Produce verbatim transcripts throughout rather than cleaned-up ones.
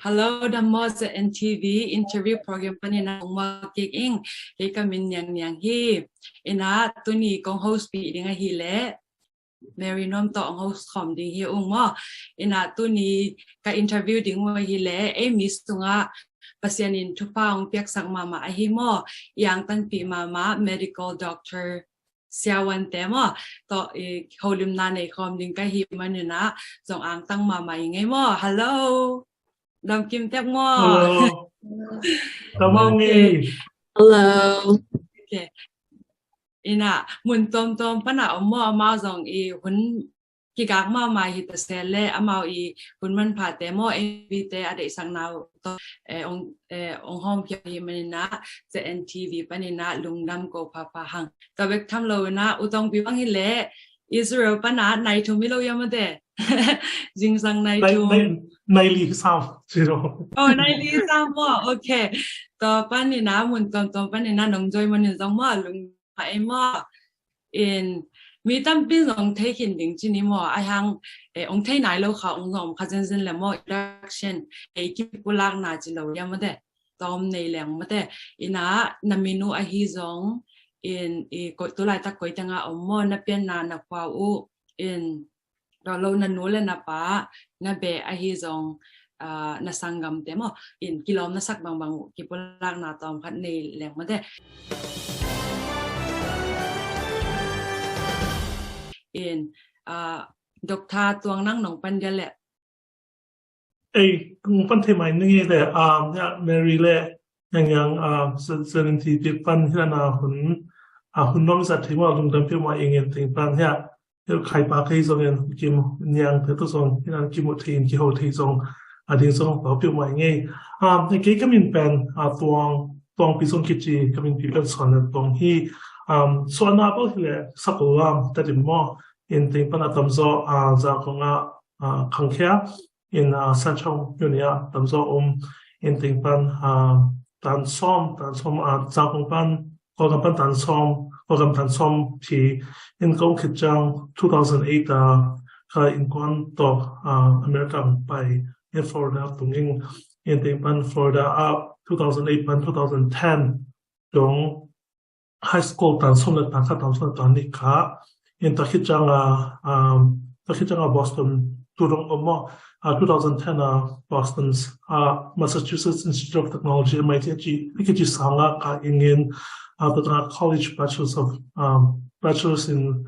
Hello, dam maw, Z N T V interview program panin ah kong muak kik ing. Kei ka min Niang Niang hi. Ina tuni kong host pi ding ahih leh Mary Nuam tawh hong host khawm ding hi ung maw. Ina tuni ka interview ding uh ahih leh ei mi sungah Pasian in thupha hong piaksak mahmah ahi maw, i angtanpih mahmah medical doctor siavuante maw, tawh i holimna nei khawm ding ka hih manin ah zong angtang mahmah ing ei maw. Hello, dam kim tek maw? Hello. Dam maw ngi. Hello. Okay. Ina mun tuamtuam pana om maw, amau zong i hun kikak mahmah hi ta se leh amau i hun manphate maw, M V te a deihsakna uh tawh eh, ong eh, ong hawmkhia hi manin ah Z N T V panin ah lungdam ko phapha hang. Tua bek tham lo in ah U Tawngpi bang hi leh Israel pana nai thum hi lo ia maw te. Zingsang nai thum. Nai li sam ci lo. Oh, nai li sam maw. Okay. Tua panin ah mun tuamtuam panin ah nong join manin zong maw lung mah ei maw. In mi tampi zong thei khin ding ci ni maw, a hang eh, ong thei nai lo kha ong zong kha zenzen le maw, introduction ei kipulakna ci lo ia maw te. Tawm nei leng maw te. Ina na min uh ahi zong in i koi tu laitak koi tengah om maw, na pianna na khua uh in tua lo na nu le na pa na beh ahi zong ah, na sanggamte maw in kilawm na sak bangbang uh kipulakna tawm khat nei leng maw te. In ah, Doctor Tuang nang nong pan dia leh. Ei, kong pan thei mai ning hi le, um, ya, Mary le, yang yang, um, Z N T V pan hi na hun, a hun nom zat thei maw lungdam peuhmah ing in teng pan ya. Khai pa kei zong in kim Niang te tu zong in an kimu thei in kiho thei zong a ding zong pau peuhmah ing ei. Um, kei ka min pen, uh, Tuang, Tuangpi zong kici, ka min pi pen Suan Tuang hi. Um, Suan na pau hi le sakol lam ta dim maw. In teng pan a tamzaw, uh, za kong a, uh, khangkhia. In, ah, Sanchong Uni ah tamzaw um in teng pan, ah, tan sawm, tan sawm, ah, zakong pan, Kawlgam pan tan sawm, Kawlgam tan sawm phi in kong khit ciang two thousand eight ah ka innkuan tawh, ah, America hong pai in Florida tung ing in teng pan Florida ah two thousand eight pan two thousand ten dong high school tan sawm le tan khat tan sawm le tan nih kah in ta khit ciang a, um, ta khit ciang a Boston tu dong om maw, uh, two thousand ten a Boston, uh, Massachusetts Institute of Technology, M I T a ci, a kici sang ah kah ing in, uh, ta tang a college bachelors of, um, bachelors in,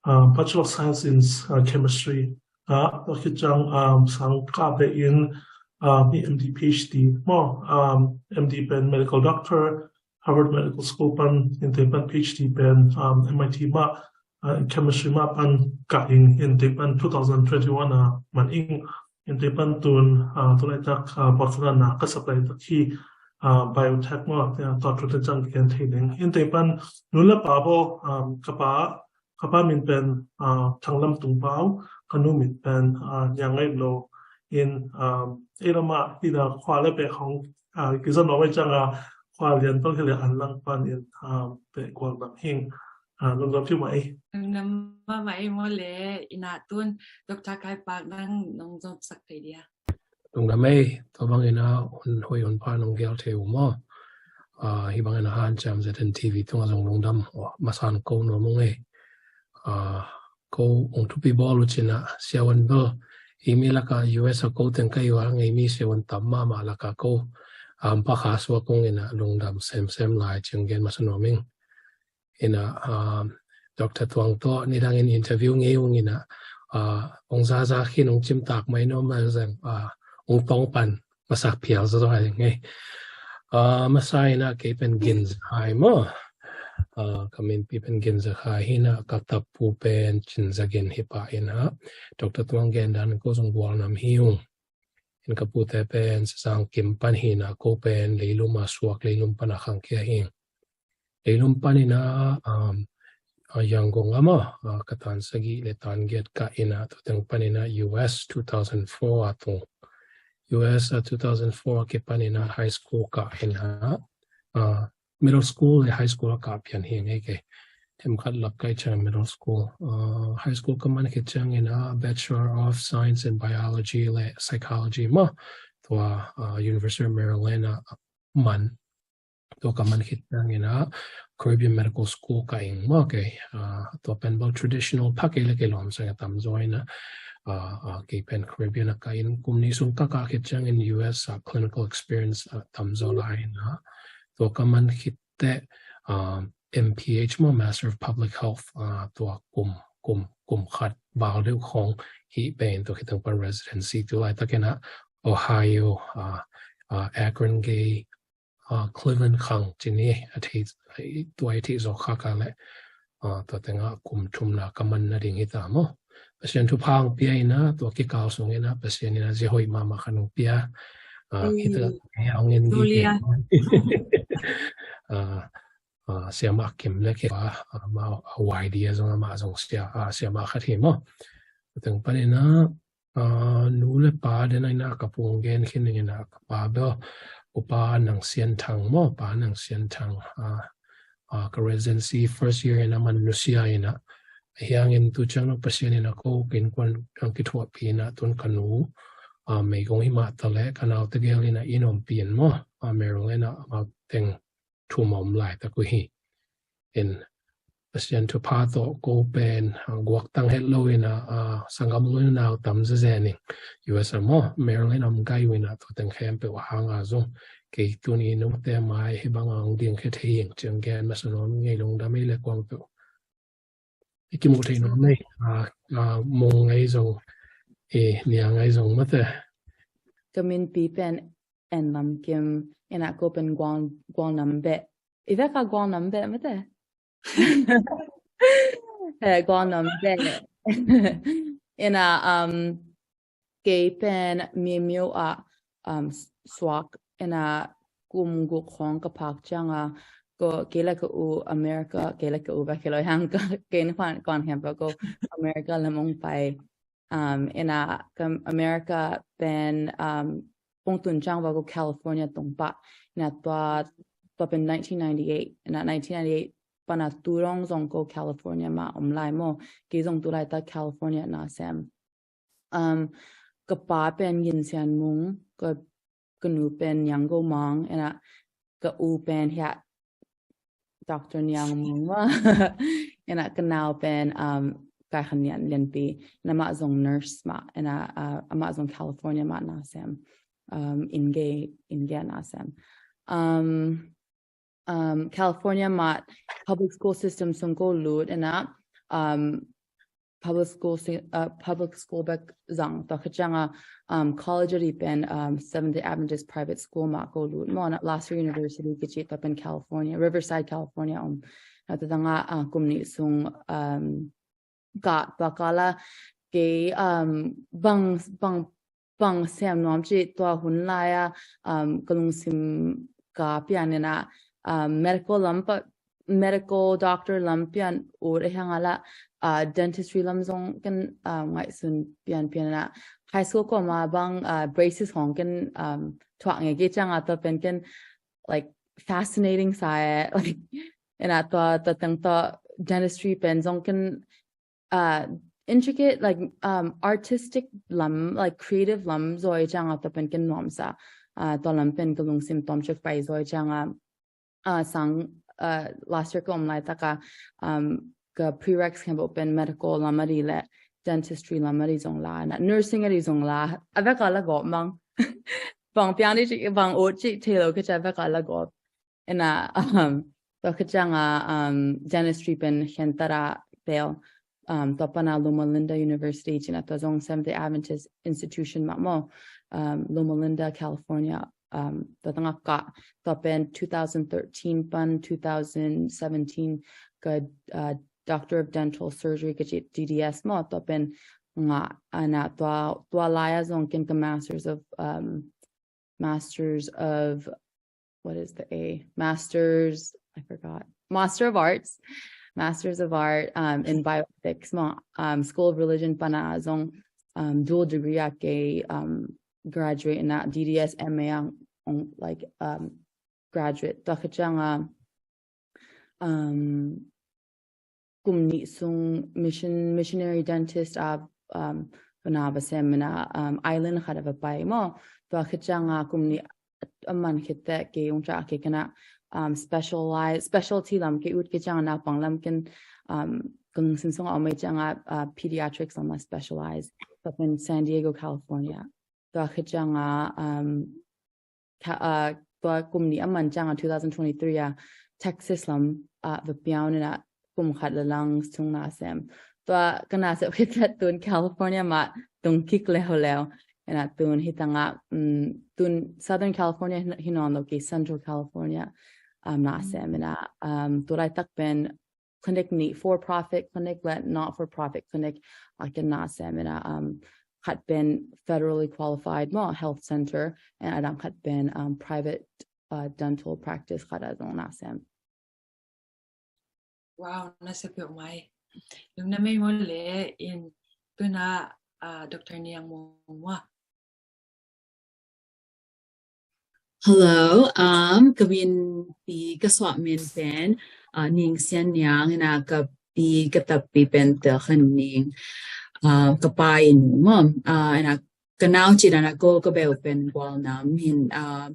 uh, Bachelor of Science in, uh, Chemistry. Uh, ta khit ciang, um, sang kah beh in, uh, mi M D, P H D maw, um, M D pen medical doctor, Harvard Medical School pan in teng pan P H D pen, um, M I T mah, uh, chemistry mah pan kah ing in teng pan two thousand twenty-one ah man ing in teng pan tun, uh, tu laitak, uh, Boston ah na ka sak laitak hi, uh, biotech mah, uh, tua tu teng ciang gen thei ding in teng pan nu le pa bo, um, ka pa ka pa min pen, ah, Thang Lam Tung Pau, ka nu min pen, ah, Niang Ngaih Lo in, ah, ei lam ah hi na khua le pek hong, ah, kizom lo mai ciang a khua lian tawh hi le an lang pan in, ah, pek gual lam hing, ah, lungdam peuhmah ei. Lungdam mahmah ei maw le, ina tun Doctor Khai Pak nang nong zom sak thei dia. Lungdam ei, tua bangin a hun hoih hun pha nong gel thei uh maw. Ah, hih bangin a hanciam Z N T V tungah zong lungdam, oh, masan ko nuam ung ei. Ah, ko ung thupi bawl uh cin a siavuan bel, i mi lakah U S a ko teng ka hi uh a, ngei mi siavuan tam mahmah lakah ko, ah, hampha kha suak ung in a lungdam semsem lai cing gen masa nuam ing. Ina, um, Doctor Tuang tawh nidangin interview ngei ung ina, uh, ong zaza khin ong cimtak mai no ma zeng, uh, ong tong pan masak phial zaw hai ngei. Uh, masa ina kei pen Gin Za Khai maw. Uh, ka minpi pen Gin Za Khai hi na, ka tapu pen Cin Za Gin hi pah ina. Doctor Tuang gen dan ko zong bual nam hi ung. In ka pute pen Sasang Kim pan hi na, ko pen Leilum a suak, Leilum pan a khangkhia hi. Leilum pan ina, um, a Yangon a maw, a ka tan sagih le tan giat kah ina, tu teng pan ina U S two thousand four a tung. U S a two thousand four a kipan ina high school kah ina, uh, middle school le high school a kah pian hi ngei kei. Themkhat lap kai ciang middle school. Uh, high school ka man khit ciang ina Bachelor of Science in Biology le Psychology maw. tua, ah, University of Maryland ah man, tua ka man khit ciangin ah Caribbean Medical School ka ing maw kei. Ah, tua pen bel traditional pha kei le kei lawm sang a tamzaw in ah, ah, ah, kei pen Caribbean ah ka ing, kum nih sung ka kah khit ciangin U S ah clinical experience ah tamzaw lai in ah, tua ka man khit teh, ah, M P H maw, Master of Public Health, ah, tua kum, kum, kum khat val deuh khawng hih pen tua khit teng pan residency tu laitakin ah Ohio, ah, ah, Akron gei, ah, Cleveland khang ci ni, a thei, tua i thei zawk kha ka le, ah, tua tengah kum thumna ka man nading hi ta maw. Pasian thupha hong pia in ah, tua kikal sung in ah Pasian in ah zia hoih mahmah khat hong pia. Ah, hi ta, hong en ding, ah, ah, Siamah Kim le kei, ah, amah a Y D a zong amah zong sia, ah, siamah khat hi maw. Teng panin ah, ah, nu le pa den a in ah ka pung gen khin ning in ah ka pa bel, upa Nang Sian Thang maw, Pa Nang Sian Thang, ah, ah, ka residency first year in ah man nusia in ah, hiangin tu ciang no Pasian in ah ko kin kuan ang kithuahpi in ah tun ka nu, ah, meigong hi mah ta le ka nau tegel in ah in ompih in maw, ah, Maryland ah amau teng thum a om laitak uh hi. In Pasian thupha tawh ko pen, ah, guaktang het lo in ah, ah, sanggam lo in ah nau tam zezen in U S a maw, Maryland om gai uh in ah tua teng khempeuh a hang a zong kei tuni nungte mai hi bang a hong ding khe thei ing ciang gen masa nuam ing ei, lungdam ei le kuang peuh. I kimu thei nuam ei, ah, ah, mung ngai zong, eh, nia ngai zong mate. Ka minpi pen En Lam Kim, in ah ko pen Gual, Gual Nam Beh. I vek a Gual Nam Beh mate. Eh, Gual Nam Beh. In ah, um, kei pen Myo Myo ah, um, suak in ah kum guk khawng ka phak ciang a, ko kei le ka u America, kei le ka u bek hi lo hang ka, kei ni khuan kuan khempeuh ko America lam hong pai. Um, in ah ka America pen, um, hong tun ciang va ko California tong pah. In ah tua, tua pen nineteen ninety-eight. In ah nineteen ninety-eight pan a tu dong zong ko California mah om lai maw. Kei zong tu laitak California na sem. Um, ka pa pen Gin Sian Mung, ka, ka nu pen Niang Go Mang, in ah ka u pen hiah Doctor Niang Mung mah. In ah ka nau pen, um, Kai Khan Nian Lian Pi, in ah amah zong nurse mah, in ah, uh, amah zong California mah na sem. Um, inn gei, inn gei na sem. Um, um, California mah public school system sung ko lut in ah, um, public school si-, uh, public school bek zang, tua khit ciang a, um, college a dih pen, um, Seventh Day Adventist private school mah ko lut maw, in ah La Sierra University kici, tua pen California, Riverside, California om. In ah tua teng ah, uh, kum nih sung, um, ka, tua kal a kei, um, bang, bang, bang sem nuam cih tua hun lai a, um, ka lungsim ka pian in ah, um, medical lam pa, medical doctor lam pian ut a hi hang a lah, uh, dentistry lam zong ken, uh, ngaihsun pianpian in ah high school ko ma bang, uh, braces hong ken, um, thuak ngei kei ciang a tua pen ken, like, fascinating sa e, like, in ah tua, tua teng tua dentistry pen zong ken, uh, intricate, like, um, artistic lam, like, creative lam zaw i ciang a tua pen ken nuam sa. Uh, tua lam pen ka lungsim tawmcik pai zaw i ciang a, uh, sang, uh, last year ka om laitak a, um, ka prereqs khempeuh pen medical lam a dih le dentistry lam a dih zong la, in ah nursing a dih zong la, a vek a la gawp mang. Bang piang dih cih, bang ut cih thei lo ka ci a, a vek a la gawp. In ah, um, tua khit ciang a, um, dentistry pen Khen Tara Bel, um, tua pan a Loma Linda University ci-in ah, tua zong Seventh Day Adventist institution mah maw, um, Loma Linda, California, um, tua teng ah ka, tua pen two thousand thirteen pan two thousand seventeen ka, uh, Doctor of Dental Surgery ka ci, D D S maw, tua pen ngah, in ah tua, tua lai a zong ken ka Masters of, um, Masters of, what is the A? Masters, I forgot. Master of Arts, Masters of Art, um, in Bioethics maw, um, School of Religion pan a zong, um, dual degree a kei, um, graduate in ah D D S M A ang, ong, like, um, graduate. Tua khit ciang a, um, kum nih sung mission, missionary dentist a, um, pana va sem ina, um, island khat a va pai maw. Tua khit cianga kum nih a man khit teh kei ung ca kei kana, um, specialize, specialty lam kei ut khit cianga naupang lam ken, um, ka lungsim sunga om ei cianga, uh, pediatrics lam a specialize. Tua pen San Diego, California. Tua khit cianga, um, ka, uh, tua kum nih a man cianga two thousand twenty-three a Texas lam, uh, va piau ina kum khat le lang sung na sem. Tua ka na sem khit teh tun California mah tung kik leuleu. Ina tun hi tanga, um, tun Southern California hi, hi nawn lo kei Central California, um, na sem ina, um, tu laitak pen clinic nih, for profit clinic le not for profit clinic a ken na sem ina, um, khat pen federally qualified maw health center, and a dang khat pen, um, private, uh, dental practice khat a zong na sem. Wow, na sem peuhmah hi. Lungdam ei maw le in tuna, uh, Doctor Niang Mung maw. Hello, um, ka min pi ka suah min pen, uh, Ning Sian Niang ina ka pi ka tapi pen Tel Khan Ning, uh, ka pa in mom, uh, ina ka nau ci dan a ko ka beu pen Gualnam hin, uh,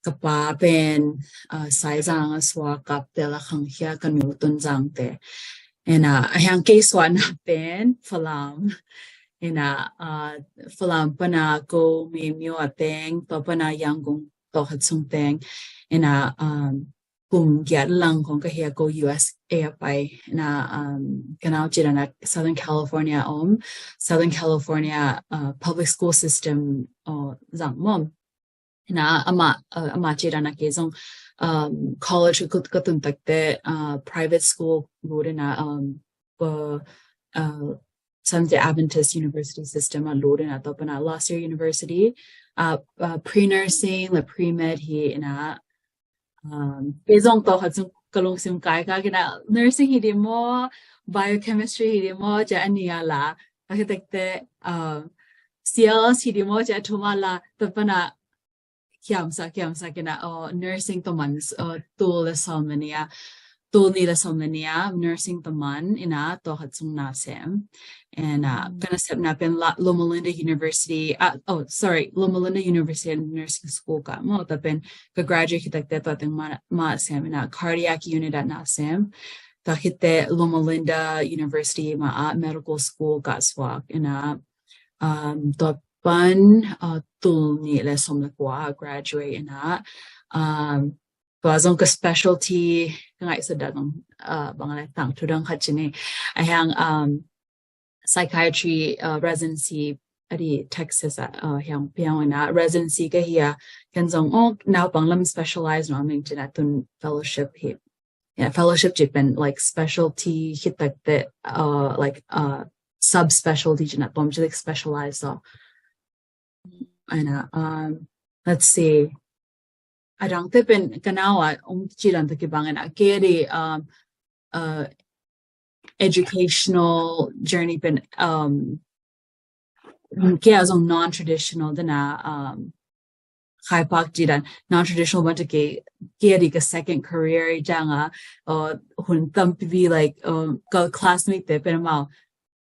ka pa pen, uh, Saizang a suak, Kaptel a khangkhia, ka nu Tonzang te. Ina a hiang kei suahna pen Falam. Ina, uh, Falam pana ko Mimyo a teng, tua pana Yangon tawh khat sung teng. Ina, um, kum giat lang kong ka hia ko U S A a pai. Ina, um, ka nau ci dan a Southern California om, Southern California, uh, public school system, uh, zang mom. Ina ama, uh, ama ci dan a kei zong, um, college ka, ka tun tak teh, uh, private school lut ina, um, ko, uh, Seventh Day Adventist University system a lut ina tua pana last year university, uh, uh, pre-nursing le pre-med hi ina, um, kei zong tua khat sung ka lungsim kai ka kina nursing hi di maw, biochemistry hi di maw, ca a nih a la, a khit teh, um, C L S hi di maw, ca a thum a la, tua pana kiamsa, kiamsa kina, oh, nursing tua man, oh, tul le sawm le nih a, tul nih le sawm le nih a nursing tua man ina tua khat sung na sem. Ina ka na sepna pen la Loma Linda University, uh, oh, sorry, Loma Linda University Nursing School ka maw, tua pen ka graduate khit tak teh tua teng mah, mah sem ina cardiac unit a na sem. Tua khit teh Loma Linda University mah a medical school ka suak ina, um, tua pan, uh, tul nih le sawm le kua graduate ina, um, tua zong ka specialty ka ngaihsut dan zong, uh, bang le tangthu dang khat ci ni. A hiang, um, psychiatry, uh, residency a di Texas a, uh, hiang piang ina residency ka hia, ken zong, oh, naupang lam specialize nuam ning ci ina tun fellowship hi. Yeah, fellowship ci pen like specialty khit tak teh, uh, like, uh, subspecialty ci ina tom ci like specialize so. Ina, um, let's see. A dang teh pen ka nau a ong ci dan tawh kibang ina kei di, um, uh, educational journey pen, um, kei a zong non-traditional dan a, um, khai pak ci dan non-traditional ban tawh kei, kei di ka second career i cianga, uh, hun tampi like, um, ka classmate te pen amau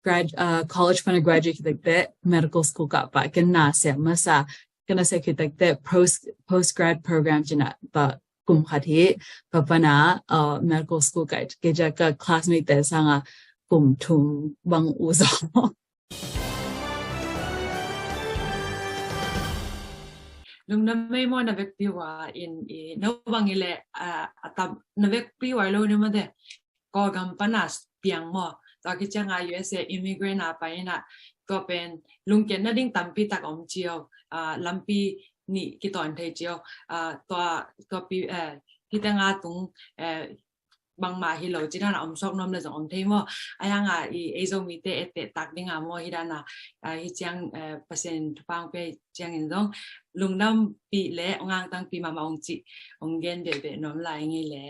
grad, uh, college pana graduate khit tak teh medical school ka pai, ka na sem masa, ka na sem khit tak teh post, post grad program ci ina tua kum khat hi, tua pana, uh, medical school ka, kei ca ka classmate te sanga kum thum bang uh zaw. Lungdam ei maw na vekpi uh a in i no bang i le, uh, a tam na vekpi uh a lo ni mate. Kawlgam pana piang maw. Tua khit cianga U S A immigrant a pai ina tua pen lungkiatna ding tampi tak om ci o, uh, lampi nih kitawn thei ci o, uh, tua, tua pi, uh, hi teng a tung, uh, bangmah hi lo ci dan a om sawk nuam le zong om thei maw. A hiang a i ei Zomite etteh tak ding a maw hi dan a, uh, hi ciang, uh, Pasian thupha ong pia ciangin zong lungdam pi le ong angtang pi mahmah ong ci, ong gen behbeh nuam lai ngei le.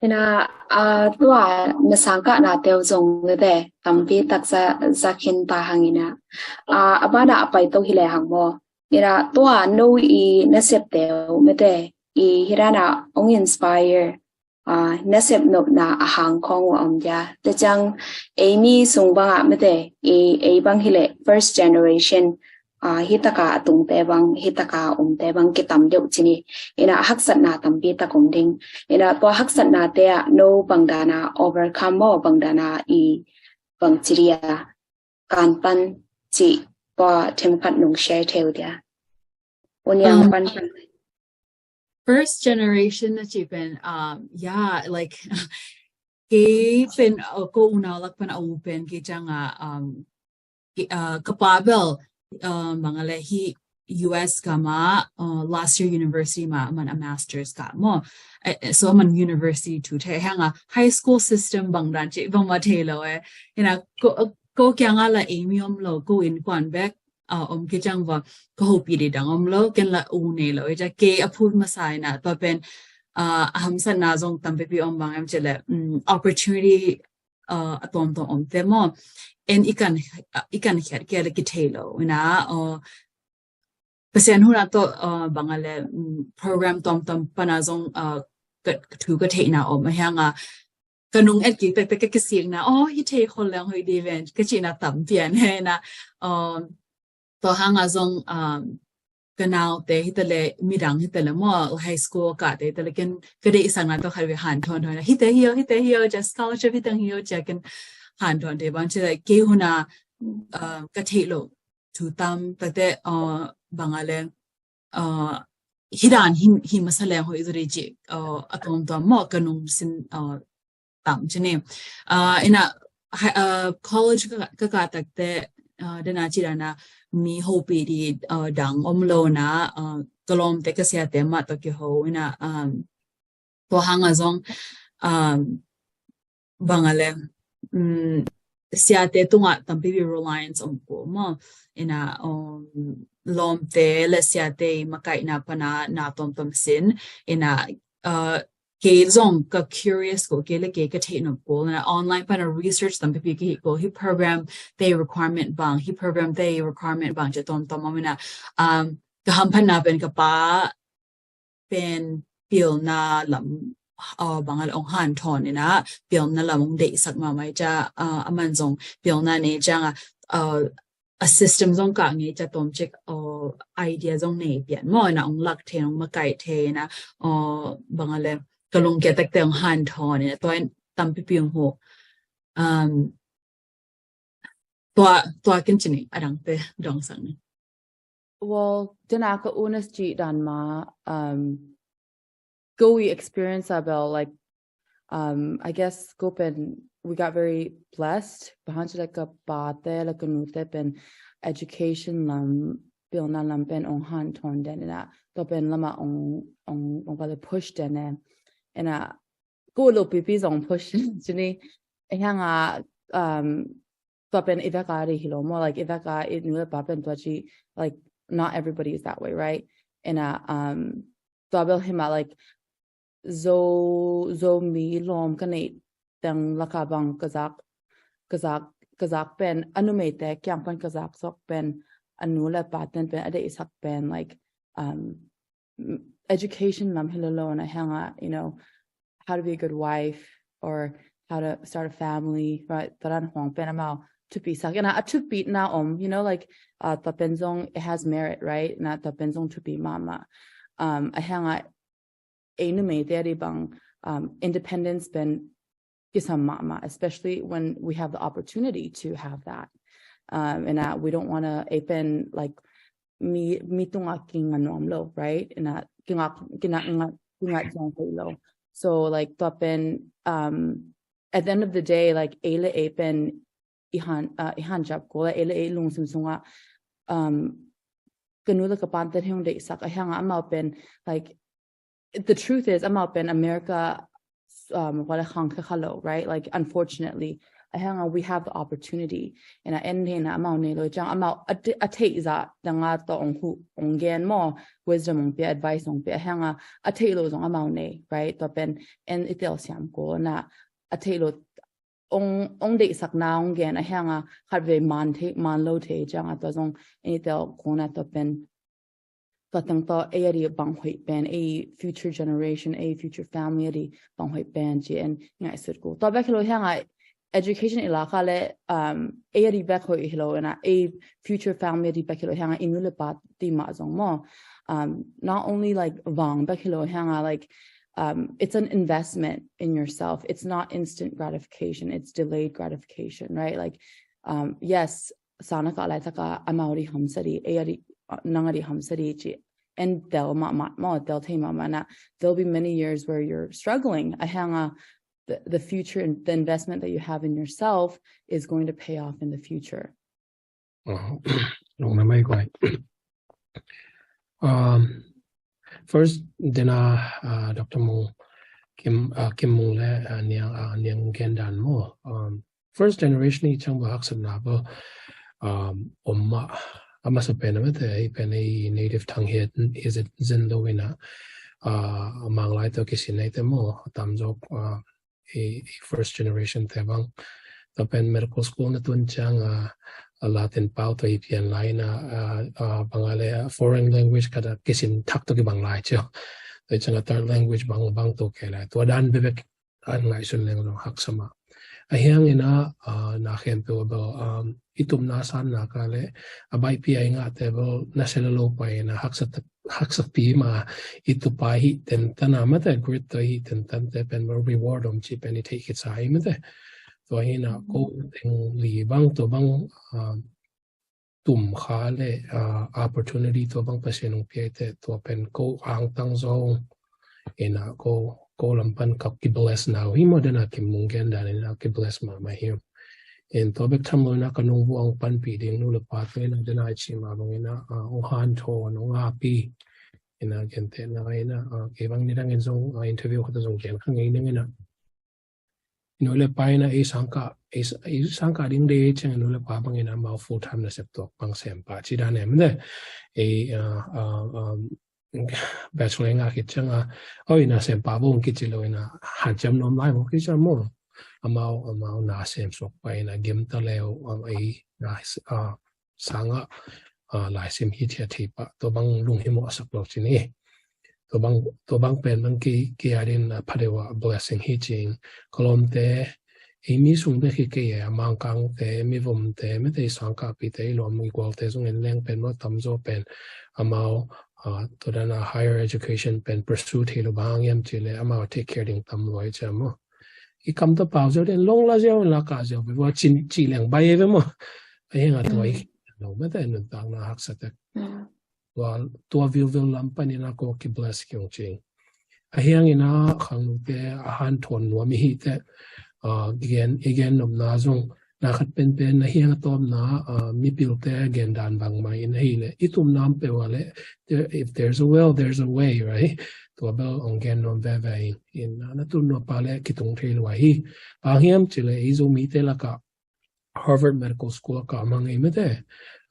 Ina, ah, tua na sangkahna teu zong mete tampi tak za, za khin ta hang ina. Ah, a bana a pai to hi le hang maw. Ina tua no i na sep teu mete i hi dan a ong inspire Aa, nasep nopna a hang khawng uh a om dia. Tua ciang ei mi sung bangah mate, ei, ei bang hileh first generation, aa, hitaka a tungte bang, hitaka a omte bang kitam deuh ci ni. Inah haksatna tampi tak om ding. Inah tua haksatnate ah no bangdana overcome maw, bangdana i bang ci dia, kan pan ci, tua themkhat nong share theu dia. Uniang pan pan. First generation na ci pen, um, yeah, like, kei pen, uh, ko unau lak pan a u pen kei cianga, um, kei, uh, ka pa bel, um, bang a le hi U S gam ah, uh, last year university ma, man a masters ka maw. Eh, eh, so man university tu thei hang a high school system bang dan ci bang ma thei lo eh. Ina ko, ko kianga la ei mi om lo, ko innkuan bek, uh, om kei ciang va, ka hopih ding dang om lo, ken la u nei lo, ita kei a phut masa ina tua pen, uh, a hamsatna zong tampipi om bang em ci le, um, opportunity, uh, a tuamtuam om te maw. En i kan, i kan khiat kei le kithei lo, ina, uh, Pasian huna tawh, uh, bang a le, um, program tuamtuam pana zong, uh, ka, ka thu ka theihna om, a hianga, ka nung et kik tektek ka kisikna, oh, hi thei khol leng hoih di ven, ka cihna tam pian hena, um, tua hanga zong, um, ka naute hitale, midang hitale maw, high school kate hitale, ken ka deihsakna tawh khat ve hanthawn thawn, hite hio, hite hio, just scholarship hitang hio, cia ken hanthawn te bang, cia kei huna, um, ka theih lo thu tam takte, uh, bang a le, uh, hi dan hi, hi masa leng hoih zaw di ci, uh, a tuamtuam maw ka nung sin, uh, tam ci ni. Uh, ina, hi, uh, college ka, ka kah takte, uh, dena ci dana mi hopih di, uh, dang om lo na, uh, ka lawmte ka siate mah tawh kiho ina, um, tua hanga zong, um, bang a le, um, siate tungah tampipi reliance om kul maw. Ina, um, lawmte le siate i makaihna pana na tuamtuam sin. Ina, uh, kei zong ka curious kul, kei le kei ka theih nop kul. Ina online pana research tampipi ka hih kul. Hi program te requirement bang, hi program te requirement bang ci tuamtuam om ina, um, ka hamphatna pen ka pa pen pilna lam, uh, bang a le ong hanthawn ina, pilna lam ong deihsak mahmah cia, uh, a man zong pilna nei cianga, uh, a system zong kah ngei cia tawmcik, uh, idea zong nei pian maw ina ong lak thei, ong makaih thei ina, uh, bang a le ka lungkia tektek ong hanthawn ina, tua in tampipi ong huh. Um, tua, tua kin ci ni, a dangte dong sak ni. Well, dena ka u na ci dan ma, um, ko i experience a bel, like, um, I guess ko pen, we got very blessed. Bang hang ci le ka pate le ka nute pen education lam, pilna lam pen ong hanthawn den ina, tua pen lama ong, ong, ong bale push den e. Ina, ko lo pipi zong push ci ni. E hanga, um, tua pen i vek a di hi lo maw, like, i vek a i nu le pa pen tua ci, like, not everybody is that way, right? Ina, um, tua bel hi mah, like, Zo, Zomi lawm ka neih teng laka bang ka zak, ka zak, ka zak pen, a numeite kiang pan ka zak zawk pen, a nu le pa ten pen a deihsak pen, like, um, education lam hi lo lo na, hanga, you know, how to be a good wife or how to start a family, right? Tua dan hong pen amau thupi sak ina, a thupi na om, you know, like, uh, tua pen zong it has merit, right? Na tua pen zong thupi mahmah. Um, a hanga ei numeite a di bang, um, independence pen kisam mahmah, especially when we have the opportunity to have that. Um, and, uh, we don't wanna, ei pen, like, mi, mi tunga kinga nuam lo, right? And, uh, kinga, kinga, kinga, kinga zong hoih lo. So, like, tua pen, um, at the end of the day, like, ei le ei pen i han, uh, i han jap ko le ei le ei lungsim sunga, um, ka nu le ka pante hong deihsak a hanga amau pen, like, the truth is, amau pen America, um, what a hang kha lo, right? Like, unfortunately, a hanga we have the opportunity. And a en hena amau nei lo ciang amau a, a theih zah danga to ong hu, ong gen maw, wisdom ong pia, advice ong pia, a hanga a theih lo zong amau nei, right? To pen en i tel siam ko na a theih lo ong, ong deihsakna ong gen a hanga khat ve man thei, man lo thei cianga tua zong en i tel ko na to pen tua teng tawh ei a di bang hoih pen, ei future generation, ei future family a di bang hoih pen ci en ngaihsut ku. Tua bek hi lo hiang a education i lak a le, um, ei a di bek hoih hi lo ina, ei future family a di bek hi lo hiang a i nu le pa ti mah zong maw. Um, not only like vang bek hi lo hiang a, like, um, it's an investment in yourself. It's not instant gratification. It's delayed gratification, right? Like, um, yes, sana ka lai taka amau di hamsa di, ei a di, uh, nang a di hamsa di ci. And they'll ma, ma, ma, they'll take ma, ma, na. There'll be many years where you're struggling. A hiang a, the, the future and the investment that you have in yourself is going to pay off in the future. Lung na mai guai. Um, first, dena, uh, Doctor Mung Kim, uh, Kim Mung le, uh, niang, uh, niang gen dan maw. Um, first generation i chang ba haksatna ba, um, om ma, a masa pen a mate, i pen i native tongue hi zin lo ina, uh, Manglai to kisin ai te maw, tam zok, uh, i, i first generation te bang. Tua pen medical school na tun ciang a, a Latin pau tua i pian lai na, a, a, bang a le, a, foreign language khat a kisin thak tua kibang lai cio. Tua ciang a third language bang, bang tua ke lai. Tua dan bebek an ngaihsun leng zong haksa mah. A hiang ina, a, na khempeuh a bel, um, i tupna sanna ka le, a baihpi a i ngahte bel, na sela lo pai ina haksa tak, haksa pi ma i tupa hi tentan a mate, grit to hi tentan te pen ma reward om ci pen i thei khit sa hi mate. Tua hi na ko teng li bang tua bang, um, tum kha le, uh, opportunity tua bang Pasian ong pia te tua pen ko ang tang zong ina ko, ko lampan kap ki bless nau hi mo dena Kim Mung gen dan ina ki bless ma ma hi. In tua bek tham lo ina ka nung bu ang panpi ding nu le pa tua ina dena i ci ma bang ina, uh, ong han tho nung a pi ina gen te na ina, uh, ke bang ni dang in zong, uh, interview khat zong gen kha ngei ning ina. Inu le pa ina ei sangka, ei sangka ding de ciang inu le pa bang ina mau full time na sep tuak bang sem pa ci dan em de. Ei, uh, uh, um, bachelor nga khit ciang a, oh, ina sem pa bong kici lo ina han ciam nom lai bong kici mo. Amau, amau na sem suak pa ina gem ta leo, um, ei na, uh, sanga, uh, laisim hi thia thei pa tua bang lung hi mo asak lo ci ni. Tua bang, tua bang pen bang ki, ki adin, uh, phadewa blessing hi cing. Kolom te, ei mi sung bek hi kei a, Mangkang te, Mivom te, mete i sangka pi te, i lom i gual te zung en leng pen mo tam zo pen amau, uh, tua dana higher education pen pursue thei lo bang yam ci le amau take care ding tam lo ai ci mo. I kam ta pau ziau den long la ziau la ka ziau bek wa cin ci leng bai ve mo. A hiang a tua i lo mete nun tang na haksa tek. Tua, tua vilvil lam panin a ko ki bless kiong cing. A hiang ina khang lu te a han thon nuam i hi te, uh, gen, i gen nop na zong na khat pen pen a hiang a tom na, uh, mi pil te gen dan bang mai in hi le i tum nam pe wa le, there, if there's a will, there's a way, right? Tua bel ong gen nuam ve ve in, in na tum nuam pa le kitung thei lua hi. Bang hiam ci le i Zomi te laka Harvard Medical School a ka mang ei mete,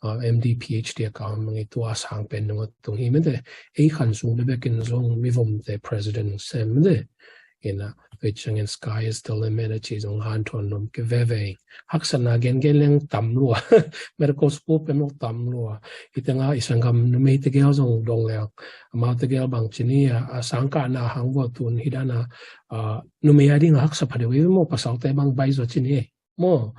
uh, M D, P H D a ka mang ei tua sang pen nung a tung hi mete, ei khan sung bebek in zong mi vom te president sem mete. Ina, which angin sky is the limit a ci zong han thon nom ke veve. Haksana gen gen leng tam lua. Medical school pen mo tam lua. Ite nga i sanggam numei te gel zong dong leng. Amau te gel bang ci ni a, a sangka na hang vo tun hi dana, a, numei a ding haksa pha de wi mo pasal te bang bai zo ci ni. Mo,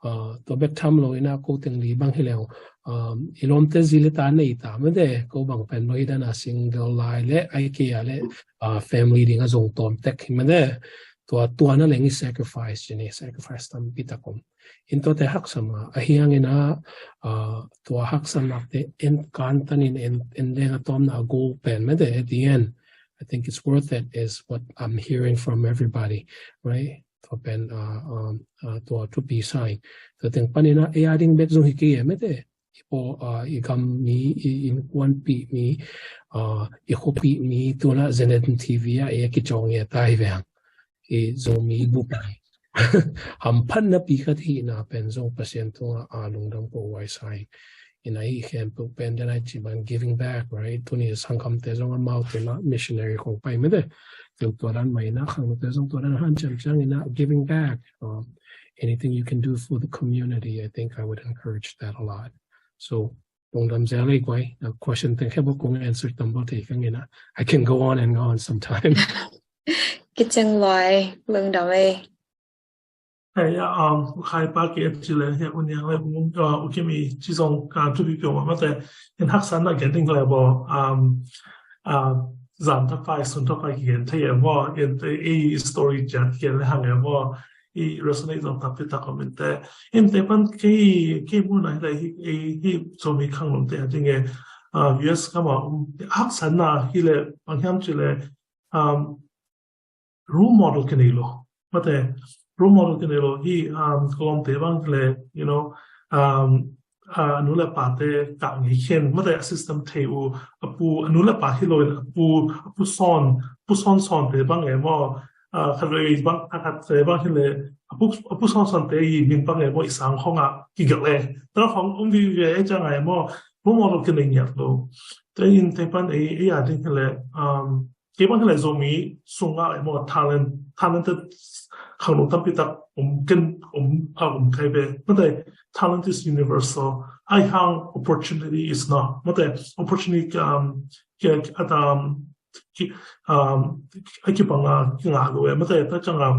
uh, tua bek tham lo ina ko teng li bang hi leo, um, i lom te zi le ta nei ta mete, ko bang pen lo hi dana single lai le, ai ke a le, uh, family ding a zong tom tek hi mete, tua, tua na leng i sacrifice ci ni, sacrifice tam pi ta kom. In tua te haksa ma, a hiang ina, uh, tua haksa mak te en kan tan in en, en leng a tom na a go pen mete, at the end, I think it's worth it is what I'm hearing from everybody, right? Tua pen, uh, um, uh, tua thupi sai. Tua teng panina, ei a ding bek zong hi kei e mete. I po, uh, i gam mi, i innkuan pi mi, uh, i khuapi mi, tuna Zenith T V a, ei a kicong e tai veng. I Zomi bup ai. Hamphan na pi khat hi na pen zong Pasian tunga a lungdam po wai sai. Ina i khempeuh pen den ai ci ban giving back, right? Tuni sangkam te zong amau te ma missionary kong pai mete. Tua dan mai na khang te zong tua dan han ciam ciang ina giving back. Um, anything you can do for the community, I think I would encourage that a lot. So, Lungdam zel ei guai. Question teng khempeuh kong answer tam bawk thei ka ngei na. I can go on and on sometime. Kician lua ei, lungdam ei. Hei, um, khai pa ki et ci le, hei, U Niang le, U, uh, U Kim i ci zong, uh, thupi pio ma mate, in haksatna gen ding le bo, um, uh, zan thapai, sun thapai ki gen thei e maw, in te i story ciat gen le hang e maw, i resonate zong tampi tak om in te. In te pan kei, kei mu na hi le hi, hi, hi Zomi khangnote a ding e, uh, U S gam a, um, haksatna hi le, bang hiam ci le, um, role model kinei lo. Mate, role model kinei lo hi, um, ka lawmte bang le, you know, um, uh, a nu le pate kah ngei khin, mate, a system thei uh, a pu, a nu le pa hi lo in, a pu, a pu sawn, pu sawn sawnte bang e maw, uh, khat vei bang, khat khatte bang hi le, a pu, a pu sawn sawnte i min bang e maw, i sang khong a, kigelh e. Tara khong um vive e ciang e maw, role model kinei ngiat lo. Te in te pan ei, ei a ding hi le, um, kei bang hi le Zomi sung a e maw, talent, talented khangno tampi tak om ken, om, a om kai ve. Mate, talent is universal. Ai hang opportunity is not. Mate, opportunity, um, ki, at, um, ki, um, a kibang a, ki ngah lo e. Mate, ta ciang a,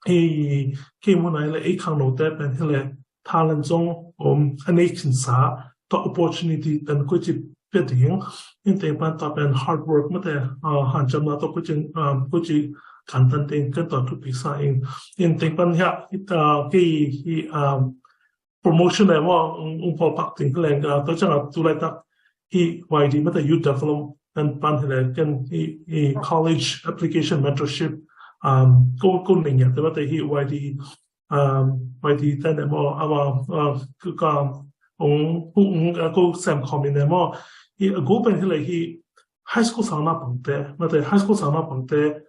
ei, kei mu na hi le, ei khangnote pen hi le, talent zong om, a nei khinsa, tua opportunity pen koi ci pia ding, in teng pan tua pen hard work mate, uh, hanciamna tua koi ci, um, koi ci kantan ding, ken tua thupi sa ing, in teng pan hia, uh, kei hi, um, promotion e maw, ung, ung pawl pak ding hi leng, uh, tua ciang a tu laitak hi Y D mate youth development pan hi le, ken hi, hi college application mentorship, um, ko, ko ning ya, te mate hi Y D, um, Y D te ne maw, ama, uh, ka, ung, ung, uh, ko sem khawm in ne maw, hi, a goal pen hi le hi high school sang na pangte, mate high school sang na pangte,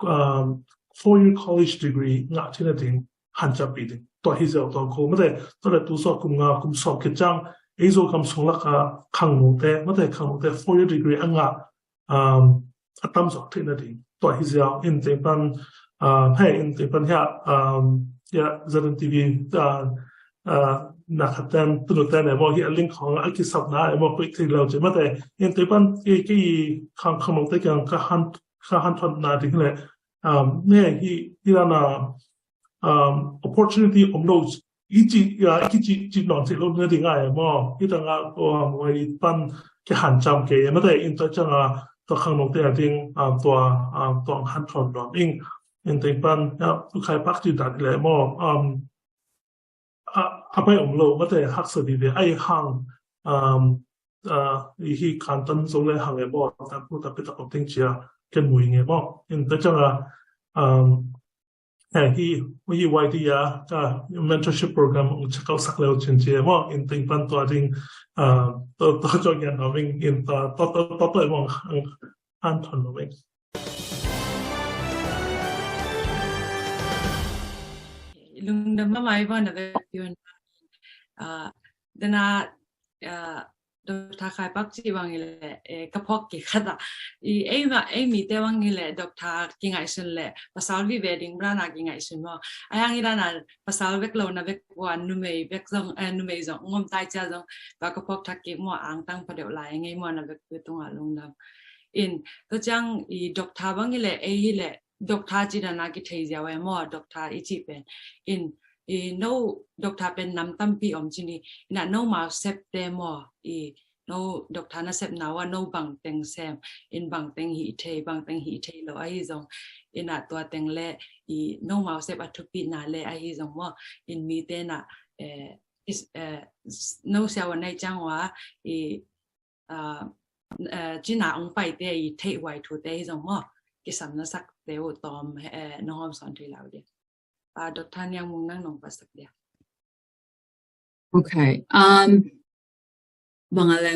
um, four year college degree ngah thei na ding hanciam pi ding. Tua hi ziau tua ko mate, tua le tu sawm kum nga, kum sawm khit ciang, ei Zogam sung lak a khangnote, mate khangnote four year degree a ngah, um, a tam zawk thei na ding. Tua hi ziau in teng pan, uh, hei in teng pan hia, um, hia Z N T V, uh, uh, na khat ten, tu nu ten e maw hi a link khong a kisap na e maw koi thei lo ci mate, in teng pan kei, kei khang, khangnote kiang ka han, ka hanthawn na ding le, um, ne hi, hi la na, um, opportunity om lo, i ci, ya, i ci, ci non ci lo ne ding ai maw, hi ta nga, um, wai pan ke hanciam ke, mate in tua ciang a, tua khangnote a ding, um, tua, um, tua hanthawn nuam ing, in teng pan, ya, tu khai pak ci dan le maw, um, a, a pai om lo, mate haksa vive, ai hang, um, uh, i hi kantan zo le hang e maw, tak pu tak pi tak om ting cia, ken mui nge maw. In ta ciang a, um, eh, hi, hi Y D a, ka mentorship program ung check out sak leu cin cia maw, in teng pan tua ding, uh, to, to jong yan a wing, in ta, to, to, to, to e maw, an, an thon lo wing. Lungdam mahmah i vawng na vek piun. Ah, dena, ah, Doctor Khai Pak ci bang hi le, eh, ka phawk kik khat a. I ei ma, ei mite bang hi le, Doctor kingaihsun le, pasal vive ding bla na kingaihsun maw. Ai hang i dana pasal vek lo na vek ua, numei vek zong, eh, numei zong, ngom tai cia zong, tua ka phawk thak kik maw, angtang pha deuh lai ngei maw na vek pi tunga lungdam. In, tua ciang i Doctor bang hi le, ei hi le, Doctor ci dana kithei ziau e maw, Doctor i ci pen. In, i no Doctor pen nam tampi om ci ni, ina no mau sep te maw, i no Doctor na sep na ua no bang teng sem, in bang teng hi thei, bang teng hi thei lo ahi zong, ina tua teng le, i no mau sep a thupi na le ahi zong maw, in mite na, eh, is, eh, s-, no sia ua nai ciang ua, i, ah, eh, cina ong pai te i theih huai thu te hi zong maw, kisam na sak te uh tawm, eh, nong hawm sawn thei lau dia. Ah, Doctor Niang Mung nang nong pa sak dia. Okay. Um, bang a le.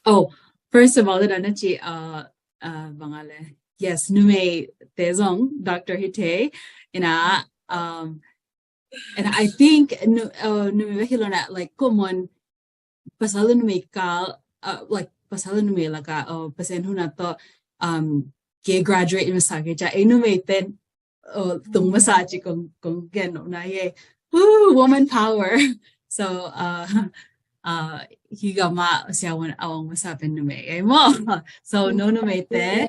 Oh, first of all, dana ci, uh, uh, bang a le. Yes, numei te zong, Doctor hi thei, ina, um, and I think nu, uh, numei hi lo na, like, common, pasal numei kal, uh, like, pasal numei laka, uh, Pasian hun a tawh, um, ke graduate masa ke ca, ei numei ten, uh, tung masa ci kong, kong gen no na ye. Woo, woman power. So uh, uh, hi gam ah siavuan a ong masa pen numei ei maw. So no numei te,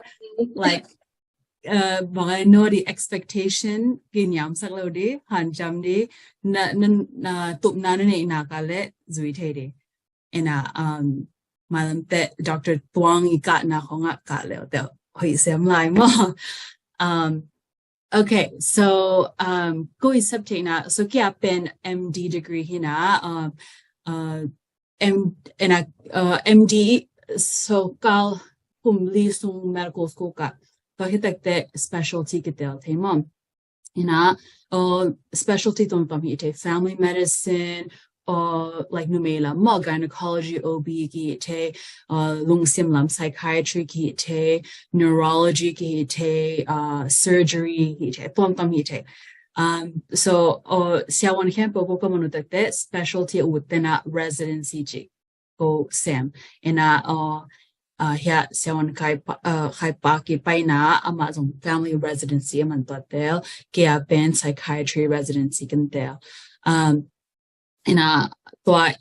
like uh, bang a no di expectation ki niamsak lo di, hanciam di, na na na tupna na neihna ka le zui thei di. Ina um malam te Doctor Tuang i kahna hong a kah le te hoih sem lai maw. Um okay, so um ko i sep theihna, so kia pen M D degree hina, um uh M ina uh M D, so kal kum li sung medical school ka, ka hitak te specialty ki tel thei maw. Ina uh specialty tom tom hi thei, family medicine, uh like numei lam maw, gynecology, O B ki hi thei, uh lungsim lam psychiatry ki hi thei, neurology ki hi thei, uh surgery hi thei, tom tom hi thei. Um so uh siavuan khempeuh ko ka manu tak te specialty a ut tena residency ci ko sem. Ina uh uh hia siavuan khai pa uh khai pa ki paina ama zong family residency a man tua tel, kia pen psychiatry residency kan tel. Um ina tua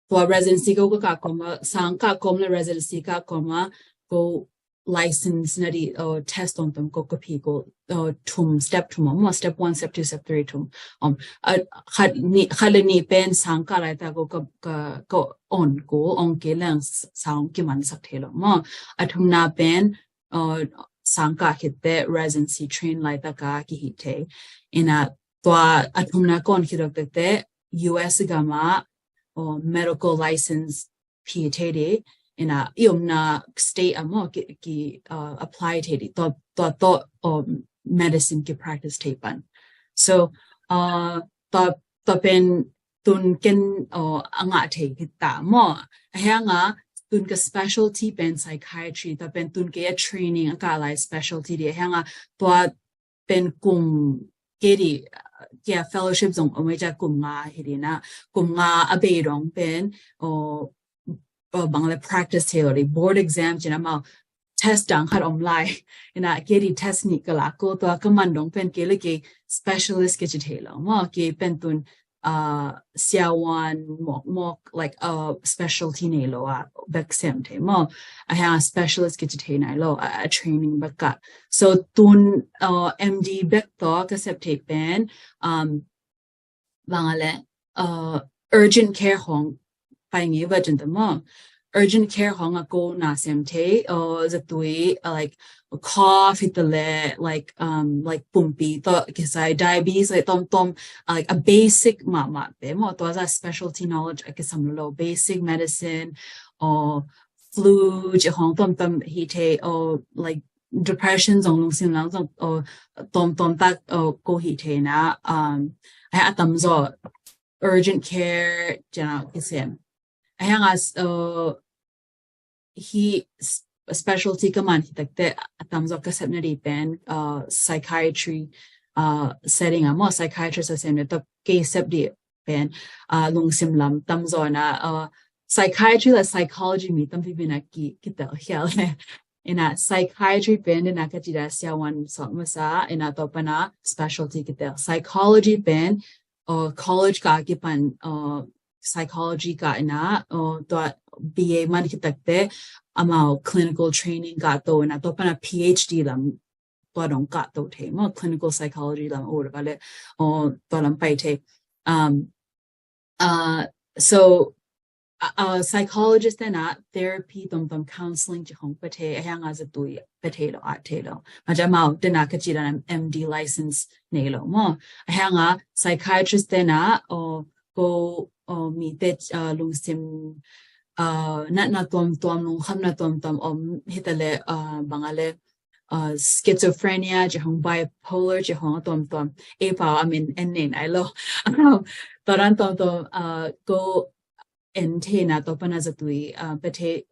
tua residency ko ka kah kawm a, sang kah kawm le residency kah kawm a ko license na di uh test tom tom ko ka phi ko uh thum, step thum om, step one, step two, step three thum om. Uh khat ni, khat le ni pen sang kah lai ta ko ka ka ko on ko ong ke lang sang ki man sak thei lo maw. A thumna pen uh sang kah khit te residency train lai ta ka ki hi thei. Ina tua a thumna kon khit dok te te U S gam ah uh medical license phi thei di. Ina i omna state a maw ki, ki uh apply thei di, tua tua to um medicine ki practice thei pan. So uh tua tua pen tun ken uh a ngah thei hi ta maw. A hiang a tun ka specialty pen psychiatry, tua pen tun ke a training a kah lai specialty di. A hiang a tua pen kum ke di uh kia fellowship zong om ei ca, kum nga hi di na, kum nga a bei dong pen uh uh bang le practice thei lo di, board exam cina maw, test dang khat om lai. Ina ke di test ni ka la ko, tua ka man dong pen ke le ke specialist ke ci thei lo maw, ke pen tun uh siavuan mok mok like uh specialty nei lo a bek sem thei maw. A hiang specialist ke ci thei nai lo a, a training bek ka. So tun uh M D bek to ka sep thei pen um bang a le uh urgent care hong pai ngi va cun ta maw. Urgent care hong a ko na sem thei uh zatui uh like cough hi ta le like um like pumpi to kisai diabetes like tom tom uh like a basic mahmah te maw, tua za specialty knowledge a kisam lo, basic medicine or flu ci hong tom tom hi thei or like depression zong lungsim lang zong or tom tom tak or ko hi thei na um a tam zaw urgent care cina kisem. A hiang a uh hi specialty ka man hi tak te a tam zaw ka sep na di pen uh psychiatry uh setting a maw, psychiatrist a sem ne to ke sep di pen uh lungsim lam tam zaw na uh psychiatry la psychology mi tam pi pi na ki ki tel hial le. Ina psychiatry pen dena ka ci da siavuan sawt masa, ina tua pana specialty ki tel. Psychology pen uh college ka ki pan uh psychology ka ina uh tua B A man ki tak te amau clinical training ka to, ina tua pana P H D lam tua dong ka to thei maw, clinical psychology lam or ka le uh tua lam pai thei. Um uh so uh, uh psychologist tena therapy tom tom counseling ci hong pa thei, a hiang a zatui pa thei lo, a thei lo. Maca mau tena ka ci dan M D license nei lo maw. A hiang a psychiatrist tena uh ko uh mi te uh lungsim uh natna tom tom, lungkhamna tom tom om hi ta le uh bang a le uh schizophrenia ci hong, bipolar ci hong tom tom, e pau a min en nei nai lo. Tua dan tom tom uh ko en thei na tua pana zatui uh pa thei,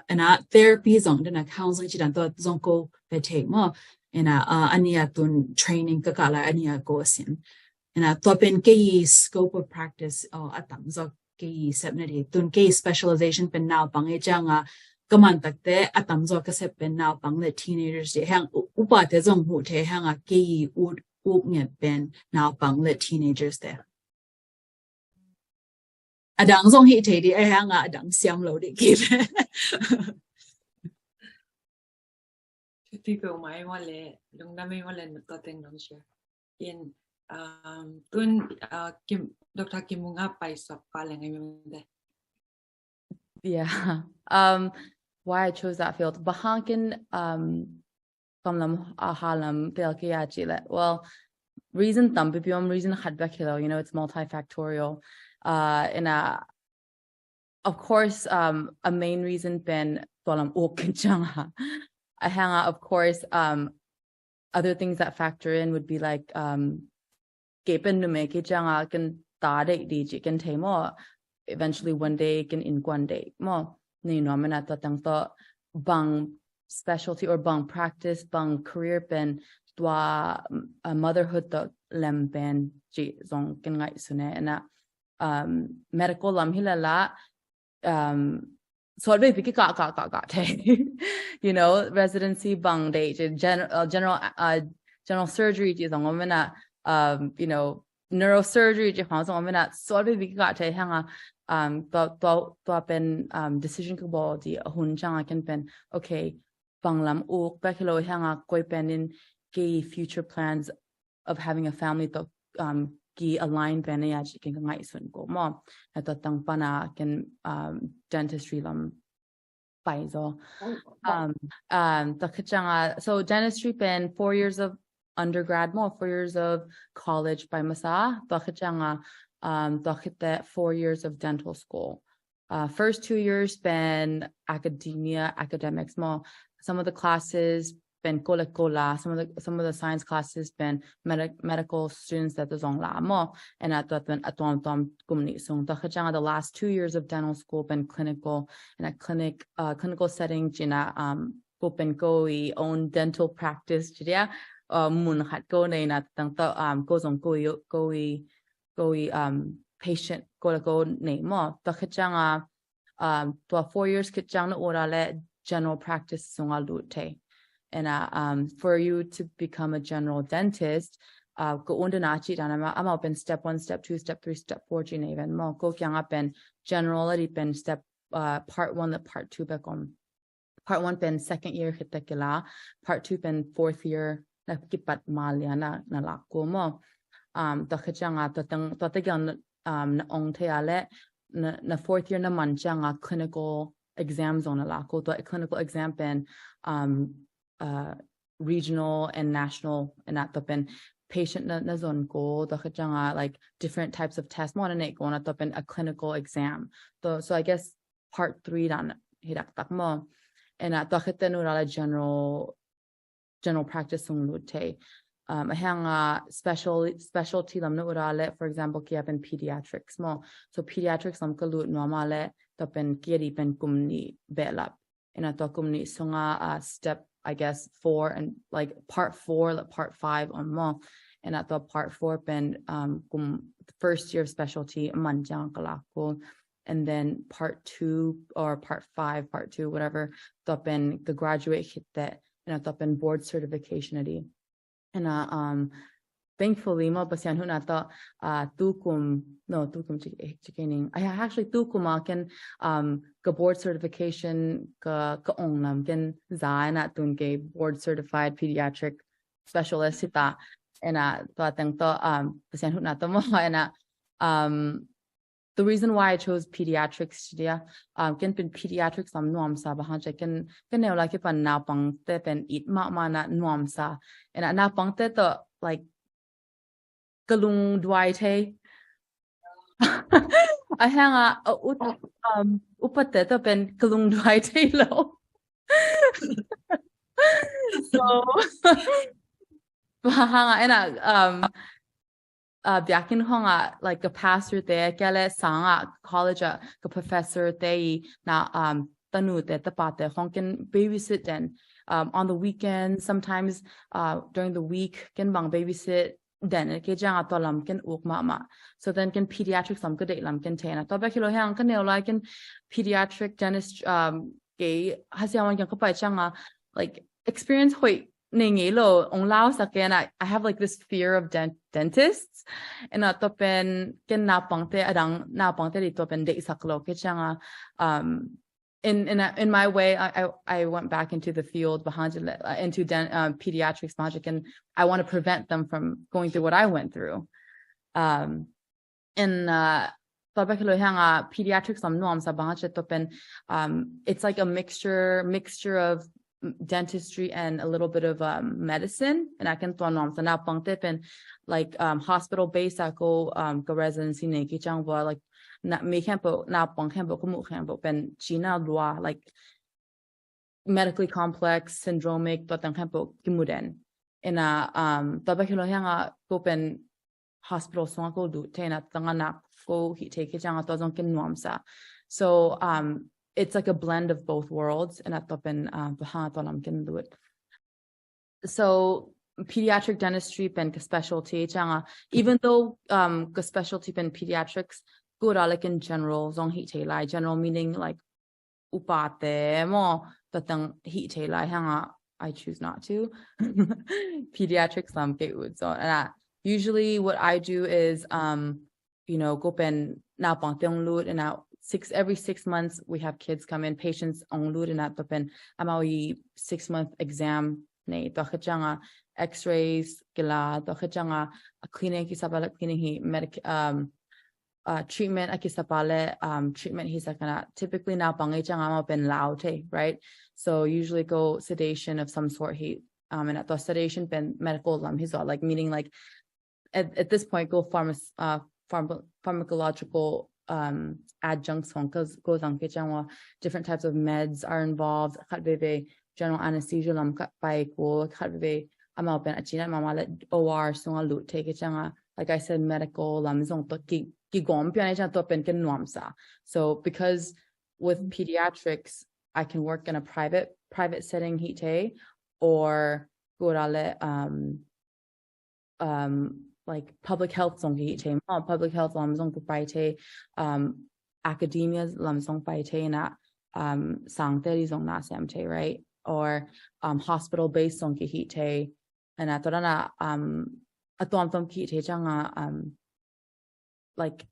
ina therapy zong dena counseling ci dan tua zong ko pa thei maw. Ina uh a nia tun training ka ka lai a nia ko a sin. Ina tua pen kei scope of practice uh a tam zaw kei sep na di, tun kei specialization pen naupang e ciang a ka man tak te a tam zaw ka sep pen naupang le teenagers di. Hiang u- upa te zong hu thei, hiang a kei ut uk ngiat pen naupang le teenagers te. A dang zong hi thei di, a hang a dang siam lo di kile. Tupi pe mai wa le, lungdam mai wa le, na to teng dong share. In, um, tun, uh, Kim, Doctor Kim Munga pai sop pa le ngai mi de. Yeah. Um, why I chose that field. Bahangkin, um, kamlam, aha lam, pel ke ya chile. Well, reason tam pipiom, reason khat bek hilo, you know, it's multifactorial. Uh, in a, of course, um, a main reason pen tualam uk changa. A hanga, of course, um, other things that factor in would be like, um, ke pen nume ke changa ken ta de di chi ken thei mo. Eventually one day ken in kwan de mo. Ni no mena ta tang to bang specialty or bang practice, bang career pen tua, uh, motherhood to lem pen chi zong ken ngai sune na, um, medical lam hi la la, um, sawt vei pi ki ka, ka, ka, ka te. You know, residency bang de, general, uh, general, uh, general surgery chi zong om na, um, you know, neurosurgery chi hong zong om na, sawt vei pi ki ka te hanga, um, tua, tua, tua pen, um, decision ka bawl di a hun changa ken pen, okay, bang lam uk, pek hilo hanga koi pen in ke future plans of having a family to, um, ki align pen ya chi ken ka ngai sun ko mo. Na to tang pana ken, um, dentistry lam pai zo. Um, um, to kachanga, so dentistry pen four years of undergrad mo, four years of college pai masa, to kachanga, um, to kite four years of dental school. Uh, first two years pen academia, academics mo. Some of the classes pen kola kola, some of the, some of the science classes pen medic, medical students that zong la mo. And at that pen atuam tuam kum ni sung. To kachanga the last two years of dental school pen clinical, in a clinic, uh, clinical setting, china, um, ko pen ko i own dental practice, chi dia, uh, mun khat ko nei na tang to, um, ko zong ko i, ko i, ko i, um, patient ko la ko nei mo. To kachanga, um, tua four years kachang na ora le general practice sunga lut te. And, uh, um, for you to become a general dentist, uh, ko unda na chi dana ma, ama pen step one, step two, step three, step four chi nei ven mo. Ko kianga pen general di pen step, uh, part one le part two bek om. Part one pen second year khit te kila, part two pen fourth year na kipat malia na, na lak ko mo. Um, to kachanga, to tang, to te gyang, um, na ong te ale, na, na fourth year na man changa clinical exam zong na lak ko, to clinical exam pen, um, uh, regional and national, and at to pen patient na, na zon ko, to kachanga, like, different types of tests mo na ne ko, na to pen a clinical exam. To, so I guess part three dan hidak tak mo. And at to kite nu la general, general practice sung lut te. Um, a hanga special, specialty lam na ura le, for example, kia pen pediatrics mo. So pediatrics lam ka lut nuama le, to pen kia di pen kum ni belap. And at to kum ni sunga, uh, step, I guess, four and, like, part four, like, part five on mo. And at to part four pen, um, kum first year specialty man jang kalako. And then part two or part five, part two, whatever, to pen ka graduate khit te, and to pen board certification adi. And, uh, um, thankfully mo, Pasian hun na to, uh, tu kum, no, tu kum chik, eh, chik ning. I actually tu kum a ken, um, ka board certification ka, ka ong lam ken za na tun ke board certified pediatric specialist hita. And, uh, to teng to, um, Pasian hun na to mo, and, uh, um, the reason why I chose pediatrics, dia, um, ken pen pediatrics lam nuam sa, ba hang ken, ken neu la ke pan naupang te pen it ma ma na nuam sa. And, uh, naupang te to, like, kalung duai te. A hanga, a ut, um, upat te to pen kalung duai te lo. So, ba hanga, and, uh, um, uh, biakin honga, like, ka pastor te, kele sanga college a ka professor te i na, um, tanu te, tapa te hong ken babysit den, um, on the weekends, sometimes, uh, during the week ken bang babysit den, ke janga to lam ken uk ma ma. So then ken pediatrics lam ka dei lam ken te na. To bek hilo hang ka neu lai ken pediatric dentist, um, ke hasiawan ken ka pai changa, like, experience hoi nei ngei lo, ong lau sak ken, I, I have like this fear of dent dentists. Ina tua pen ken naupangte, a dang naupangte di tua pen deihsak lo kei cianga, um, in in a, in my way, I, I I went back into the field behind it, uh, into den, um, pediatrics behind it, and I want to prevent them from going through what I went through. Um, in uh, tua bek hi lo hang a pediatrics lam nuam sa behind it tua pen, um, it's like a mixture mixture of dentistry and a little bit of, um, medicine. And I can tua nuam sa naupangte pen, like, um, hospital based a ko, um, ko residency nei ki ciang vua, like, na mi khempeuh, naupang khempeuh, ko mu khempeuh pen cina lua, like, medically complex, syndromic, tua teng khempeuh ki mu den. Ina, um, tua bek hi lo hang a ko pen hospital sung a ko lut te, ina tua teng a nak ko hih te ki ciang a tua zong ken nuam sa. So, um, it's like a blend of both worlds, ina tua pen, um, tua hang a tua lam ken lut. So pediatric dentistry pen ka specialty cianga, even though, um, ka specialty pen pediatrics, ko da, like, in general zong hih te lai, general meaning, like, upate maw, tua teng hih te lai hang a, I choose not to. Pediatrics lam kei ut. So, and I, usually what I do is, um, you know, ko pen naupangte ong lut, and now six, every six months we have kids come in, patients ong lut, and tua pen amau i six month exam nei, tua khit cianga x-rays ki la, tua khit cianga a clinic, i sapa le clinic hi medic, um, uh, treatment a ki sapa le, um, treatment hi sa kana. Typically naupang i cianga amau pen lau te, right? So usually ko sedation of some sort hi, um, and tua sedation pen medical lam hi zaw, like, meaning, like, at, at this point ko pharma, uh, pharma, pharmacological, um, adjuncts hong ko, ko zang ki ciang vua, different types of meds are involved. Khat veve general anesthesia lam khat pai ko, khat veve amau pen a cina mama le O R sung a lut te ki cianga, like I said, medical lam zong tua ki, ki gom pian i ciang tua pen ken nuam sa. So because with pediatrics, I can work in a private, private setting hih te, or ko da le, um, um, like, public health zong ki hih te maw, public health lam zong ki pai te, um, academia lam zong pai te, ina, um, sangte di zong na sem te, right? Or, um, hospital based zong ki hih te, ina tua na, um, a tuamtuam ki hih te cianga, um, like,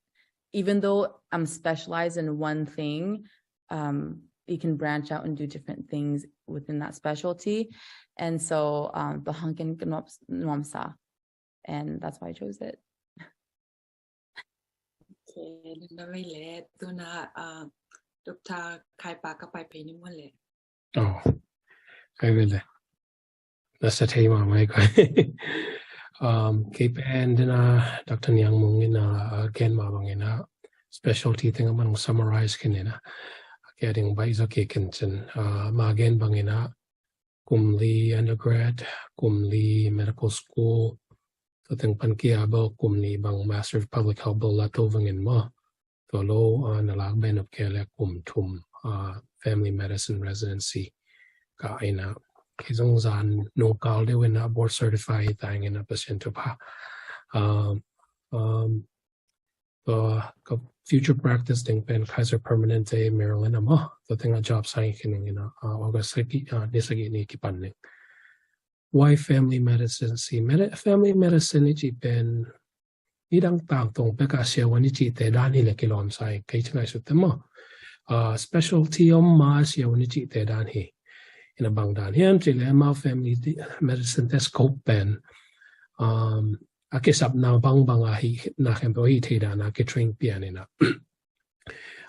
even though I'm specialized in one thing, um, you can branch out and do different things within that specialty. And so, um, tua hang ken ka nuam, nuam sa. And that's why I chose it. Okay, nana mai le, tuna, uh, Doctor Khai Pa ka pai pai ni mo le. Oh, kai ve le. Nasa thei mahmah hi koi. Um, kei pen dena Doctor Niang Mung in a, a gen mah bangin a specialty teng a man summarize khin in a. Kei a ding bai zo kei khin cin. Uh, ma gen bangin a kum li undergrad, kum li medical school, tua teng pan kia bel kum li bang Master of Public Health bel la to bangin maw. Tua lo, uh, na lak ben up kei le kum thum, uh, family medicine residency ka ina. Kei zong zan nung kal deuh ina board certified ta ina Pasian thupha. Um, um, tua ka future practice ding pen Kaiser Permanente Maryland a maw. Tua teng a job sign khin ina, uh, August sagih, uh, ni sagih ni kipan ning. Why family medicine? Si medi-, family medicine i ci pen i dang tangtong pek a siavuan i cihte dan hi le kilawm sa hi, kei ci ngaihsut te maw. Uh, specialty om ma siavuan i cihte dan hi. Ina bang dan hiam ci le amau family di-, medicine te scope pen, um, a kisap na bangbang a hi na khempeuh hi thei dan a kitrain pian ina.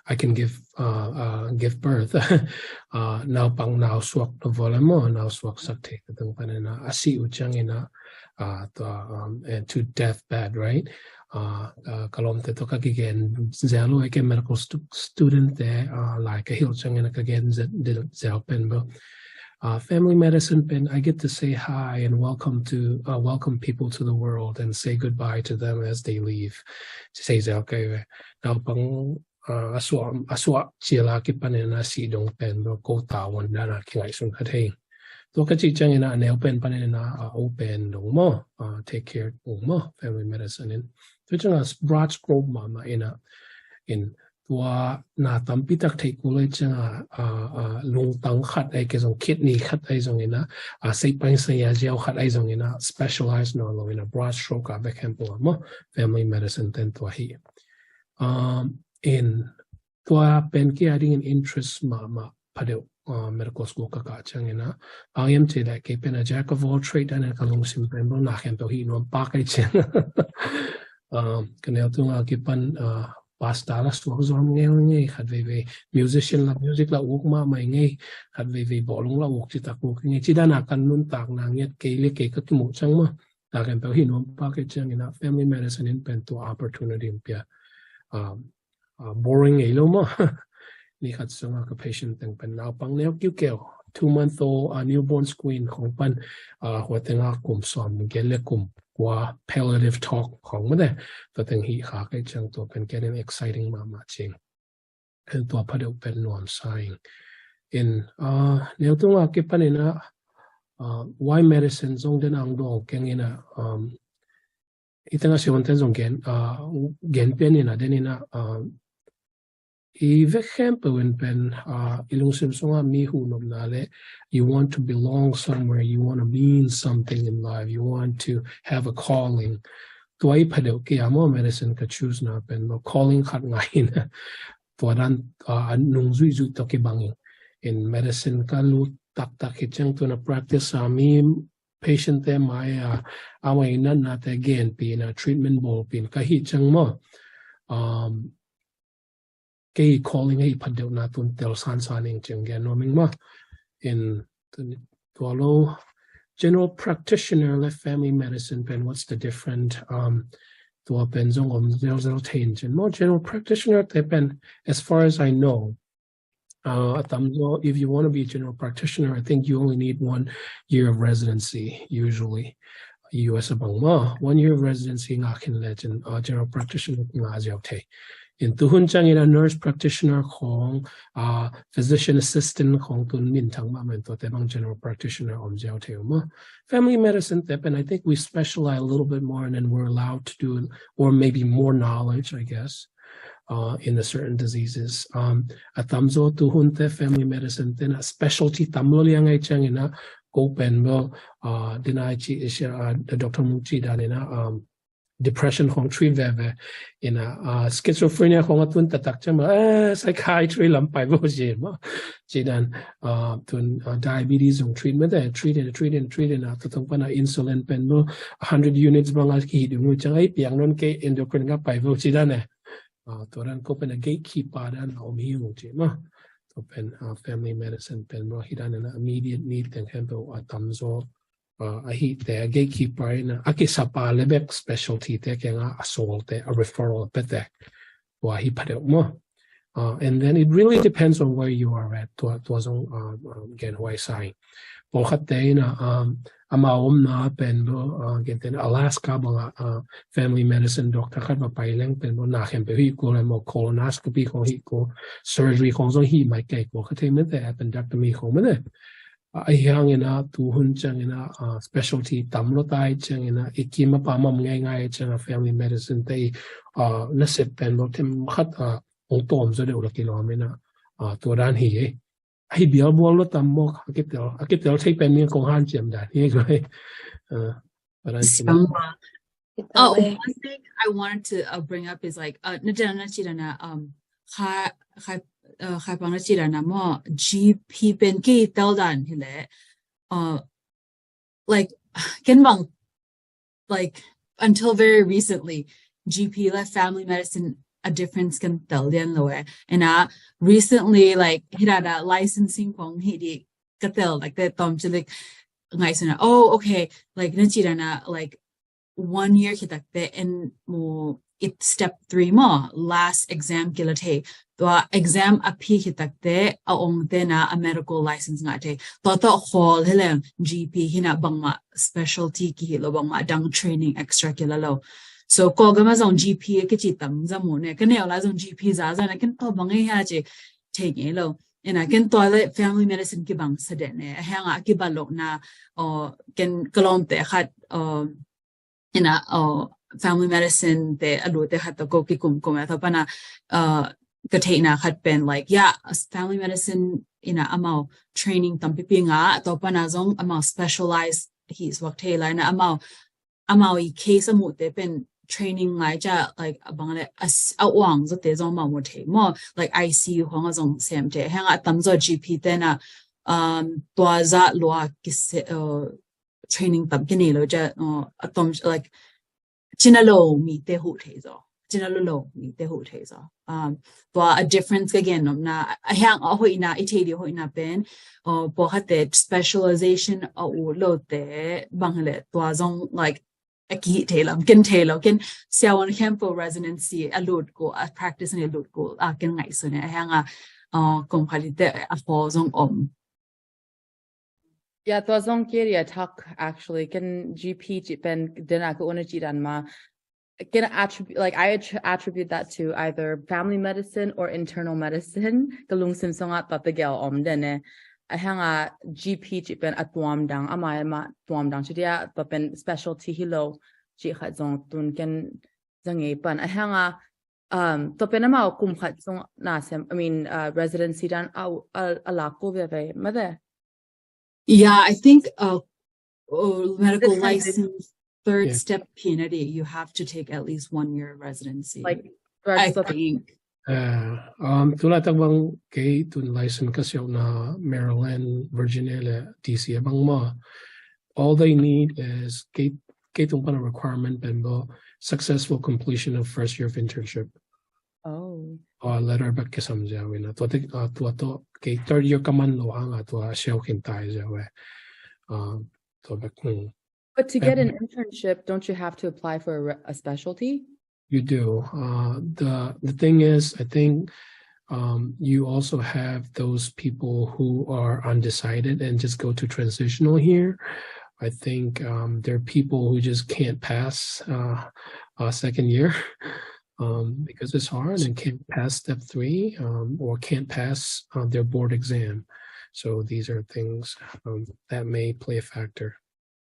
I can give, uh, uh, give birth. Uh, naupang nau suak to vole maw, nau suak sak thei ka tung pan ina, a si uh ciang ina, uh, to, um, and to deathbed, right? Uh, uh, ka lawmte to ka kigen zel uh, a ke medical stu-, student te, uh, lai ka hilh ciang ina ka gen ze-, de-, zel pen bo. Uh, family medicine pen, I get to say hi and welcome to, uh, welcome people to the world and say goodbye to them as they leave. Ci sei zel kei ve. Naupang, uh, a suah, a suah cil a kipan ina si dong pen bo ko ta wan dan a kingaihsun kha thei. Tua ka ci ciang ina a neu pen pan ina a u pen dong maw, uh, take care dong maw, family medicine in. Tua ciang a broad scope mahmah ina in tua na tampi tak theih kul ahih ciangin a, a, a, lungtang khat ahih kei zong kidney khat ahi zongin a, a, seipang saya ziau khat ahi zongin a, specialize nawn lo in a, broad stroke a bek khempeuh a maw, family medicine ten tua hi. Um, in tua pen kei a dingin interest mahmah phadeuh, uh, medical school ka kah ciangin a, bang hiam cih leh kei pen a jack of all trade dan in ka lungsim pen bang na khempeuh hih nuam pak ahih ciang. Um, ka neu tung a kipan, uh, pastor la suak zuam ngei ngei, khat veivei musician la music la uk mahmah ngei, khat veivei bawlung la uk citak uk ngei, ci dan a kan nuntakna ngiat kei le kei ka kimuh ciang maw, na khempeuh hih nuam pak ahih ciangin a family medicine in pen tua opportunity in pia. Um, uh, boring ngei lo maw. Ni khat sungah ka patient teng pen naupang neu kiukeu, two month old, uh, newborn screen khong pan, uh, hua tengah kum sawm gel le kum kua palliative talk khong mate, tua teng hih kha ka hih ciang tua pen kei a dingin exciting mahmah cing. En tua phadeuh pen nuam sa ing. In, uh, neu tungah kipan in a, uh, why medicine zong den ang dong keng in a, um, i tengah siavuanten zong gen, uh, gen pian in a den in a, uh, i vek khempeuh in pen, uh, i lungsim sungah mi huhnopna le, you want to belong somewhere, you want to mean something in life, you want to have a calling. Tua i phadeuh kei a maw medicine ka choose na pen maw calling khat ngai in a, tua dan, uh, a nungzuihzuih tawh kibang in. In medicine ka lut taktak hi ciang tu in a practice a mi patient te mai a, amau i natna te genpih in a treatment bawlpih in ka hih ciang maw. Um, kei calling ahi phadeuh na tun tel sansan ing ciang gen nuam ing maw. In tu ni tua lo general practitioner le family medicine pen what's the different, um, tua pen zong om zelzel thei in cin maw general practitioner te pen as far as I know, uh, a tamzaw, if you want to be a general practitioner, I think you only need one year of residency, usually. U S a bang maw, one year of residency ngah khin le cin, uh, general practitioner ngah ziau thei. In tuhun ciangin a nurse practitioner khong, uh, physician assistant khong tun minthang mahmah in tuate bang general practitioner om ziau thei uh maw. Family medicine te pen, I think we specialize a little bit more and then we're allowed to do, or maybe more knowledge, I guess, uh, in the certain diseases. Um, a tamzaw tuhun te family medicine te na specialty tam lo liang ahih ciangin a ko pen bel, uh, dina ci, uh, Doctor Mung ci dan in a, um, depression khong treat veve in a, uh, schizophrenia khong a tun taktak ciang maw, eh, psychiatry lam pai vo ci maw. Ci dan, uh, tun, uh, diabetes zong treat mete, treat in, treat in, treat in a, tua tong pan a insulin pen bel a hundred units bang a kihih ding uh ciang ai piang non kei endocrine ka pai vo ci dan e. Uh, tua dan ko pen a gatekeeper dan a om hi uh ci maw. Tua pen, uh, family medicine pen bel hi dan in a immediate need teng khempeuh a tamzaw, uh, ahih te a gatekeeper in a, a kisapa le bek specialty te kiangah a sawl te, a referral a pia te. Tua hi phadeuh maw. Uh, and then it really depends on where you are at. Tua, tua zong, uh, um, gen huai sa ing. Pawlkhat te in a, um, amau omna pen bel, uh, gen te in Alaska bang a, uh, family medicine doctor khat va pai leng pen bel na khempeuh hih kul le maw colonoscopy khong hih kul, surgery khong zong hih mai kei kul kha thei mete, appendectomy khong mete. Ahi hangin a tuhun ciangin a, uh, specialty tam lo ta ahih ciangin a i kim a pamam ngaingai ciang a family medicine te i, uh, nasep pen lo them khat, uh, ong tawm zaw deuh la kilawm in a, uh, tua dan hi e. Ahi bial bual lo tam mawk a kitel, a kitel thei pen ning kong hanciam dan hi e. Uh, but I'm Siang ma. Oh, one thing I wanted to, uh, bring up is like, uh, na dana na ci dana, um, kha, kha, uh, kha pang na ci dana maw, G P pen kei tel dan hi le, uh, like, ken bang, like, until very recently, G P le family medicine a difference kan tel lian lo e. And, uh, recently, like, hi dana licensing kong hi di ka tel, like, te tom ci like, ngai suna, oh, okay, like, na ci dana, like, one year khit takte en mu it step three maw, last exam kila thei. Tua exam a phi khit takte a ong te na a medical license ngah thei. Tua tawh khawl hi leng G P hi na bangmah specialty kihi lo, bangmah dang training extra kila lo. So Kawlgam ah zong G P a kici tam za mu ne. Ka neu lai zong G P za za na ken tua bang ei ha ci thei ngei lo. Ina ken tua le family medicine kibang sa de ne. A hang a kiba lo na, o, ken ka lawmte khat, o, ina, o, family medicine te a lu te khat tawh ko kikum kum a, tua pana, o, ka theihna khat pen, like, yeah, family medicine in a amau training tampipi ngah, tua pana zong amau specialize hi suak thei lai na, amau amau i case a muhte pen training ngai ca, like, a bang le a s- a uang zawte zong amau mu thei maw, like, I C U khong a zong sem thei. Hang a tamzaw G P te na, um, tua za lua kise uh, training tam kinei lo ca, uh, a tom, like, cina lo mi te hu thei zaw, cina lo lo mi te hu thei zaw. Um, tua a difference ka gen nopna, a hang a hoihna, i thei di hoihna pen, uh, pawlkhatte specialization a ut lote bang le tua zong, like, a kihih thei lo, ken thei lo, ken siavuan khempeuh residency a lut kul, a practice in a lut kul a ken ngaihsun e. A hang a, uh, kum khat i te a khaw zong om. Yeah, tua zong kei a thak, actually, ken G P cih pen dena ka una cih dan ma. Ken attribute, like, I attr- attribute that to either family medicine or internal medicine. Ka lungsim sungah tua tegel om den e. A hang a G P cih pen a tuam dang, ama ama tuam dang cih dia, tua pen specialty hi lo cih khat zong tun ken zang ei pan. A hang a, um, tua pen amau kum khat sung na sem, I mean, uh, residency dan a, a, a lak ko veve, mate? Yeah, I think, uh, uh, medical This transition license, third Yeah. step P N D, you have to take at least one year residency. Like, I drugs, think. Uh, um, tulaitak bang kei tun license ka siau na Maryland, Virginia le D C a bang ma. All they need is kei, kei tung pana requirement pen bo successful completion of first year of internship. Oh. Or letter back ke sam zia wina. Tua te, uh, tua to kei third year ka man lo hang a tua siau khin tai zia we. Uh, tua back, hmm. But to get an internship, don't you have to apply for a, re- a specialty? You do. Uh, the the thing is, I think, um, you also have those people who are undecided and just go to transitional here. I think, um, there are people who just can't pass, uh, uh, second year, um, because it's hard and can't pass step three, um, or can't pass, uh, their board exam. So these are things, um, that may play a factor.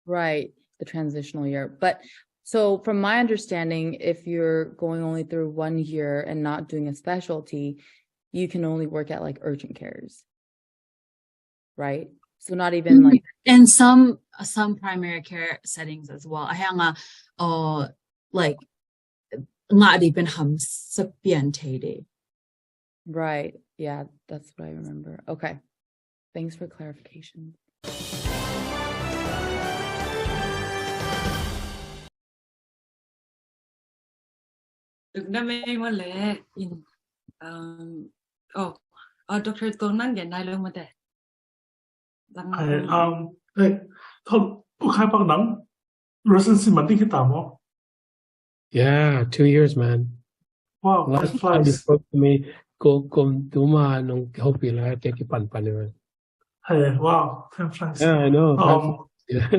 Right, the transitional year. But so, from my understanding, if you're going only through one year and not doing a specialty, you can only work at, like, urgent cares, right? So not even, like, and some some primary care settings as well. A hang a, uh, like, ngah di pen hamsa pian thei de. Right. Yeah, that's what I remember. Okay. Thanks for clarification. Tuk na mei mo le in, um, oh, uh, Doctor Tuang nang gen nai lo mo te. Ai, um, eh, thon, u khai pak nang, residency man ding hi ta mo? Yeah, two years, man. Wow, last time you spoke to me, ko kom tuma nong hopi la te ki pan pan man. Hey, wow, time flies. Yeah, I know. Um, yeah.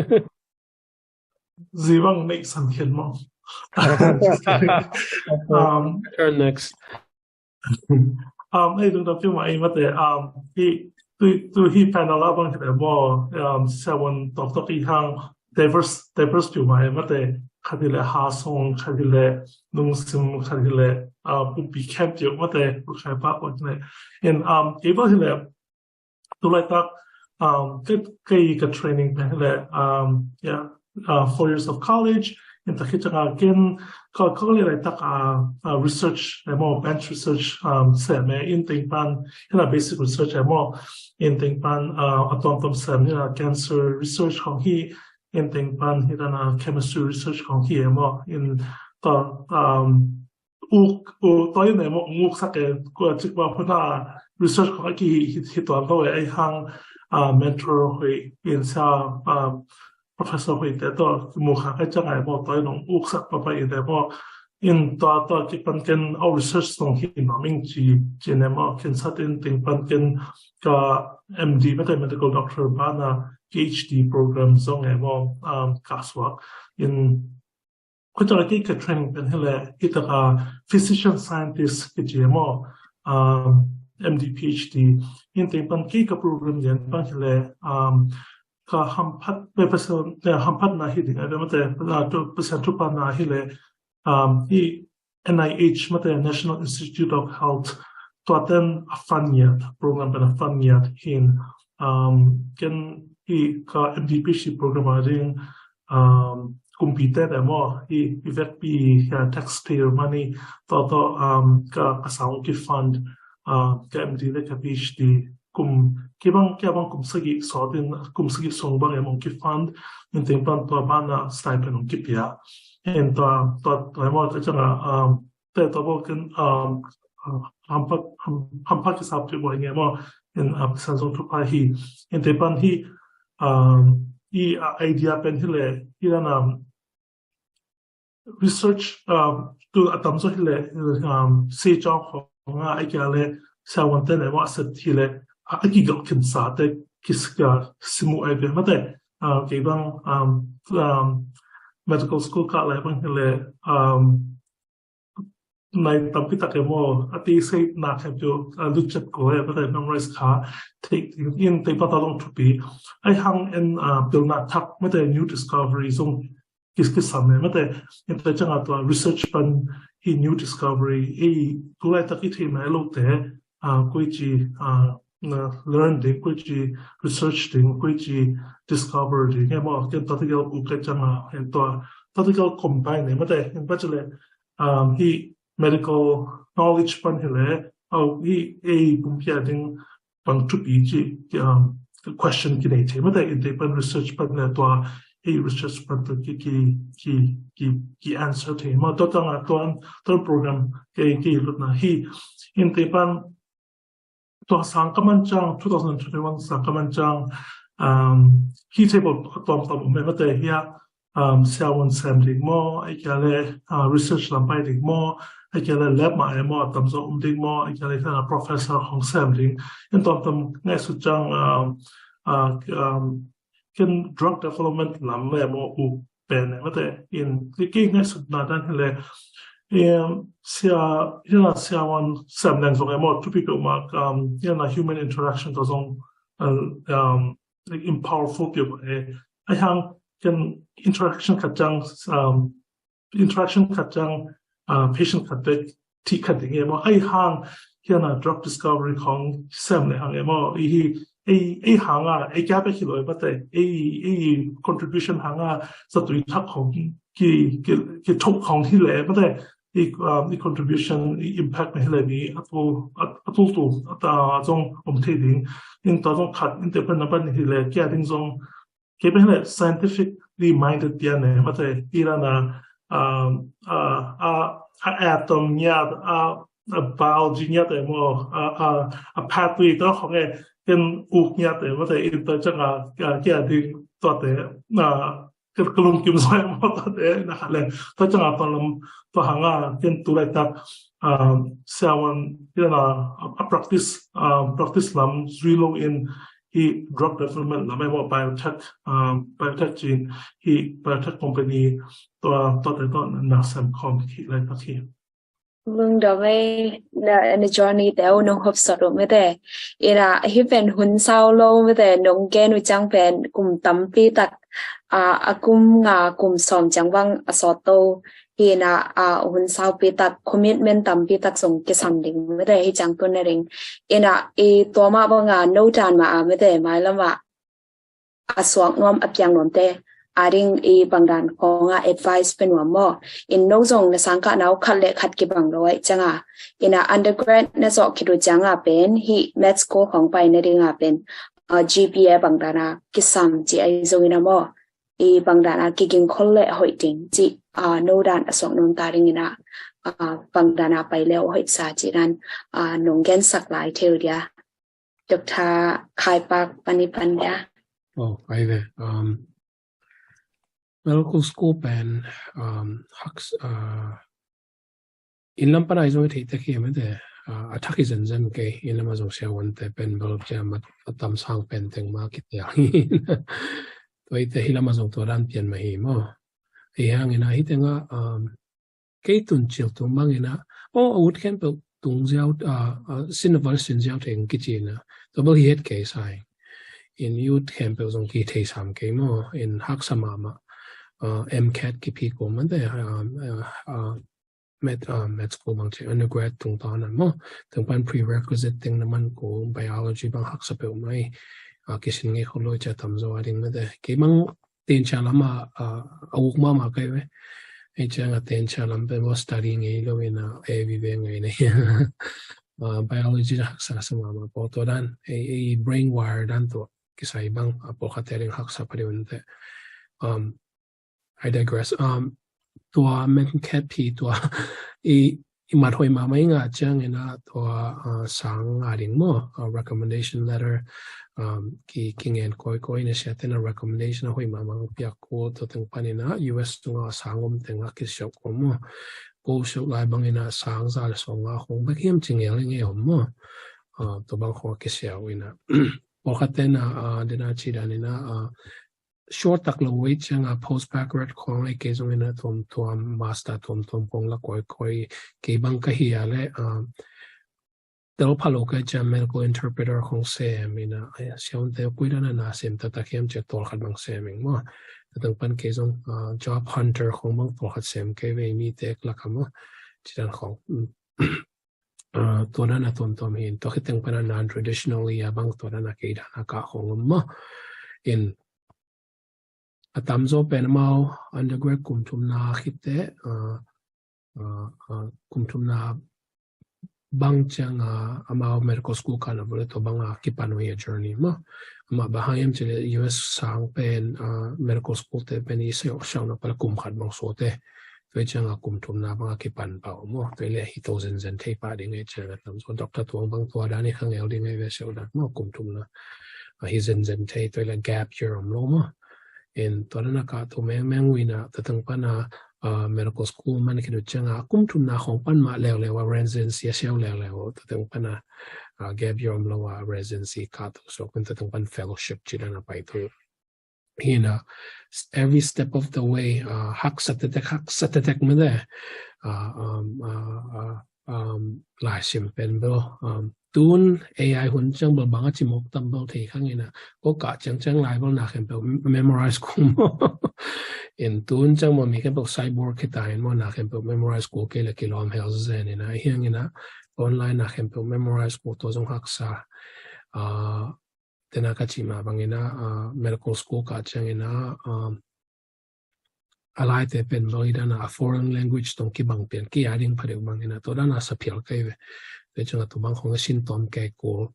Zibang next and kid mo. Just kidding. Um, turn next. Um, ei tung ta piu ma ei mate, um, hi, tu, tu hi panel a bang hi le mo, um, seven tok tok i hang diverse, diverse piu ma ei mate, khat hi le ha song, khat hi le nung sim, khat hi le, uh, pu pi khem piu mate, pu khai pa ko hi le. In, um, ei bang hi le, tu lai tak, um, kei, kei ka training pen hi le, um, yeah, uh, four years of college, in ta khit ciang a ken, ka, ka le lai tak, uh, uh, research, eh, mo bench research, um, sem e, in teng pan, hi na basic research e mo, in teng pan, uh, a tom tom sem, hi na cancer research khong hi, in teng pan, hi na chemistry research khong hi e mo, in ta, um, uk, uk, toy ne mo, uk sak e, ko chik ba huna research khong a ki hi, hi, hi tuan lo e, ei hang, uh, mentor hoi, in sa, uh, professor hoi te to, mu kha kai chang ai mo, toy nong uk sak pa pa i te mo, in tua, tua ki pan ken au research song hi ma ming chi, chi ne mo, ken sat in teng pan ken ka M D, mate medical doctor ba na P H D program zong e mo, um, ka suak, in Khuaca kei ka training pen hi le, hi taka physician scientist kici e maw, um, M D, P H D. In teng pan kei ka program lian pan hi le, um, ka hamphat, pe Pasian, eh, hamphatna hi ding a ve mate, ah, tu, Pasian thupana hi le, um, hi N I H mate, National Institute of Health, tua ten a fund ngiat, program pen a fund ngiat hi in, um, ken hih ka M D PhD program a ding, um, kumpi te te maw, hih i vekpi, uh, taxpayer money, tua tawh, um, ka, ka sang ki fund, uh, ka M D le ka PhD kum, kibang, kibang kum sagih sawt in, kum sagih sung bang em ong ki fund, in teng pan tua banah stipend ong kipia. In tua, tua, tua em aw, tua ciangah, um, te tua bawk in, um, uh, hampak, ham, hampak kisap tu bawk in em aw, in, uh, Pasian zong thupha hi. In te pan hi, um, i, uh, idea pen hi le, hi dan, um, research, um, tu a tamzaw hi le, um, si cawng khong a, a kia le, siavuante ne maw a set hi le, a, a kigelh khinsa te, kis, uh, simu ai ve mate, uh, kei bang, um, um, medical school kah lai bang hi le, um, nai tampi tak em aw, a ti sei na khem tu, uh, lut chet ko e, mate memorize kha, take in, te pa ta long thupi. Ai hang en, uh, pilna thak, mate new discovery zong kis, kisam e, mate, in te ciangah tua research pan hi new discovery, ei, tu laitak i theih nai lote, uh, koi ci, uh, na learn ding, koi ci research ding, koi ci discover ding, em aw, ken tua tegel uk e ciangah, en tua, tua tegel combine e, mate, in pa ci le, um, hi medical knowledge pan hi le, au, hi ei pumpi a ding bang thupi ci, um, question kinei thei mate, in te pan research pan le tua, ei research pan tua ki, ki, ki, ki, ki answer thei maw, tua tangah tua, tua program kei, kei lutna hi, in te pan tua sang ka man ciang, two thousand twenty-one sang ka man ciang, um, hi thei bawk a tuamtuam om e mate, hia, um, siavuan sem ding maw, a kia le, uh, research lam pai ding maw, a kia le lab mah e maw, a tamzaw om ding maw, a kia le, uh, professor khong sem ding. In tuamtuam ngaihsut ciang, um, uh, um, ken drug development lam e maw, uk pen e mate, in ki, ki ngaihsutna dan hi le, um, sia, hi na siavuan sem leng zong e maw, thupi peuhmah, um, hi na human interaction tawh zong, uh, um, like, in powerful peuhmah e. Ai hang ken interaction khat ciang, um, interaction khat ciang, uh, patient khat bek thih khat ding e maw. Ai hang hi na drug discovery khong sem le hang e maw. I hi, ei, ei hang a, ei kia bek hi lo e mate. Ei, ei contribution hang a, zatui thak khong ki, ki, ki thok khong hi le mate. I, um, i contribution, i impact na hi le ni, a tu, a, a tu tu, a ta zong om thei ding. In ta zong khat, in te pan na pan hi le, kia ding zong, kei pen hi le scientifically minded pian ne, mate, i la na, um, uh, a, a atom ngiat, a, a biology ngiat e maw, a, a, a pathway ta khong e, ken uk ngiat e, mate, in ta ciangah, a, kia ding tua te, a, ka, ka lungkim zai maw tua te, na khat le. Tua ciangah tua lam, tua hang a, ken tu laitak, um, siavuan, i la na, a, a practice, um, practice lam zui lo in, hi drug development lam e maw, biotech, um, biotech cin, hi biotech company tua, tua te tua na sem khawm hi laitak hi. Lungdam ei, na, na journey te uh nong hopsot uh mate. Ina hi pen hun sau lo mate, nong gen uh ciang pen kum tampi tak, a, a kum nga kum sawm ciang bang a sawt to. Hi na, a, hun saupi tak, commitment tampi tak zong kisam ding mate, hi ciang tun na ding. Ina i tua mah bang a no dan mah a mate, mailam ah a suak nuam a piang nuam te a ding i bang dan khong a advice pe nuam maw. In no zong na sang kah na uh khat le khat kibang lo ai ciang a. Ina undergrad na zawh khit uh ciang a pen, hi med school khong pai na ding a pen, a, G P A bang dan a kisam ci ai zong ina maw. I bang dan a kiging khol le a hoih ding ci, a, no dan a suak nuam ta ding ina, a, bang dan a pai le a hoih sa ci dan, a, nong gensak lai thei uh dia. Doctor Khai Pak pan i pan dia. Oh, ai ve. Um, medical school pen, um, hak, uh, inn lam pan ai zong i theih tek hi mate, uh, a thak hi zenzen kei, inn lam a zong siavuante pen bel cia mat a tam sang pen teng mah kitiang hi. Tua hi te hi lam a zong tua dan pian mah hi maw. Hi hang ina hi teng a, um, kei tun cil tung bang ina, oh, a ut khempeuh tung ziau, a, a, sin a val sin ziau thei ing kici ina. Tua bel hi het kei sa ing. In i ut khempeuh zong kithei sam kei maw, in haksa mahmah, a, M cat kiphik uh mate, a, a, a, med, uh, med school bang ci undergrad tungtawn a maw, tengpan prerequisite teng na man ko biology bang haksa peuhmah hi. Uh, kisin ngei khol lo i ci a tamzaw a ding mate. Kei bang tencha lam a, uh, a uk mahmah kei ve. Ei ciang a tencha lam pen maw study ngei lo in a, A B B ngei na hi. Uh, biology haksa sa mahmah pawh tua dan, ei, ei brain wire dan tua kisai bang, a pawlkhat te ding haksa pha deuh in te. Um, I digress. Um, tua men khet phi tua i, i mat hoih mahmah i ngah ciangin a tua, uh, sang a ding maw, uh, recommendation letter, um, ki, ki ngen kawikawi na sia tena recommendation a hoih mahmah piak ko tua teng panin a U S tunga sang om teng a kisiau ko maw. Ko siau lai bangin a sang za le sawng a khong bek hiam ci ngel i ngei om maw. Uh, tua bang khong a kisiau in a. Pawlkhat tena, uh, dena ci dan in a, uh, short tak lo wei ciang a postbac ret khong le kei zong in a tuamtuam master tuamtuam khong la kawikawi kei bang ka hi a le, um, tel pha lo ka ciang medical interpreter khong sem in a, ai, siaun te kui dan a na sem taktak hiam ci a tawlkhat bang sem ing maw. Tua teng pan kei zong, uh, job hunter khong bang tawlkhat sem kei ve mi tek lak a maw. Ci dan khong. Um, uh, tua dan a tuamtuam hi in tua khit teng pan a non-traditionally a bang tua dan a kei dan a kah khong om maw. In a tamzaw pen amau undergrad kum thumna khit te, uh, uh, uh, kum thumna bang ciang, uh, amau medical school kah na vele tua bang a kipan uh hi a journey maw. Amah bang hang hiam ci le U S sang pen, uh, medical school te pen i siau, siau na pala kum khat bang so te. Tua ciang a kum thumna bang a kipan pah uh maw. Tua le hi to zenzen thei pah ding e ciang a tamzaw Doctor Tuang bang tua dan i khangel ding e ve siau dan maw kum thumna. A hi zenzen thei tua le gap year om lo maw. In tua dan a kah tu mengmeng uh in a tua teng pan a, uh, medical school man khit uh ciang a kum thumna khong pan mah leuleu a residency a siau leuleu tua teng pan a, uh, gap year om lo a residency kah tu so kun tua teng pan fellowship ci dan a pai tu. Hi in a every step of the way, uh, haksa tektek, haksa tektek mate. Uh, um, uh, uh, um, laisim pen bel, um, tun A I hun ciang bel bang a ci mawk tam bel thei khang in a, ko kah ciangciang lai bel na khempeuh memorize kul maw. In tun ciang bel mi khempeuh cyborg hi ta in maw na khempeuh memorize kul kei le kilawm hel zen in a, hiang in a, online na khempeuh memorize kul tua zong haksa. Uh, tena ka cih mah bangin a, uh, medical school kah ciangin a, um, a laite pen lo i dan a foreign language tong kibang pian ki a ding pha deuh bangin a tua dan a sa phial kei ve. Tua ciang a tua bang khong a sin tawm kei kul.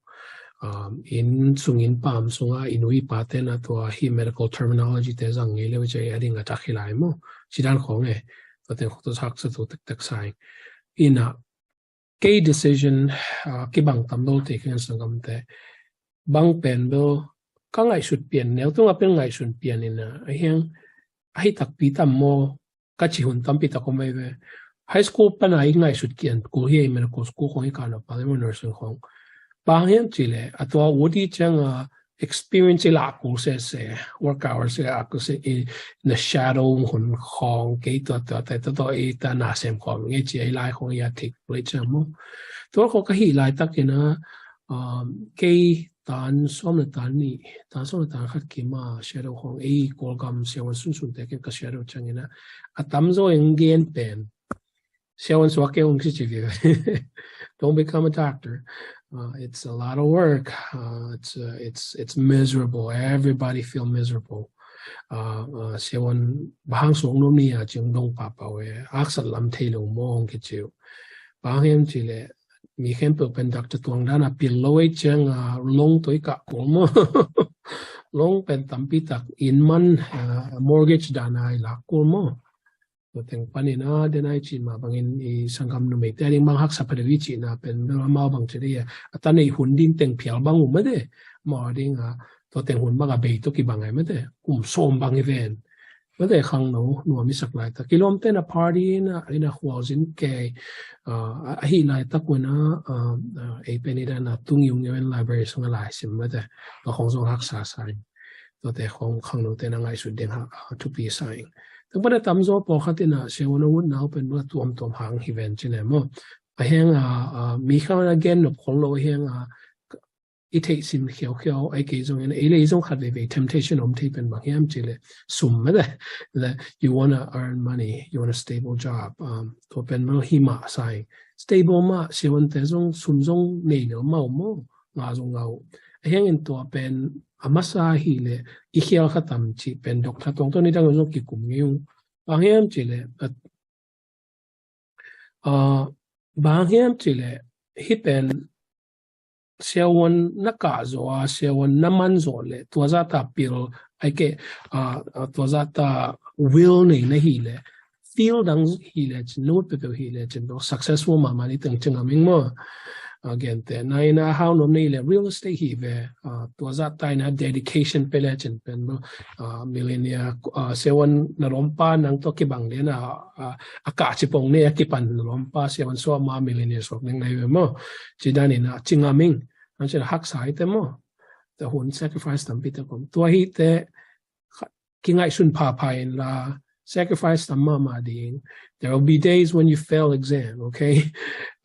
Um, inn sung inn pam sung a i nu i pa te na tua hi medical terminology te zang ngei le uh ci a ding a tak hi lai maw. Ci dan khong e. Tua teng khong tua haksa tu tektek sa ing. In a kei decision, uh, kibang tam lo te keng sanggam te. Bang pen bel ka ngaihsut pian, neu tunga pen ngaihsut pian in a, a hiang, a hi takpi tam maw, ka ci hun tampi tak om ai ve. High school pan a i ngaihsut kian kul hi a i medical school khong i kah na pale maw nursing khong. Bang hiam ci le, a tua ua di ciang a, experience i lah kul sese, work hours i lah kul se, i na shadow hun khong kei tua tua tua tua tua i ta na sem khong ngei ci a i lai khong i a thik kul i ciang maw. Tua khong ka hih laitak in a, um, kei tan sawm le tan nih, tan sawm le tan khat kim a shadow khong ei Kawlgam siavuan sunsun te ken ka shadow ciangin a, a tamzaw eng gen pen siavuan suak kei ung si ci vive. Don't become a doctor. Uh, it's a lot of work. Uh, it's, uh, it's, it's miserable. Everybody feel miserable. Uh, uh, siavuan bang hang suak nuam ni a ci ung dong pahpah ve. Haksat lam thei lo maw ong kici uh. Bang hiam ci le mi khempeuh pen Doctor Tuang dan a pil lo ei ciang a long toi kah kul maw. Long pen tampi tak inn man, uh, mortgage dan a i lak kul maw. Tua teng panin a, den a i cih mah bangin i sanggam numei te a ding bang haksa pha deuh i cihna pen bel amau bang ci dei a, a ta nei hun ding teng phial bang uh mate. Amau a ding a, tua teng hun bang a bei tua kibang ai mate. Kum sawm bang hi ven. Mate khangno nuam i sak laitak. Kilawm te na party in a, in a khual zin kei, a, a hih laitak un a, a, a, ei pen i dan a tung yung yung in library sung a laisim mate. Tua khong zong haksa sa in. Tua te khong khangno te na ngaihsut ding ha, a, thupi sa in. Teng pan a tamzaw pawlkhat in a siavuan a ut nau pen bel tuamtuam hang hi ven ci ne maw. A hiang a, a, mi khang a gen nop khol lo a hiang a, i theih sin khiaukhia, ei kei zong in ei lei zong khat veivei temptation om thei pen bang hiam cih leh sum mah de. You wanna earn money, you want a stable job. Tua pen mah hi mah sa ing. Stable mah siavuante zong sum zong nei lo mah om maw, nga zong nga uh. A hiangin tua pen a masa hi leh i khial kha tam cih pen doctor tuang tawh nidang zong kikum ngei uh. Bang hiam cih leh, bang hiam cih leh hih pen siavuan na kah zawh a, siavuan na man zawh leh tua zahta pil, ai ke, tua zahta will nei na hi leh, field dang hi leh cin, note peuhpeuh hi leh cin, successful mahmah ni teng cing a ming maw. Gente na ina hau nuam na hi leh real estate hi ve, tua zahta ina dedication pe leh cin pen maw. Millionaire, siavuan na lawmpa nang tawh kibang lian a, a kah cipong ne a kipan na lawmpa siavuan suak ma millionaire suak ning lai ve maw. Ci dan ina cing a ming. Ang cin haksa hi te maw. Te hun sacrifice tampi te kom. Tua hi te kingaihsun phapha in la, sacrifice tam mahmah ding. There will be days when you fail exam, okay?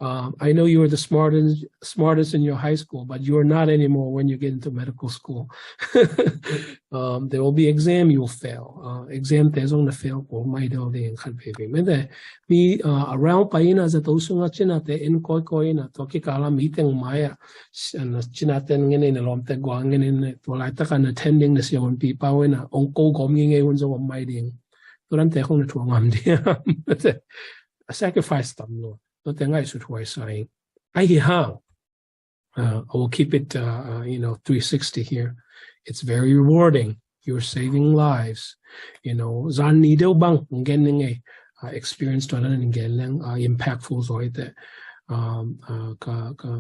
I know you were the smartest, smartest in your high school, but you are not anymore when you get into medical school. There will be exam you will fail. Exam te zong na fail ko mai deuh ding khat veve. Mete mi around pai ina zato sunga cina te en koi koi ina tua kikala mi teng mai a cina ten ngen ina lawm te guang ngen ina tua lai taka na tending na siavuan pi pau ina ong ko gom ngi ngei hun zong om mai ding. Tua dan te khong na thuang am ding. A sacrifice tam lo. Tua te ngaihsut huai sa ing. Ai hi hang. I will keep it, you know, three sixty here. It's very rewarding. You're saving lives. You know, zan ni deuh bang ngen nge experience tua dan ngen leng impactful zaw hi te. Ka ka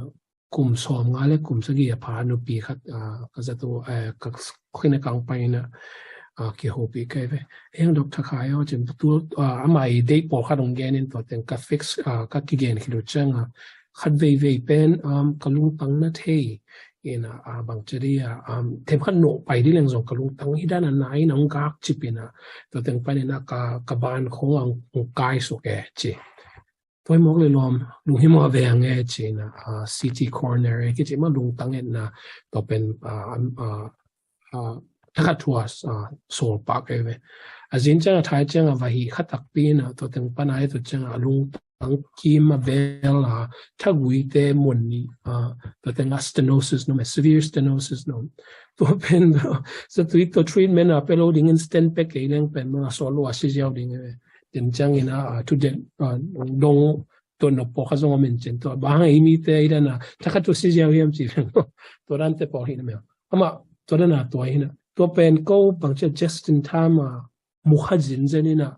kum sawm nga le kum sagih a pha nupi khat ka zato ka khuina kang paina kihopi kai ve. Heng doctor khai aw cin tu ama i dei pawl khat ong gen in tua teng ka fix ka kigen khit uh cianga khat veivei pen ka lungtang na thei ina bang ci dia them khat nawh pai di leng zong ka lungtang hi dan a nai na ong gak cip ina tua teng pan ina ka ban khong ang kai suk e ci. Tua hi mawk le lawm lunghimawh ve ang e ci ina city corner e kici ma lungtang etna tua pen thakhat thua sawl pak e ve. A zin cianga thai cianga va hi khatakpi ina tua teng pana e tua cianga a lungtang kim a vel a thagui te mun ni tua tenga stenosis nom e, severe stenosis nom. Tua pen sa tui tua treatment a pe lo dingin stent pe kei leng pen ma sawl lo a si ziau ding e ve. Tin ciangin a tu den dong tua nop pawh kha zong a min cin tua bang hang i mite i dana thakhat tua si ziau hiam ci leng tua dan te pawh hi na mel. Ama tua dana tua hi na tua pen ko bang cia just in time a mukha zinzen ina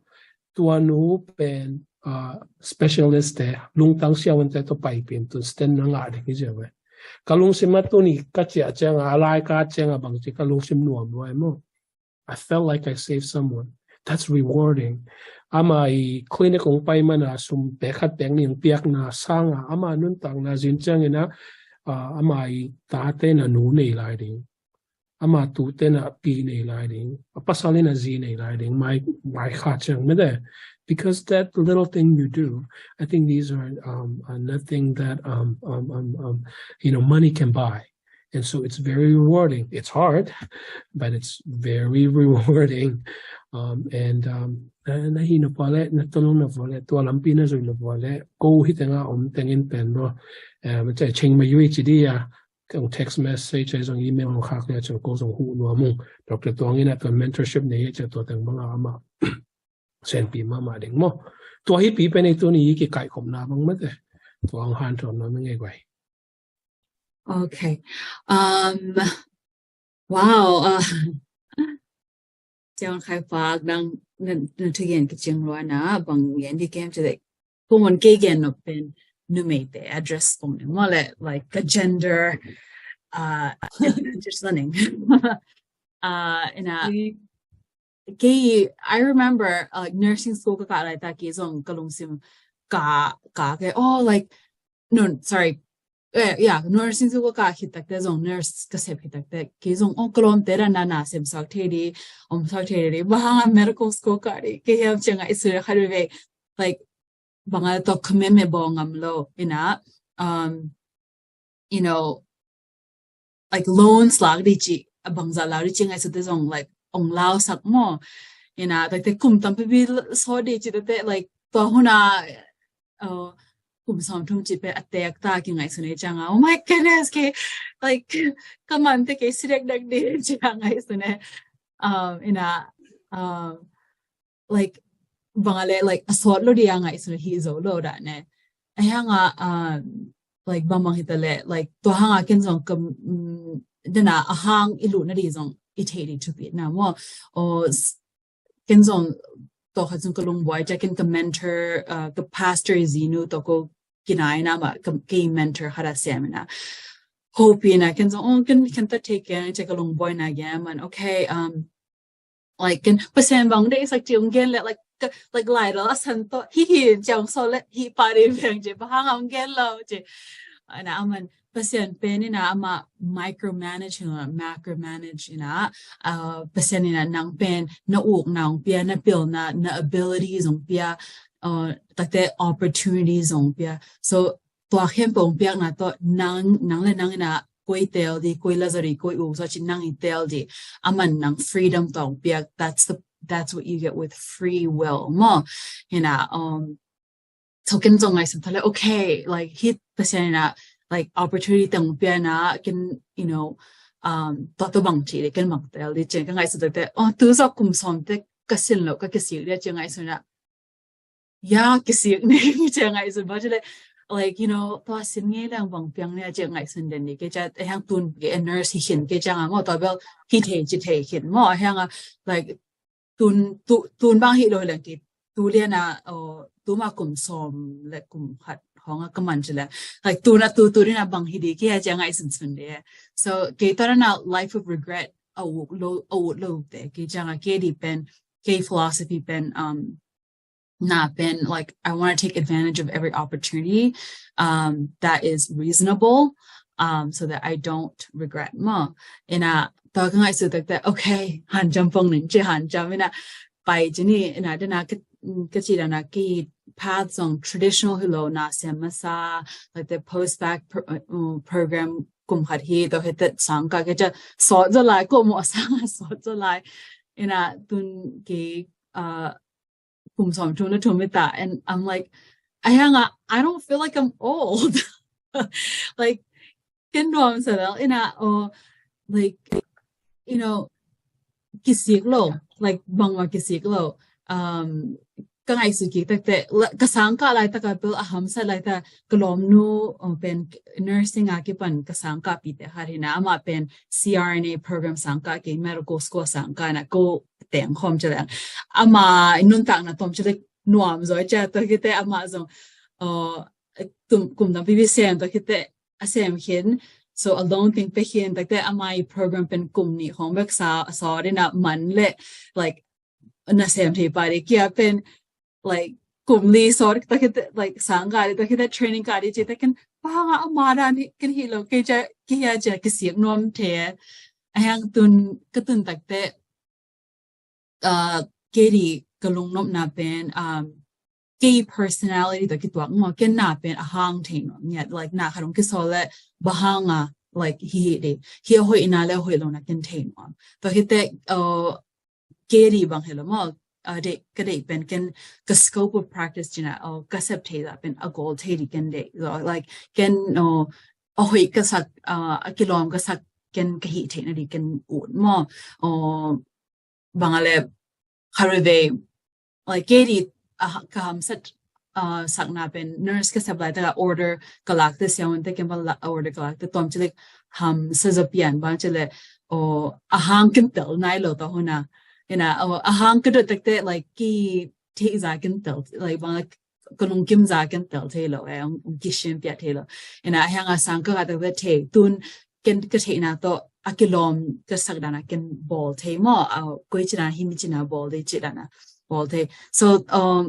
tua nu pen specialist te lungtang siavuante tua paipin tun stent na ngah ding hi ziau e. Ka lungsim a tuni ka ciah cianga a lai ka cianga bang ci ka lungsim nuam lua e maw. I felt like I saved someone. That's rewarding. Ama i clinic ong pai mana sum pek khat pek ning piakna sanga ama nuntakna zin ciangina ama i tate na nu nei lai ding. Ama tute na pi nei lai ding. A pasal ina zi nei lai ding. Mai mai kha ciang mede. Because that little thing you do, I think these are um, are nothing that um, um, um, um, you know money can buy. And so it's very rewarding. It's hard, but it's very rewarding. Um, and um, na hi na pale na tolong na vole tua lampi na zui na vole ko hi tenga om tengin pen ro. Um, chai ching ma yui chi dia kong text message ai zong email khak nia chang ko zong hu nua mung. Doctor Tuang ina tua mentorship nei cha tua teng banga ama. Sen pi mama ding mo. Tua hi pi pen ei tu ni ki kai khop na bang mate. Tua ang han thon na ngai guai. Okay. Um, wow. Uh, John Khai Fak dang na tuyen ki ching rua na bang yen di kem chede. Kumon ke gen no pen numei te address kong ne mo le like ka gender uh just learning. Uh, ina ke I remember uh, nursing school ka ka lai ta ki zong ka lungsim ka ka ke oh like no sorry eh, yeah, nursing school ka ka khit tak te zong nurse ka sep khit tak te ki zong oh kalom te da na na sem sak the di om sak the di ba hang medical school ka di ke hiam chang ai su kha ve like banga to khameme bong am lo ina um you know like loans lak di ci, a bangza lak di ci ngaihsut te zong like ong lau sak maw. Ina, like te kum tampi bi sawt di ci te like tua huna uh, kum sawm thum ci pe a tek ta ki ngaihsun e cianga, oh my goodness, ke like ka man te ke si dekdek di ci a ngaihsun e. Um, ina um, like bang a le like a sawt lo di a ngaihsun hi zo lo da ne. A hanga um, like bang bang hi ta le like tua hanga ken zong ka um, dena a hang i lu na di zong i thei di thupi na maw. O ken zong tawh khat zong ka lungbuai cia ken ka mentor uh, ka pastor i zinu tawh ko kinai na ma ka mentor hada sem ina. Hopi na ken zong oh ken ken ta take care cia ka lungbuai na gam and okay um like ken Pasian bang de isak ci ong gen le like like lai lo a san to hi hi cia ong so le hi pa de veng ci pa hang ong gen lo ci. Ana aman Pasian pen ina ama micromanage ina macromanage ina uh, Pasian ina nang pen na uk na ong pia na pil na na ability zong pia uh, takte opportunity zong pia. So tua khempeuh ong piak na to nang nang le nang ina koi tel di koi lazari koi uk so ci nang i tel di aman nang freedom tong piak. That's the that's what you get with free will maw. Ina um so ken zong ngaihsun ta le okay like hit Pasian ina like opportunity teng pia na ken you know um to to bang ci de ken bang tel di cia ka ngaihsun te oh tu zok kum sawm te ka sin lo ka kisik dia cia ngaihsun na ya kisik ni cia ngaihsun ba ci le like you know tua sin nge lang bang piang ni cia ngaihsun den ni ke cia e hang tun ke nurse hi hin ke cia nga mo tua bel hi thei ci thei hin mo hang a like tun tu tun bang hi lo lang ki tu lian a o tu ma kum sawm le kum khat hong a ka man ci le like tun a tu tu ni na bang hi di ke cia ngaihsun sun de. So ke tua na life of regret a uk lo a uk lo te ke cia nga ke di pen ke philosophy pen um na pen like I want to take advantage of every opportunity um that is reasonable um so that I don't regret maw. Ina to ka ngaihsun tak tak okay han jam pong ning ci han jam ina pai ci ni ina dena ka ci dana ki path zong traditional hi lo na sem masa like the post bac pro, uh, program kum khat hi to hi te sang ka ke ca sawt za lai ko mo sang sawt za lai ina tun ki uh kum sawm thum na thum ita and I'm like a hang a I don't feel like I'm old like ken nuam sa lo ina o like you know kisik lo like bangma kisik lo um ka ngaihsut kik takte ka sangkah laitak a pel a hamsat laitak ka lawmnu pen nursing a kipan ka sangkah pite khat hi na amah pen C R N A program sangkah kik medical school sangkah na ko teng khawm ci leng amah nuntakna tawm ci leng nuam zaw cia tua khite amah zong kum tampi pi sem tua khite a sem khin so a loan ting pe khin takte amah i program pen kum nih khawng bek sa a sawt ina man le like na sem thei pa de kia pen like kum li sawt ta khite like sang ka de ta khite training ka de ci ta ken pa nga ama dan hi ken hi lo ke ca ki hia ca kisiak nuam the a hang tun ka tun takte uh ke di ka lungnopna pen um ke personality to kituak maw ken na pen a hang thei nuam ngiat like na khat ong kisawl le ba hang a like hi hi de hi a hoih na le a hoih lo na ken thei nuam to khite uh ke di bang helo maw uh de ka de pen ken ka scope of practice cina uh ka sep thei la pen a goal thei di ken de like ken uh a hoih ka sak uh a kilawm ka sak ken ka hih theihna di ken ut maw uh bang a le kharivei like ke di ka hamsat uh sakna pen nurse ka sep lai taka order ka lakte siamun te ken ba order ka lakte tawm ci le hamsa za pian bang ci le uh a hang ken tel nai lo ta huna ina uh a hang ka dot takte like ki thei za ken tel like bang ka lungkim za ken tel thei lo e ong kishin pia thei lo ina a hang a sang ka ka takte thei tun ken ka theihna tawh a kilawm ka sak dana ken bawl thei maw a koi ci dana hi mi cina bawl thei ci dana bawl thei so um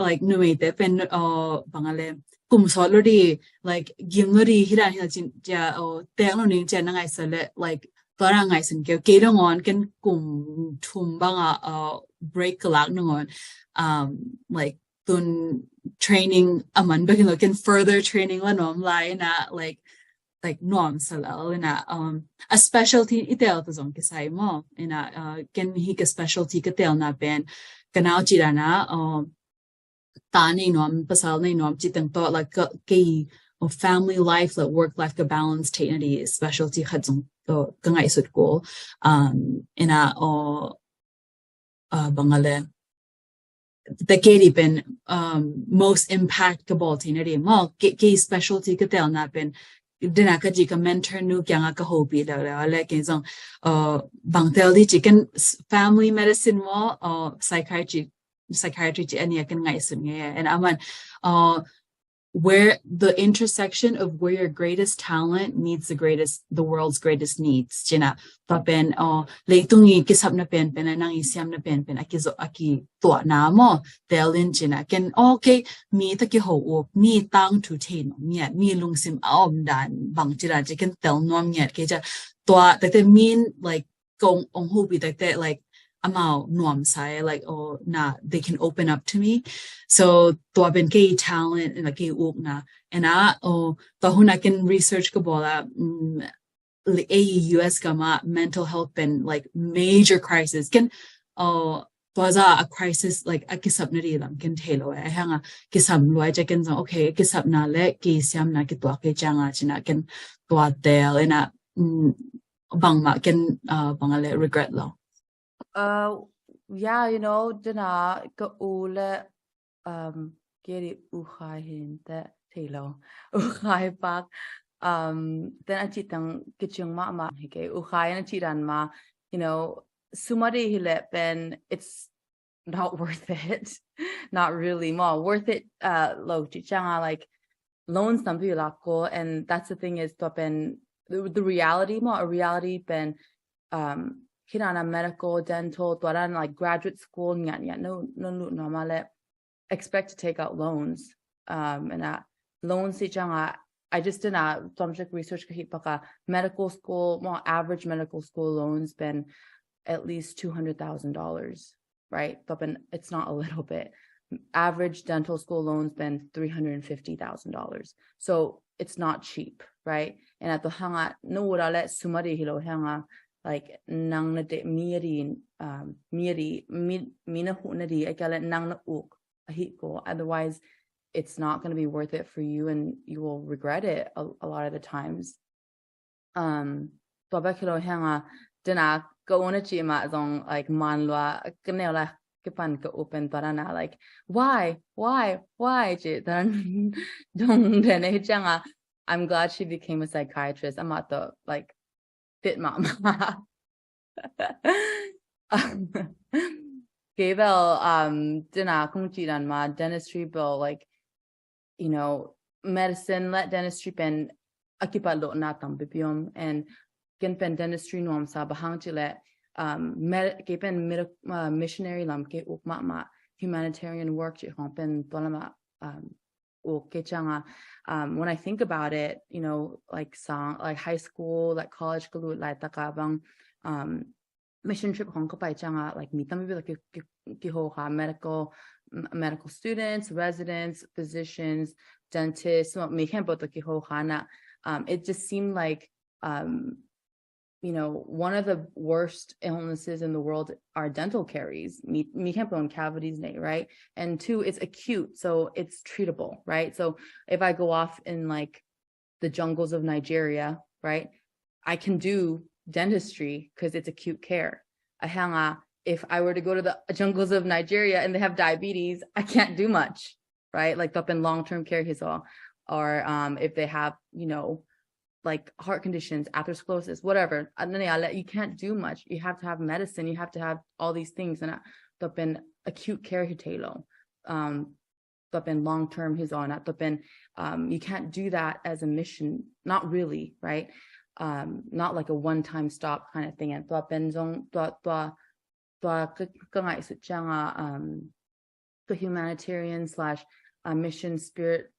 like numei te pen uh bang a le kum sawt lo di like gim lo di hi dan hi cin cia uh teng lo ning cia na ngaihsa le like tua na ngaihsun keu kei dong on ken kum thum bang a uh break ka lak nong on um like tun training a man bek in lo ken further training la nuam lai na like like nuam sa lel ina, um, a specialty i tel ta zong kisai maw ina, uh, ken hi ka specialty ka telna pen ka nau ci dana, um, ta nei nuam, pasal nei nuam ci teng tawh, like, ka, kei, uh, family life, like, work life ka balance theihna di specialty khat zong, uh, ka ngaihsut kul, um, ina, uh, uh, bang a le, ta kei di pen, um, most impact ka bawl theihna di maw, kei, kei specialty ka telna pen, dena ka ci ka mentor nu kianga ka hopih leuleu a le kei zong, uh, bang tel di ci ken s-, family medicine maw, uh, psychiatry, psychiatry ci a nia ken ngaihsun nge. And aman, uh, where the intersection of where your greatest talent meets the greatest, the world's greatest needs. Cina, tua pen, uh, leitungi kisapna penpen, a nangi siamna penpen, a kizo, a kituahna maw, tel in cina. Ken, okay, mi ta kiho up, mi tangthu thei nuam ngiat, mi lungsim a om dan bang ci dan ci ken tel nuam ngiat kei ca. Tua, takte min, like, kong, ong hopih takte, like, amau nuam sa e, like, oh, na, they can open up to me. So, tua pen kei talent, like, kei ukna. And a, oh, tua hun a ken research ka bawl a, mm, le, ei U S gam a mental health pen, like, major crisis. Ken, oh, tua za a crisis, like, a kisapna di lam ken thei lo e. A hang a kisam lua e ca ken zong, okay, kisapna le kisiamna kituak kei cianga cina ken tua tel ina, mm, bangmah ken, uh, bang a le regret lo. Uh, yeah, you know, dena ka u le, um, kei di U Khai hin te thei lo. U Khai Pak, um, ten a ci tang kiciang mahmah hi kei. U Khai in a ci dan ma, you know, sum a di hi le pen, it's not worth it. Not really. Maw, worth it, uh, lo ci cianga, like, loans tampi lak ko, and that's the thing is, tua pen, the, the reality maw, a reality pen, um, hi dan a medical, dental, tua dan, like, graduate school, ngiat ngiat, no, no lut nuam a le expect to take out loans. Um, and a loans ci cianga, I just did a tuamcik research ka hih pak a medical school, maw, average medical school loans pen at least two hundred thousand dollars, right? Tua pen, it's not a little bit. Average dental school loans pen three hundred and fifty thousand dollars. So it's not cheap, right? And a tua hang a, no, ua le sum a di hi lo hang a, like, nang na deih mi a di, um, mi a di, mi, mi na huh na di, a kia le nang na uk a hih ko. Otherwise, it's not gonna be worth it for you and you will regret it a, a lot of the times. Um, tua bek hi lo hang a, dena ka u na ci mah zong, like, man lua, ka neu la, kipan ka u pen tua dana, like, why, why, why ci, tua dan dong den e cianga, I'm glad she became a psychiatrist. Amah tawh, like, fit mahmah. Kei bel, um, dena kong ci dan ma, dentistry bel, like, you know, medicine le dentistry pen a kipat lohna tampipi om, and ken pen dentistry nuam sa bang hang ci le, um, med-, kei pen mid-, uh, missionary lam kei uk mahmah, humanitarian work ci hong pen tua lam a, um, uk kei cianga. Um, when I think about it, you know, like sang, like high school, like college ka lut laitak a bang, um, mission trip hong ka pai cianga, like, mi tampi bel ki, ki, kiho kha medical, m-, medical students, residents, physicians, dentists, mi khempeuh tawh kiho kha na. Um, it just seemed like, um, you know, one of the worst illnesses in the world are dental caries. Mi, mi khempeuh in cavities nei, right? And two, it's acute, so it's treatable, right? So if I go off in, like, the jungles of Nigeria, right? I can do dentistry 'cause it's acute care. A hang a, if I were to go to the jungles of Nigeria and they have diabetes, I can't do much, right? Like, tua pen long-term care hi zaw. Or, um, if they have, you know, like, heart conditions, atherosclerosis, whatever. And then, yeah, you can't do much. You have to have medicine. You have to have all these things. And, uh, tua pen acute care hi thei lo. Um, tua pen long-term hi zaw na, tua pen, um, you can't do that as a mission, not really, right? Um, not like a one-time stop kind of thing. And tua pen zong, tua, tua, tua ka, ka ngaihsut cianga, um, tua humanitarian slash, uh, mission spirit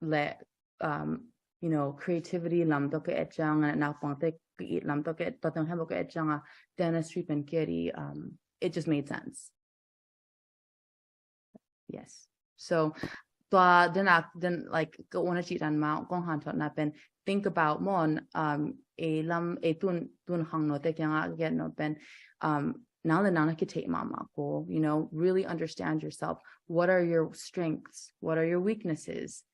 le, um, you know, creativity lam tawh ka et cianga, naupangte ka it lam tawh ka et, tua teng khempeuh ka et cianga, dentistry pen kei di, um, it just made sense. Yes. So, tua, then, uh, then, like, ka u na ci dan ma, kong hanthawn na pen, think about maw, um, ei lam, ei tun, tun khangnote kiangah ka gen nop pen, um, nang le nang na kitheih mahmah ko, you know, really understand yourself. What are your strengths? What are your weaknesses?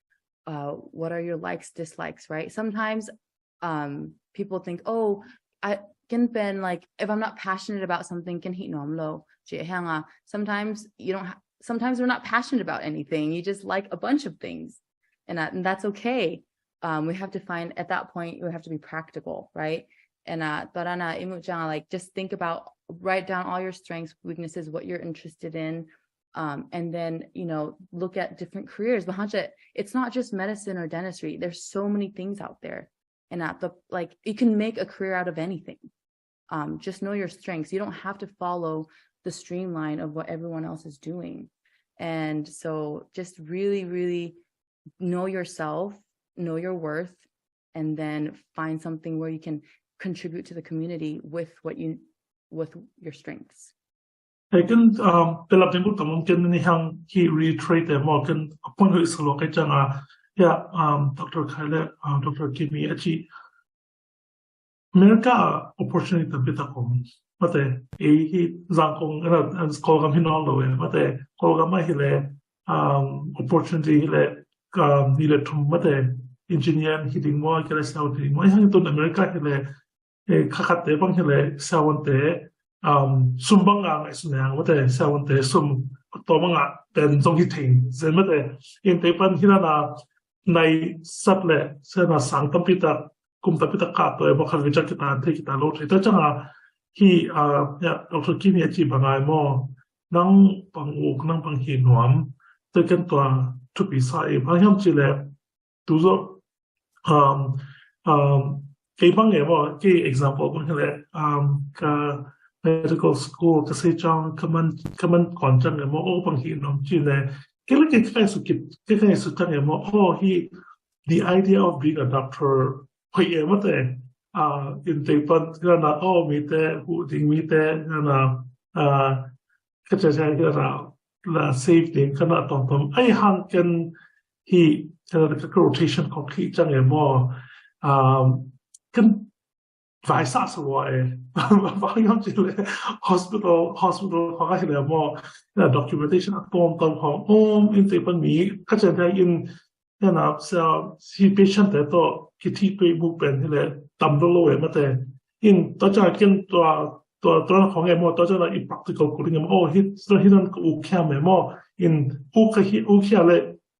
Uh, what are your likes, dislikes, right? Sometimes, um, people think, "Oh, I can pen, like, if I'm not passionate about something, ken hih nuam lo," ci hi hang a. Sometimes you don't ha-, sometimes we're not passionate about anything. You just like a bunch of things. And that, and that's okay. Um, we have to find, at that point, we have to be practical, right? And, uh, tua dan a i muh ciang a, like, just think about, write down all your strengths, weaknesses, what you're interested in, um, and then, you know, look at different careers. Bang hang ci, it's not just medicine or dentistry. There's so many things out there. And at the, like, you can make a career out of anything. Um, just know your strengths. You don't have to follow the streamline of what everyone else is doing. And so just really, really know yourself, know your worth, and then find something where you can contribute to the community with what you, with your strengths. Hey, ken, um, pelap ding buk tam om ken ni hang hi reiterate te maw, ken a point hoih sa lo kai ciang a, ya, um, Doctor Khai le, um, Doctor Kimi a ci America opportunity tampi tak om. Mate, ei hi Zangkong, eh, Kawlgam hi nawn lo e. Mate, Kawlgam ah hi le, um, opportunity hi le, um, ni le thum mate, engineer hi ding maw, kei le siavuan hi ding maw. Ei hang tun America hi le, eh, kha khatte bang hi le siavuante, um, sum bang a ngaihsun e hang mate, siavuante sum tua bang a pen zong hi thei zen mate. In tei pan hi na na nai sat le, sia na sang tampi tak, kum tampi tak kah tua e, bang khat vei ciang kitan thei kitan lo thei. Tua ciang a, hi, ah, ya, Doctor Kimi a ci bang a e maw, nang bang uk, nang bang hi nuam, tua ken tua thupi sa e, bang hiam ci le, tu zo, um, um, kei bang e maw, kei example bang hi le, um, ka medical school, ka sei ciang, ka man, ka man kon ciang e maw, o bang hi nuam ci le, kei le kei ka ngaihsut kit, kei ka ngaihsut ciang e maw, o hi, the idea of being a doctor, hoih e mate, ah, in tei pan, na na, o mite, hu ding mite, na na, ah, ka cia cia hi na na, la save ding, ka na tom tom. Ei hang ken hi, ka na ka rotation khong khi ciang e maw. Um, ken vai sa sa lua e. Bang hiam ci le hospital, hospital khong a hi le maw. Na documentation a tom tom khong om in tei pan mi, ka cia cia in, na na, sia, si patient te tawh kithi tuai buk pen hi le tam lo lo e mate. In tua ciang ken tua, tua, tua khong e maw, tua ciang a i practical kul ding e maw, o hi, tua hi nan ka uk hiam e maw, in uk ka hi, uk hia le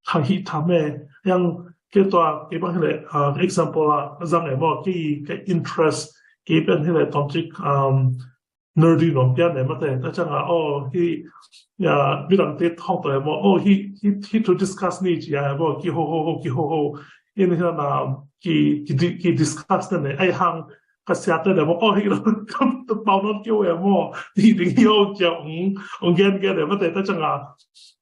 hang hi tham e, yang kei tua, kei bang hi le, ah, example a zang e maw, kei ka interest, kei pen hi le tom cik, um, nerdy nuam pian e mate, tua ciang a, o hi, ya, midang te thong to e maw, o hi, hi, hi to discuss ni ci a e maw, ki ho ho ho, ki ho ho, in hi na, ki, ki di-, ki discuss ne ne, ei hang, ka sia te le maw, o hi lo, ka pau non kio e maw, hi ding hi o kia, ong, ong gen gen e mate, tua ciang a,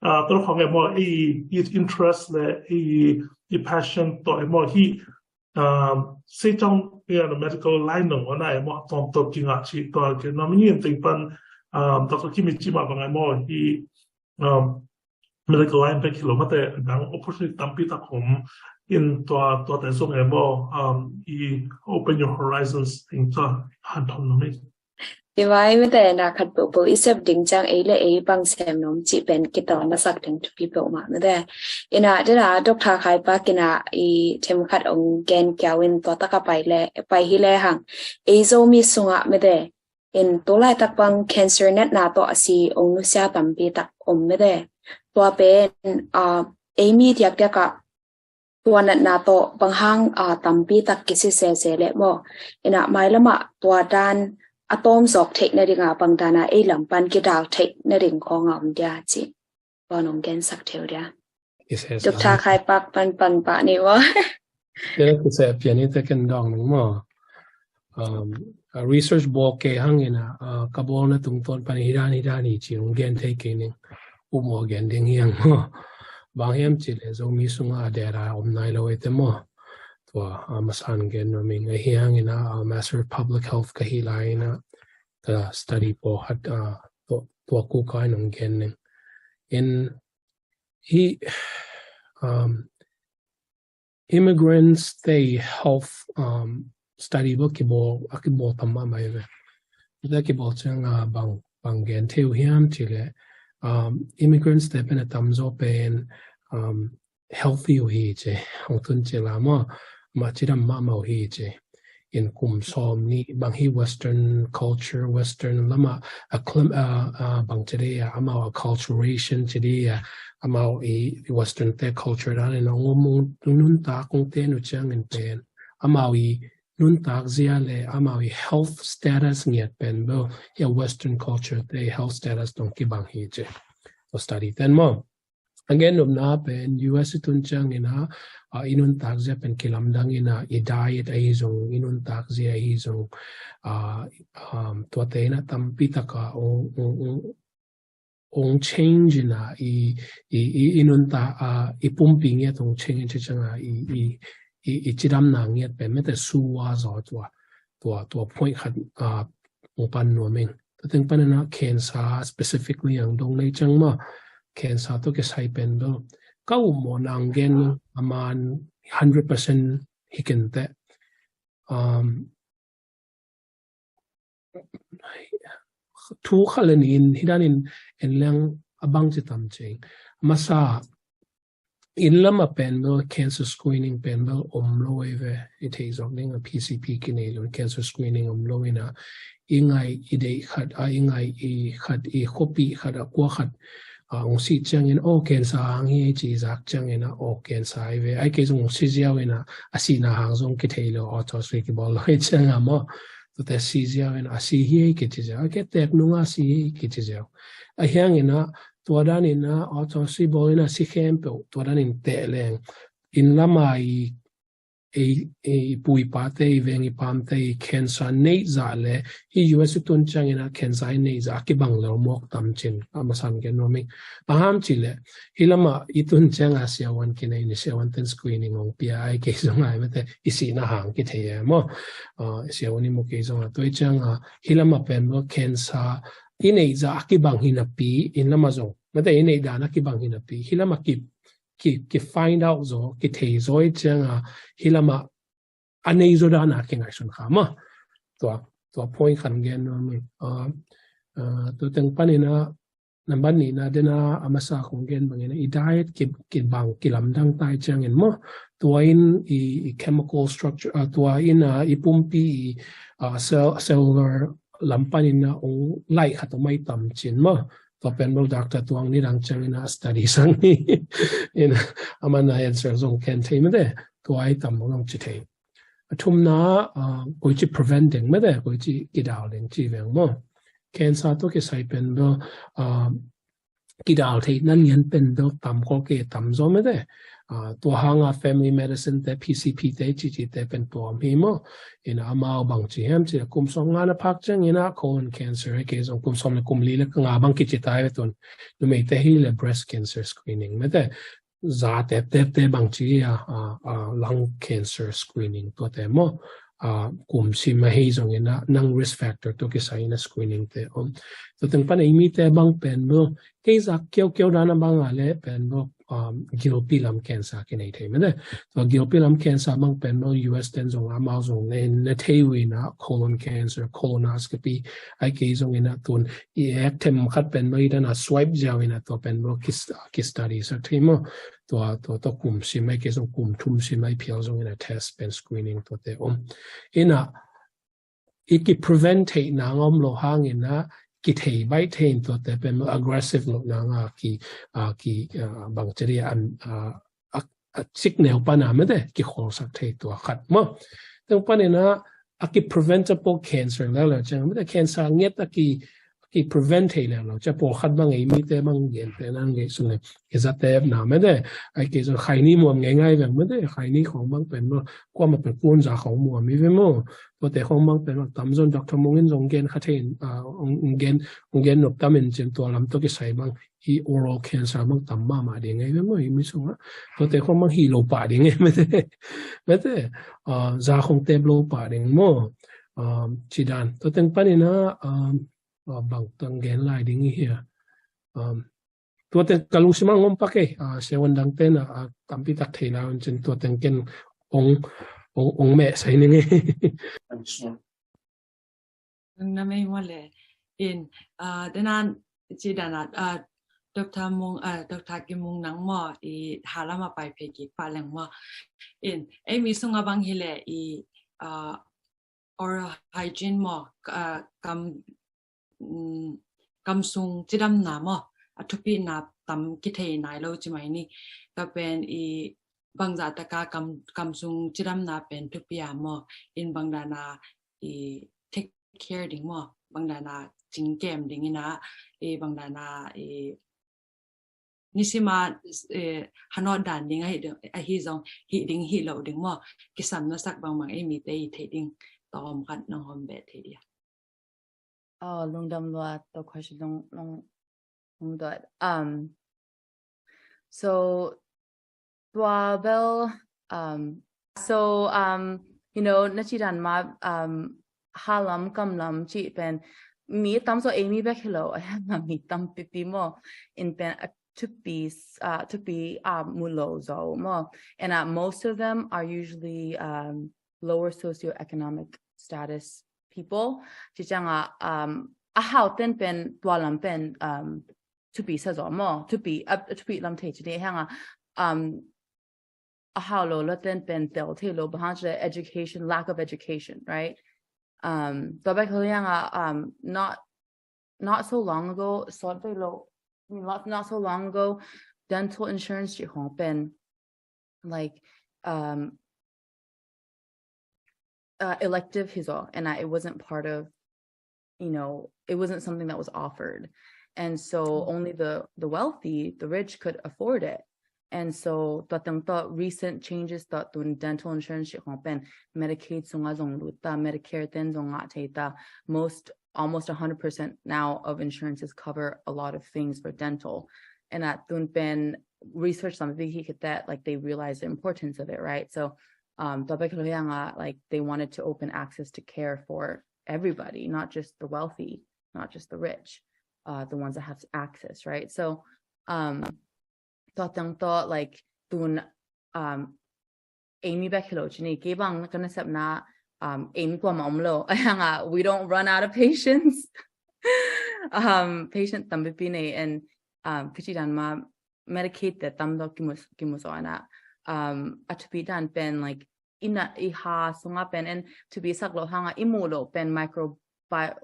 ah, tua khong e maw, i, i interest le, i, i passion to e maw, hi, um, sei ciang, ya, medical line nong wana e maw, tom tom ki ngah ci tua ke, na mi ngen teng pan, um, Doctor Kimi ci mah bang e maw, hi, um, medical line bek hi lo mate, dang opportunity tampi tak om in tua, tua te zong e maw, um, i open your horizons ding tua hanthawn nuam ing. I vai mate na khat peuhpeuh i sep ding ciang ei le ei bang sem nuam cih pen kitawn na sak ding thupi peuhmah mate. Ina dena Doctor Khai Pak ina i themkhat ong gen kiau in tua taka pai le, pai hi le hang. Ei Zomi sungah mate. In tu laitak bang cancer natna tawh a si ong nusia tampi tak om mate. Tua pen, ah, ei mi diakdiak ah tua natna tawh bang hang, ah, tampi tak kisi sese le maw. Ina mailam ah tua dan a tawm zawk theih nading a bang dan a ei lam pan kidal theih nading khong a om dia ci. Tua nong gensak theu dia. Kise sa. Doctor Khai Pak pan pan pah ni maw. Tena kise a pian ni te ken dawng ning maw. Um, a research bawl kei hang ina, ah, ka bawlna tungtawn pan hi dan hi dan hi ci nong gen thei kei ning. Up maw gen ding hi hang maw. Bang hiam ci le Zomi sunga a dera om nai lo e te maw. Tua, ah, masan gen nuam ing a hi hang ina, ah, Master of Public Health ka hi lai ina, ka study pawlkhat, ah, tua, tua kuk a nong gen ning. In hi, um, immigrants te health, um, study bel kibawl, a kibawl tam mahmah hi ve. Tua kibawl ciang a bang, bang gen thei uh hiam cih leh, um, immigrants te pen a tamzaw pen, um, healthy uh hi ci, hong tun ci la maw, mah cidam mahmah uh hi ci. In kum sawmnih bang hi Western culture, Western lam ah, a clim-, a, a, bang ci ding a, amau acculturation ci ding a, amau i Western te culture dan in hong om, hong nuntak, hong ten uh ciangin pen amau i nuntak zia le amau i health status ngiat pen bel hi a, Western culture te health status tawh kibang hi ci. Tua study ten maw. A gen nopna pen U S i tun ciangin a, a, i nuntak zia pen kilamdang in a, i diet ahi zong, i nuntak zia ahi zong, a, um, tuate in a tampi tak a hong, hong, hong, hong change in a, i, i, i, i nuntak, a, i pumpi ngiat hong change in ci ciang a, i, i, i, i cidamna ngiat pen mete sua zaw tua, tua, tua point khat, a, hong pan nuam ing. Tua teng panin a cancer specifically hong dong nei ciang maw, cancer tawh kisai pen bel ka um maw nang gen a man hundred percent hi kei teh. Um, thu khat le nih in hi dan in en leng a bang ci tam cing. Masa inn lam ah pen bel cancer screening pen bel om lo ei ve, i theih zawk ding a P C P kinei lo cancer screening om lo in a, i ngai i deih khat a, i ngai i khat, i khuapi khat a, kua khat a, hong sih ciangin, aw, cancer hang hi ci zak ciangin a, aw, cancer hi ve. Ai kei zong hong si ziau in a, a sihna hang zong kithei lo, autopsy kibawl lo hi ciang a maw. Tuate si ziau in a, a si hi kici ziau. A ke tek nung a si hi kici ziau. A hiang in a, tua dan in a, autopsy bawl in a si khempeuh tua dan in teh leng, inn lam a i, i, i pu i pate, i veng i pamte i cancer neih zah le, hi U S i tun ciangin a cancer i neih zah a kibang lel mawk tam cin, a masan gen nuam ing. Bang hang hiam cih leh, hi lam ah i tun ciang a siavuan kinei in, siavuan ten screening hong pia, ai kei zong ai mete, i sihna hang kithei e maw. A, siavuan i mu kei zong a, tua hi ciang a, hi lam ah pen bel cancer i neih zah a kibang hi napi, inn lam ah zong mete i neih dan a kibang hi napi, hi lam ah ki, ki, ki find out zaw, kithei zaw hi ciang a, hi lam ah a nei zaw dan a kingaihsun kha maw. Tua, tua point khat gen nuam ing. A, a, tua teng panin a, nambat nihna den a, a masa kong gen bangin a, i diet ki, kibang, kilamdang ta hi ciangin maw, tua in i, i chemical structure, a, tua in a, i pumpi i, a, cell, cellular lam panin a hong laih khat om ai tam cin maw. Tua pen bel Doctor Tuang ni dang ciangin a study sang ni. In a, aman a answer zong ken thei mete, tua ai tam bang zong ci thei. A thumna, a, koici prevent ding mete, koici kidal ding ci veng maw. Cancer tawh kisai pen bel, a, kidal theihna lian pen bel tam khol kei, tam zaw mete. A, tua hang a family medicine te, P C P te, cici te pen tuam hi maw. In a, amau bang ci hiam cih leh kum sawmnga na phak ciangin a colon cancer, ai kei zong kum sawm le kum li le ka nga bang kici ta hi ve tun. Numeite hi leh breast cancer screening mete. Za teptep te bang ci a, a, a, lung cancer screening tuate maw. A, kum sim a hi zongin a, nang risk factor tawh kisai in a screening te om. Tua teng pan a i mite bang pen bel, kei zak kiaukiau dan a bang a le pen bel, um, gilpi lam cancer kinei thei mete. Tua gilpi lam cancer bang pen bel U S ten zong amau zong ne, ne thei uh in a colon cancer, colonoscopy, ai kei zongin a tun i ek them khat pen bel i dan a swipe ziau in a tua pen bel ki, ki study sak thei maw. Tua, tua, tua kum sim ai kei zong kum thum sim ai phial zongin a test pen screening tuate om. In a, i ki prevent theih nang om lo hangin a, kithei baih thei in tuate pen aggressive lo nang a ki, a ki, a, bang ci ding a, a, a, a signal pan a mete kikhawlsak thei tua khat maw. Teng panin a, a ki preventable cancer leuleu ciang mete cancer ngiat a ki, ki prevent thei leuleu ciang pawlkhat bang ei mite bang gente nang gei sung le, i zatepna mete, ai kei zong khaini muam ngeingai veng mete, khaini khong bang pen maw, kuamah pen kun za khong muam hi ve maw. Tuate khong bang pen maw, tam zong Doctor Mung in zong gen kha thei in, a, hong, hong gen, hong gen nop tam in cin tua lam tawh kisai bang hi oral cancer bang tam mahmah ding ei ve maw, i mi sung a. Tuate khong bang hi lo pah ding ei mete, mete, a, za khong tep lo pah ding maw. A, ci dan. Tua teng panin a, a, a, bang tang gen lai ding i hia. Um, Tua teng ka lungsim ah ngom pak ei, ah, seven dang ten, ah, ah, tampi tak thei lai un cin tua teng ken ong, ong, ong meh sai ning ei. Nang na mei maw le. In, ah, denan ci dan ah, ah, Doctor Mung, ah, Doctor Kim Mung nang maw, i halam a pai phe kik pa leng maw. In, ei mi sung a bang hi le i, ah, oral hygiene maw, ah, kam, mm, kam sung cidamna maw, a thupina tam kithei nai lo ci mai ni. Ka pen i bangzah taka kam, kam sung cidamna pen thupi a maw, in bangdana i take care ding maw, bangdana cingkem ding ina, i bangdana i nisima, eh, hanot dan ding ahi ding, ahi zong, hi ding, hi lo ding maw, kisam na sak bangmang ei mite i thei ding, tawm khat nong hom be thei dia. Oh, lungdam lua, to question long, long, long dot. Um, so, tua bel, um, so, um, you know, na ci dan ma, um, halam kamlam ci pen, mi tam so ei mi bek hi lo, mi tam pipi maw, in pen a thupi, uh, thupi, uh, mu lo zo maw. And, uh, most of them are usually, um, lower socioeconomic status people. Ci ciang a, um, a hau ten pen, tua lam pen, um, thupi sa zo maw. Thupi, uh, thupi lam thei ci ni hang a, um, a hau lo lo ten pen tel thei lo, bang hang ci le education, lack of education, right? Um, tua bek hang a, um, not, not so long ago, sawt vei lo, not, not so long ago, dental insurance ci hong pen, like, um, uh, elective hi zaw, and I, it wasn't part of, you know, it wasn't something that was offered. And so only the, the wealthy, the rich could afford it. And so tua teng tawh recent changes tawh tun dental insurance ci hong pen Medicaid sungah zong lut ta, Medicare ten zong ngah thei ta. Most, almost a hundred percent now of insurances cover a lot of things for dental. And a tun pen research tampi hi khit teh, like, they realize the importance of it, right? So, um, tua bek hi lo hang a, like, they wanted to open access to care for everybody, not just the wealthy, not just the rich, uh, the ones that have access, right? So, um, tua teng tawh, like, tun, um, ei mi bek hi lo ci ni, kei bang ka nasepna, um, ei mi kuamah om lo. Hang a, we don't run out of patients. Um, patient tampipi nei, and, um, ka ci dan ma Medicaid te tam tawh kimu, kimu zaw na. Um, a thupi dan pen, like, ina i ha sungah pen, and thupi sak lo hang a i muh lo pen microbi-,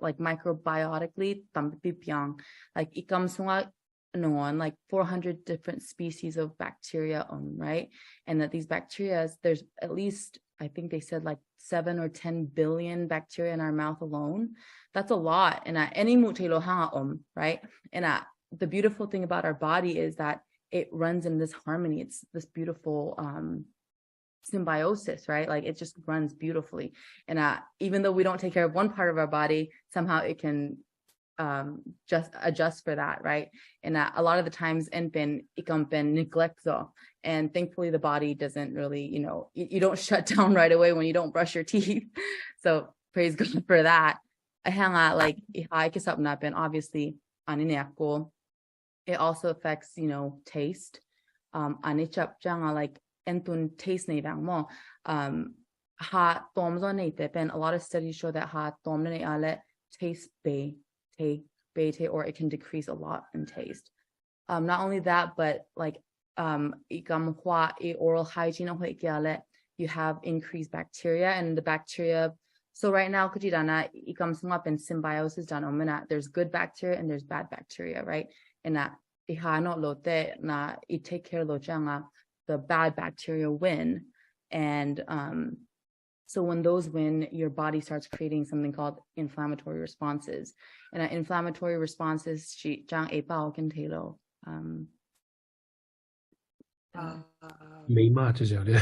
like, microbiotically tampipi piang. Like, i kam sungah nangawn, like, four hundred different species of bacteria om, right? And that these bacteria, there's at least, I think they said, like, seven or ten billion bacteria in our mouth alone. That's a lot. And a, and i muh thei lo hang a om, right? And a, the beautiful thing about our body is that it runs in this harmony. It's this beautiful, um, symbiosis, right? Like, it just runs beautifully. And, uh, even though we don't take care of one part of our body, somehow it can, um, just adjust for that, right? And, uh, a lot of the times, en pen, i kam pen neglect zaw. And thankfully, the body doesn't really, you know, you, you don't shut down right away when you don't brush your teeth. So praise God for that. A hang a, like, i ha i kisapna pen, obviously, an i nek ko. It also affects, you know, taste. Um, an i ciap ciang a, like, en tun taste nei vang maw. Um, ha tawm zaw nei te pen, a lot of studies show that ha tawm nei a le taste bei, te, bei te, or it can decrease a lot in taste. Um, not only that, but, like, um, i kam hua, i oral hygiene a hoih kei a le, you have increased bacteria, and the bacteria, so right now, ka ci dan a, i kam sungah pen symbiosis dan om in a, there's good bacteria and there's bad bacteria, right? And a, i ha nawh lo te na, i take care lo ciang a, the bad bacteria win. And, um, so when those win, your body starts creating something called inflammatory responses. And, uh, inflammatory responses, ci ciang ei pau ken thei lo. Um, uh, Meima ci ziau dia.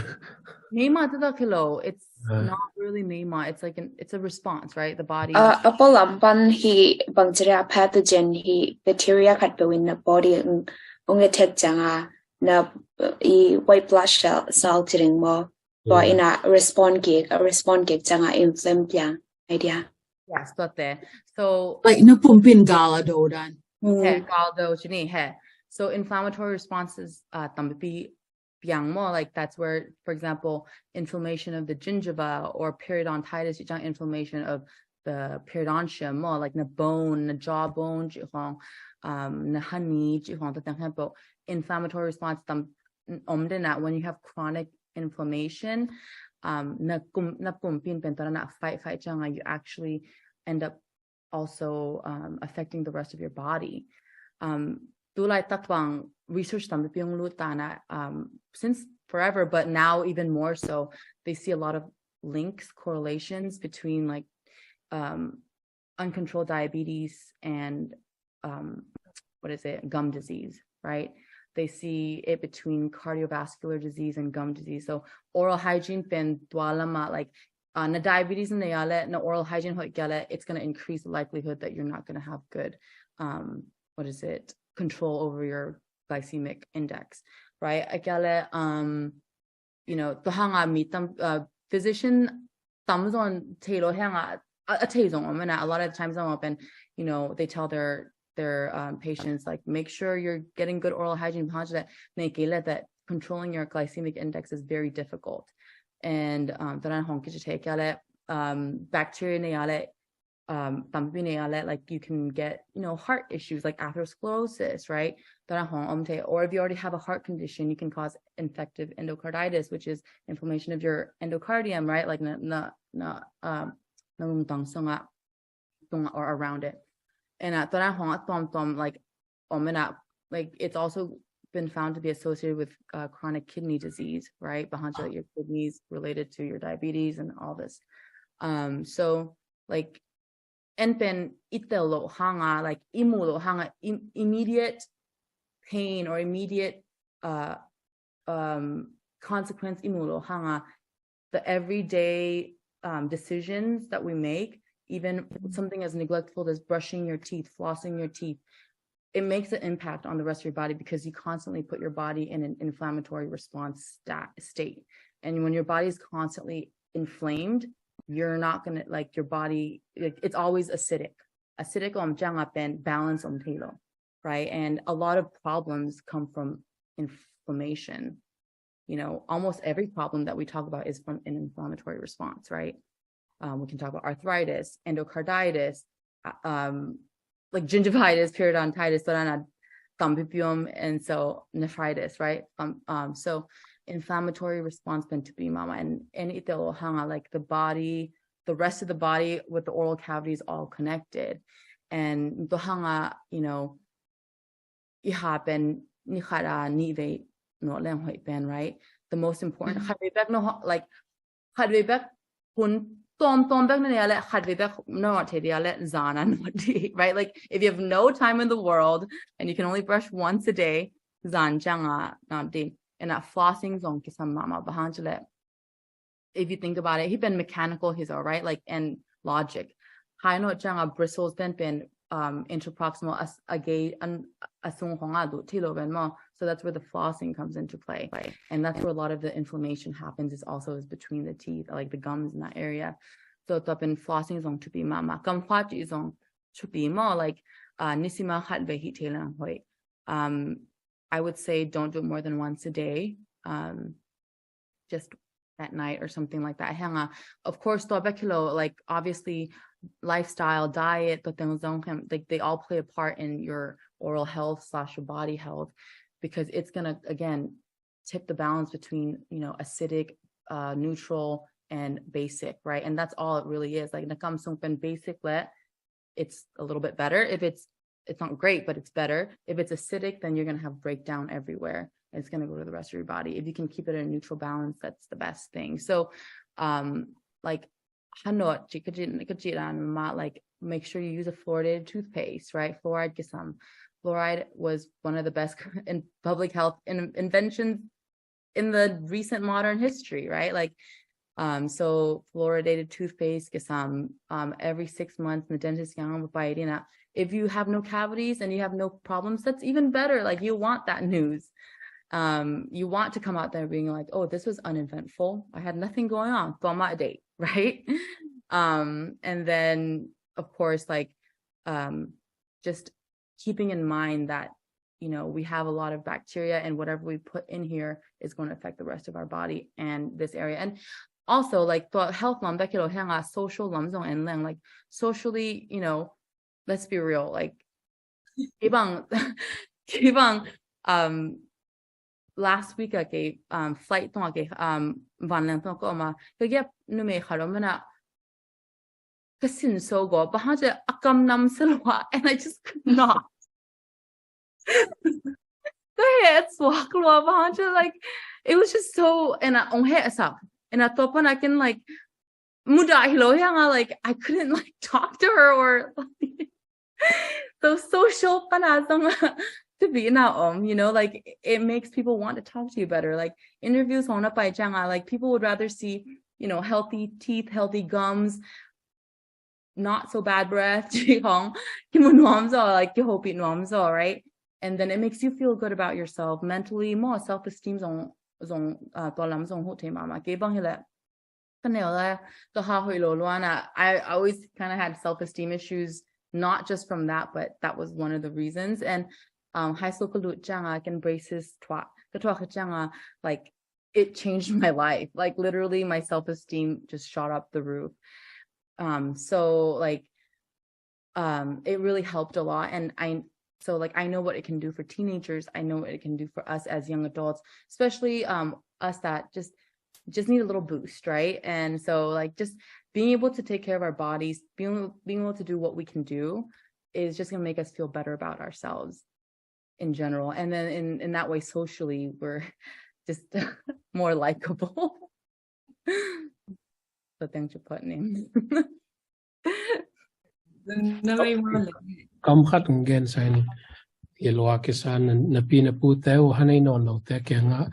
Meima te tak hi lo. It's, uh, not really meima. It's like an, it's a response, right? The body. Uh, a pualam pan hi bang ci dia, pathogen hi, bacteria khat peuh in na body ung, ung attack ciang a, na, uh, i white blood cell, cell ci ding maw. Tua, mm, in a respond kik, a respond kik ciang a inflame piang, ai dia. Yes, tua te. So, like, na pumpi in gal a do dan. Mm. He, gal do ci ni, he. So inflammatory responses, uh, tampi piang maw, like that's where, for example, inflammation of the gingiva or periodontitis, cih ciang inflammation of the periodontium maw, like na bone, na jawbone cih khong, um, na hernia cih khong, tua teng khempeuh inflammatory response tam om den a. When you have chronic inflammation, um, na kum, na pumpi in pen tua na fight, fight ciang a, you actually end up also, um, affecting the rest of your body. Um, tu laitak bang research tampi hong lut ta na, um, since forever, but now even more so, they see a lot of links, correlations between, like, um, uncontrolled diabetes and, um, what is it, gum disease, right? They see it between cardiovascular disease and gum disease. So oral hygiene pen tua lam ah, like, uh, na diabetes na ya le, na oral hygiene hoih kei a le, it's going to increase the likelihood that you're not going to have good, um, what is it, control over your glycemic index, right? A kei a le, um, you know, tua hang a mi tam, uh, physician tam zong thei lo hang a, a, a thei zong om na, a lot of times zong om pen, you know, they tell their, their, um, patients, like, make sure you're getting good oral hygiene, bang hang cih leh, nei kei le, that controlling your glycemic index is very difficult. And, um, tua dan hong kici thei kei a le, um, bacteria na ya le, um, tampi na ya le, like, you can get, you know, heart issues like atherosclerosis, right? Tua dan hong om thei. Or if you already have a heart condition, you can cause infective endocarditis, which is inflammation of your endocardium, right? Like na, na, na, um, na lungtang sung ah, tung ah, or around it. And, uh, tua dan hong ah tuamtuam, like, om in a, like, it's also been found to be associated with, uh, chronic kidney disease, right? Bang hang cih leh your kidneys related to your diabetes and all this. Um, so, like, en pen i tel loh hang a, like, i mu loh hang a, im-, immediate pain or immediate, uh, um, consequence i mu loh hang a, the everyday, um, decisions that we make, even something as neglectful as brushing your teeth, flossing your teeth, it makes an impact on the rest of your body because you constantly put your body in an inflammatory response sta-, state. And when your body is constantly inflamed, you're not gonna, like, your body, like, it's always acidic. Acidic om ciang a pen balance om thei lo, right? And a lot of problems come from inflammation. You know, almost every problem that we talk about is from an inflammatory response, right? Um, we can talk about arthritis, endocarditis, uh, um, like gingivitis, periodontitis, tua dan a tampi piang, and so nephritis, right? Um, um, so inflammatory response pen tampi mahmah, and, and i tel loh hang a, like, the body, the rest of the body with the oral cavity is all connected. And tua hang a, you know, i ha pen ni khat a nih vei nawt leng hoih pen, right? The most important, khat vei bek nawt, like, khat vei bek hun tuamtuam bek na ya le, khat vei bek nawt thei dia le, zan a nawt ding, right? Like, if you have no time in the world and you can only brush once a day, zan ciang a nawt ding. And a flossing zong kisam mahmah, bang hang cih leh, if you think about it, hih pen mechanical hi zaw, right? Like, and logic. Hai nawt ciang a bristles pen pen, um, interproximal as-, a gei an, a sung hong a lut thei lo pen maw. So that's where the flossing comes into play. And that's where a lot of the inflammation happens, is also is between the teeth, like the gums in that area. So tua pen flossing zong thupi mahmah. Kam khuat cih zong thupi maw, like, uh, nisim a khat vei hih thei leng hoih. Um, I would say don't do it more than once a day. Um, just at night or something like that. Hang on. Of course, tua bek hi lo, like, obviously, lifestyle, diet, tua teng zong, like, they all play a part in your oral health slash your body health, because it's gonna, again, tip the balance between, you know, acidic, uh, neutral, and basic, right? And that's all it really is. Like, na kam sung pen basic le, it's a little bit better. If it's, it's not great, but it's better. If it's acidic, then you're gonna have breakdown everywhere. And it's gonna go to the rest of your body. If you can keep it at a neutral balance, that's the best thing. So, um, like, hanot, ci-, ka ci-, ka ci dan mah, like, make sure you use a fluoridated toothpaste, right? Fluoride kisam. Fluoride was one of the best in public health in-, inventions in the recent modern history, right? Like, um, so fluoridated toothpaste kisam, um, every six months, the dentist yang ba pai ding a. If you have no cavities and you have no problems, that's even better. Like, you want that news. Um, you want to come out there being like, "Oh, this was uneventful. I had nothing going on." Tua mah ding, right? Um, and then, of course, like, um, just keeping in mind that you know, we have a lot of bacteria, and whatever we put in here is going to affect the rest of our body and this area. And also, like, tua health lam bek hi lo, hi hang a social lam zong en leng, like, socially, you know, let's be real, like, kei bang, kei bang, um, last week a kei, um, flight tawng a kei, um, vanleng tawng a ka om a, ka gei a numei khat om a, ka sin so go, bang hang ci leh a kam nam sa lua, and I just could not. Ka heh suak lua, bang hang ci leh, like, it was just so, and a ong heh sak, and a tua pan a ken, like, mudah hi lo hi hang a, like, I couldn't, like, talk to her or, so social pan a zong, to be in a om, you know, like, it makes people want to talk to you better. Like, interviews hong na pai ciang a, like, people would rather see, you know, healthy teeth, healthy gums, not so bad breath, ci hong, kimu nuam zaw, like, kihopih nuam zaw, right? And then it makes you feel good about yourself mentally, maw, self-esteem zong, zong, uh, tua lam zong huh thei mahmah. Kei bang hi leh, ka neu leh, ka ha hoih lo lua na, I, I always kind of had self-esteem issues, not just from that, but that was one of the reasons. And, um, high school ka lut ciang a, ken braces thuah, ka thuah khit ciang a, like, it changed my life. Like, literally, my self-esteem just shot up the roof. Um, so, like, um, it really helped a lot. And I, so, like, I know what it can do for teenagers. I know what it can do for us as young adults, especially, um, us that just, just need a little boost, right? And so, like, just being able to take care of our bodies, being, being able to do what we can do is just gonna make us feel better about ourselves in general. And then in, in that way, socially, we're just more likable. So thanks for putting in. Kam khat ong gen sa ing, i lua kisa na, na pi na pu te uh, ha nei nawn lo te kiang a,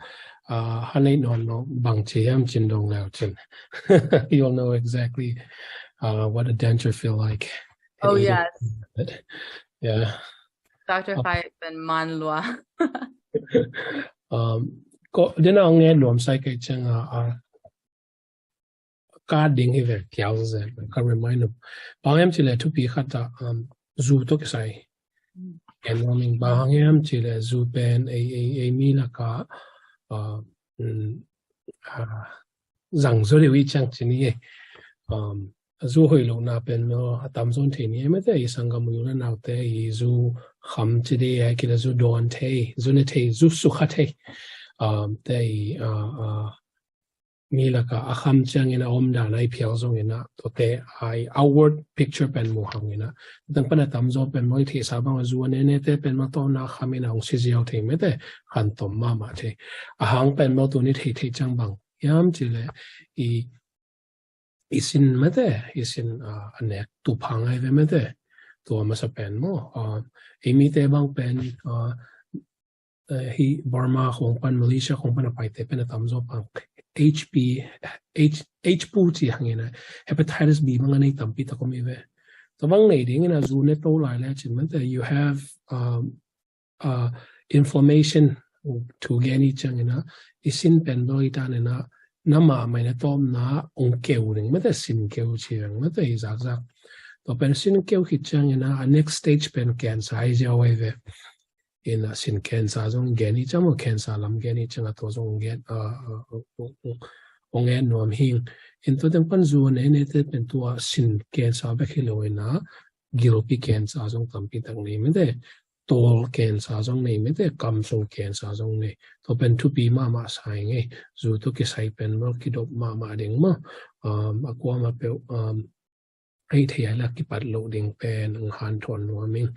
uh, ha nei nawn lo bang ci hiam cin dong leu cin. You'll know exactly, uh, what a denture feel like. Oh, yes. Yeah. Doctor Khai pen man lua. Um, ko, dena ong e nuam sai kei ciang a, uh, ka ding hi ve kiau ze, ka remind of. Bang hiam ci leh thupi khat a, um, zu tawh kisai. En nuam ing, bang hiam ci leh zu pen ei, ei, ei mi lak a, uh, um, uh, zang zo deuh i ciang ci ni e. Um, zu hoih lo na pen maw, a tam zon thei ni e, mete i sanggam u na nau te i zu kham ci de, ai kila zu dawn thei, zu ne thei, zu sukha thei. Um, te i, uh, uh, mi lak a, a kham ciangin a omdan a i phial zongin a, tuate a i outward picture pen mu hangin a. Tang pan a tam zaw pen maw i theihsa bang a zu a nene te pen maw tawmna a kham in a ong si ziau thei mete, khan tom mahmah thei. A hang pen maw tuni thei thei ciang bang hiam ci leh i, i sin mete, i sin, ah, a nek tup hang ai ve mete. Tua masa pen maw, ah, i mite bang pen, ah, eh, hi Burma khong pan, Malaysia khong pan a paite pen a tam zaw pan H P, H, H pu ci hangin a hepatitis B bang a nei tampi tak om i ve. Tua bang nei dingin a zu ne to lai le cin mete, you have, um, uh, inflammation, thu gen i ciangin a, i sin pen dawi tan in a, na mahmah in a tawmna ong keu ding mete, sin keu ci veng mete i zakzak. Tua pen sin keu khit ciangin a, a next stage pen cancer ai ziau ai ve. In a sin cancer zong gen i ciang maw, cancer lam gen i ciang a tua zong gen, uh, uh, uh, uh, ong en nuam hing. In tua teng pan zu a nene te pen tua sin cancer bek hi lo in a, gilpi cancer zong tampi tak nei mete, tawl cancer zong nei mete, kam sung cancer zong nei. Tua pen thupi mahmah sa ing e, zu tawh kisai pen maw kidop mahmah ding maw. Um, a kuamah peuh, um, ei thei ai la kipat loh ding pen ong hanthawn nuam ing.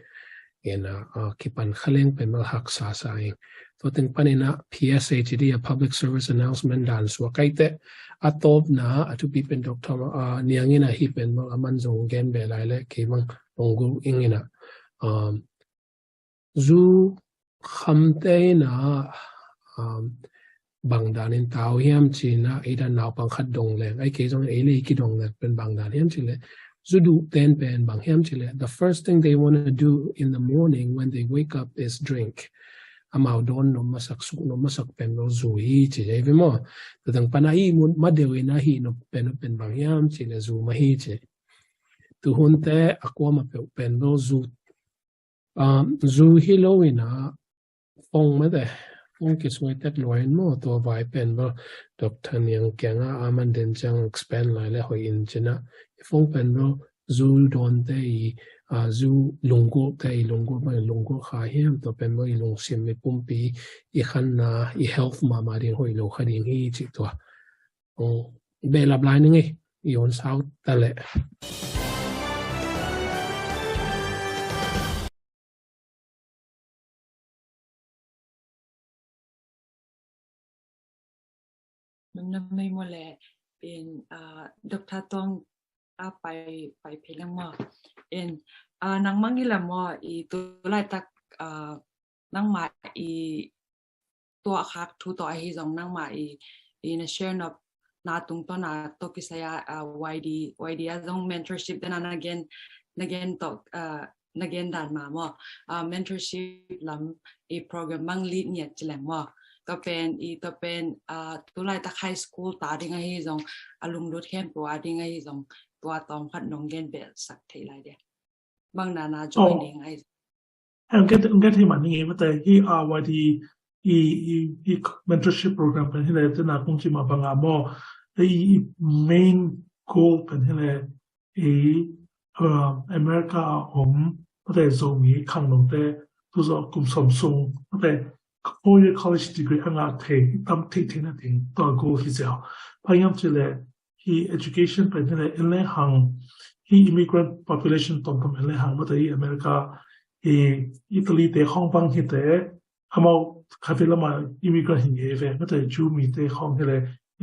In a, uh, kipan kha leng pen maw haksa sa ing. Tua teng pan in a P S A ci di a public service announcement dan suak ai te. A tawpna, a thupi pen Doctor, uh, Niang in a hi pen maw a man zong gen be lai le kei bang ong gul ing in a. Um, zu khamte in a, um, bang dan in tau hiam ci in a, ei dan naupang khat dong leng, ai kei zong ei le i kidong leng pen bang dan hiam ci leh, zu duh ten pen bang hiam ci leh, the first thing they wanna do in the morning when they wake up is drink. Amau dawn nop masak, suk nop masak pen maw zu hi ci ei ve maw. Tua teng pan a i mut ma deuh in a hih nop pen, pen bang hiam ci leh zu mah hi ci. Tu hun te a kuamah peuh pen maw zu, um, zu hi lo in a, Phone mate, phone kisuai tek lua in maw, tua vai pen bel Doctor Niang kiangah a man den ciang expand lai le hoih in cin ah, i phone pen bel zu dawnte i, a, zu lunggulhte i lunggulh bang i lunggulh kha hiam, tua pen bel i lungsim i pumpi i khanna i health mahmah ding hoih lo kha ding hi cih tua. Ong behlap lai ning ei, i hun sau ta leh. Nang na mei maw le in, ah, Doctor Tuang a pai, pai phei leng maw. In, ah, nang mang i la maw i tu laitak, ah, nangmah i tuah khak thu tawh ahi zong nangmah i, i na share nop na tungtawn a tawh kisai a, ah, Y D, Y D a zong mentorship dan a na gen, na gen tawh, ah, na gen dan mah maw, ah, mentorship lam i program bang lead ngiat ci leng maw. Tua pen, i tua pen, ah, tu laitak high school ta ding ahi zong, a lunglut khempeuh a ding ahi zong, tua tawm khat nong gen belh sak thei lai dia. Bang na na join ding ahi zong. Heng, heng, heng, heng, heng, heng, heng, heng, heng, heng, heng, heng, heng, heng, heng, heng, heng, heng, mentorship program pen hi le, tu na kong ci mah bang a maw. I, i main goal pen hi le, i, um, America a om, mate Zomi khangnote, tu zawh kum sawm sung, mate four year college degree a ngah thei, tam thei thei na ding, tua goal hi ziau. Bang hiam ci le, hi education pen hi le, en le hang, hi immigrant population tomtom en le hang, mate hi America, hi Italy te khong bang hi te, amau khatvei lama immigrant hi ngei ve, mate Jew mite khong hi le,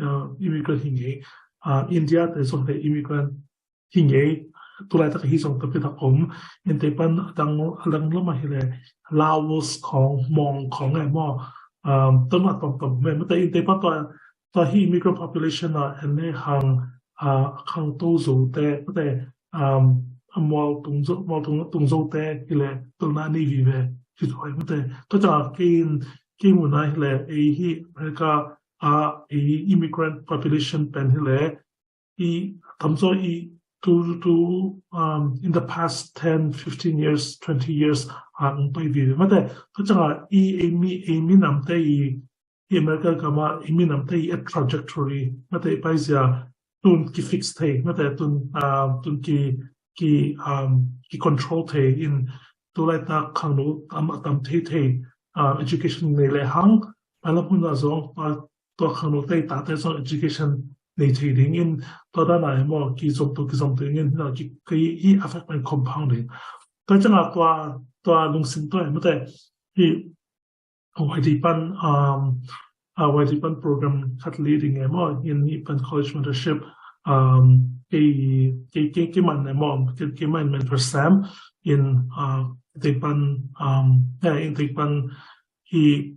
uh, immigrant hi ngei, uh, India te zong hi le immigrant hi ngei, tu laitak hi zong tapi tak om, in te pan adang, adang lama hi le, Laos khong, Hmong khong e maw, um, tua mah tomtom e, mate in te pan tua, tua hi immigrant population a en le hang, uh, khangto zo te, mate, um, a mual tung zo, mual tung, tung zo te hi le, tul na ni vive, hi tua e, mate, tua ciang a kei in, kei mun a hi le, ei hi America a, ei immigrant population pen hi le, i tam zaw i tu, tu, um, in the past ten, fifteen years, twenty years, a, ong pai vive, mate, tua ciang a i, ei mi, ei minamte i, i America gam a i minamte i a trajectory, mate, i paizia, tun ki fix thei, mate, tun, ah, tun ki, ki, um, ki control thei in tu laitak khangno tam, tam thei thei, ah, education nei le hang, a lam hun a zong, ah, tua khangnote i tate zong education nei thei ding in, tua dan a hi maw, ki zom tu, ki zom tu ding in, ah, ki, ki i affect and compound ding. Tua ciang a tua, tua lungsim tua hi mate, hi Y D pan, um, uh, Y D pan program khat lead ding e maw, in i pan college mentorship, um, kei, kei, kei, kei man e maw, kei, kei man mentor Sam, in, uh, te pan, um, yeah, in te pan hi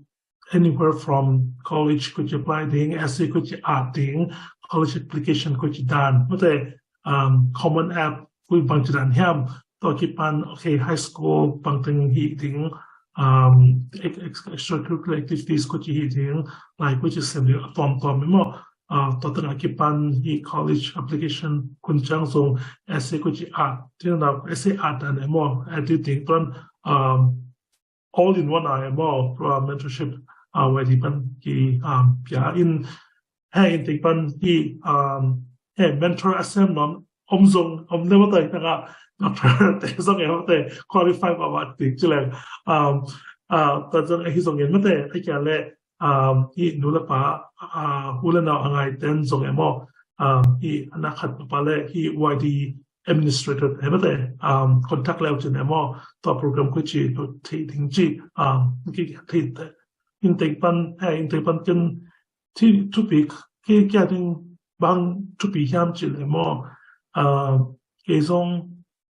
anywhere from college koi ci apply ding, essay koi ci at ding, college application koi ci dan, mate, um, Common App koi bang ci dan hiam, tua kipan, okay, high school bang teng hi ding, um, ex-, ex-, extracurricular activities koi ci hi ding, lai koi ci sem ding, a tuamtuam e maw. Uh, tua teng a kipan hi college application hun ciang zong essay koi ci at, tin na essay at dan e maw, at ding tuan, um, all in one a e maw, uh, mentorship, uh, Y D pan ki, um, pia in, he in te pan hi, um, he mentor a sem non, om zong, om le mate, tanga, doctor te zong e mate, qualify mah mah ding ci leng. Um, uh, tua zong ahi zongin mate, a kia le, um, hi nu le pa, uh, u le nau a ngai ten zong e maw, um, hi a na khat pa le, hi Y D administrator e mate, um, contact leu cin e maw, tua program koi ci, tua thei ding ci, um, ki thei te. In te pan, he, in te pan ken, thi, thupi, ki, kia ding bang thupi hiam ci le maw, uh, kei zong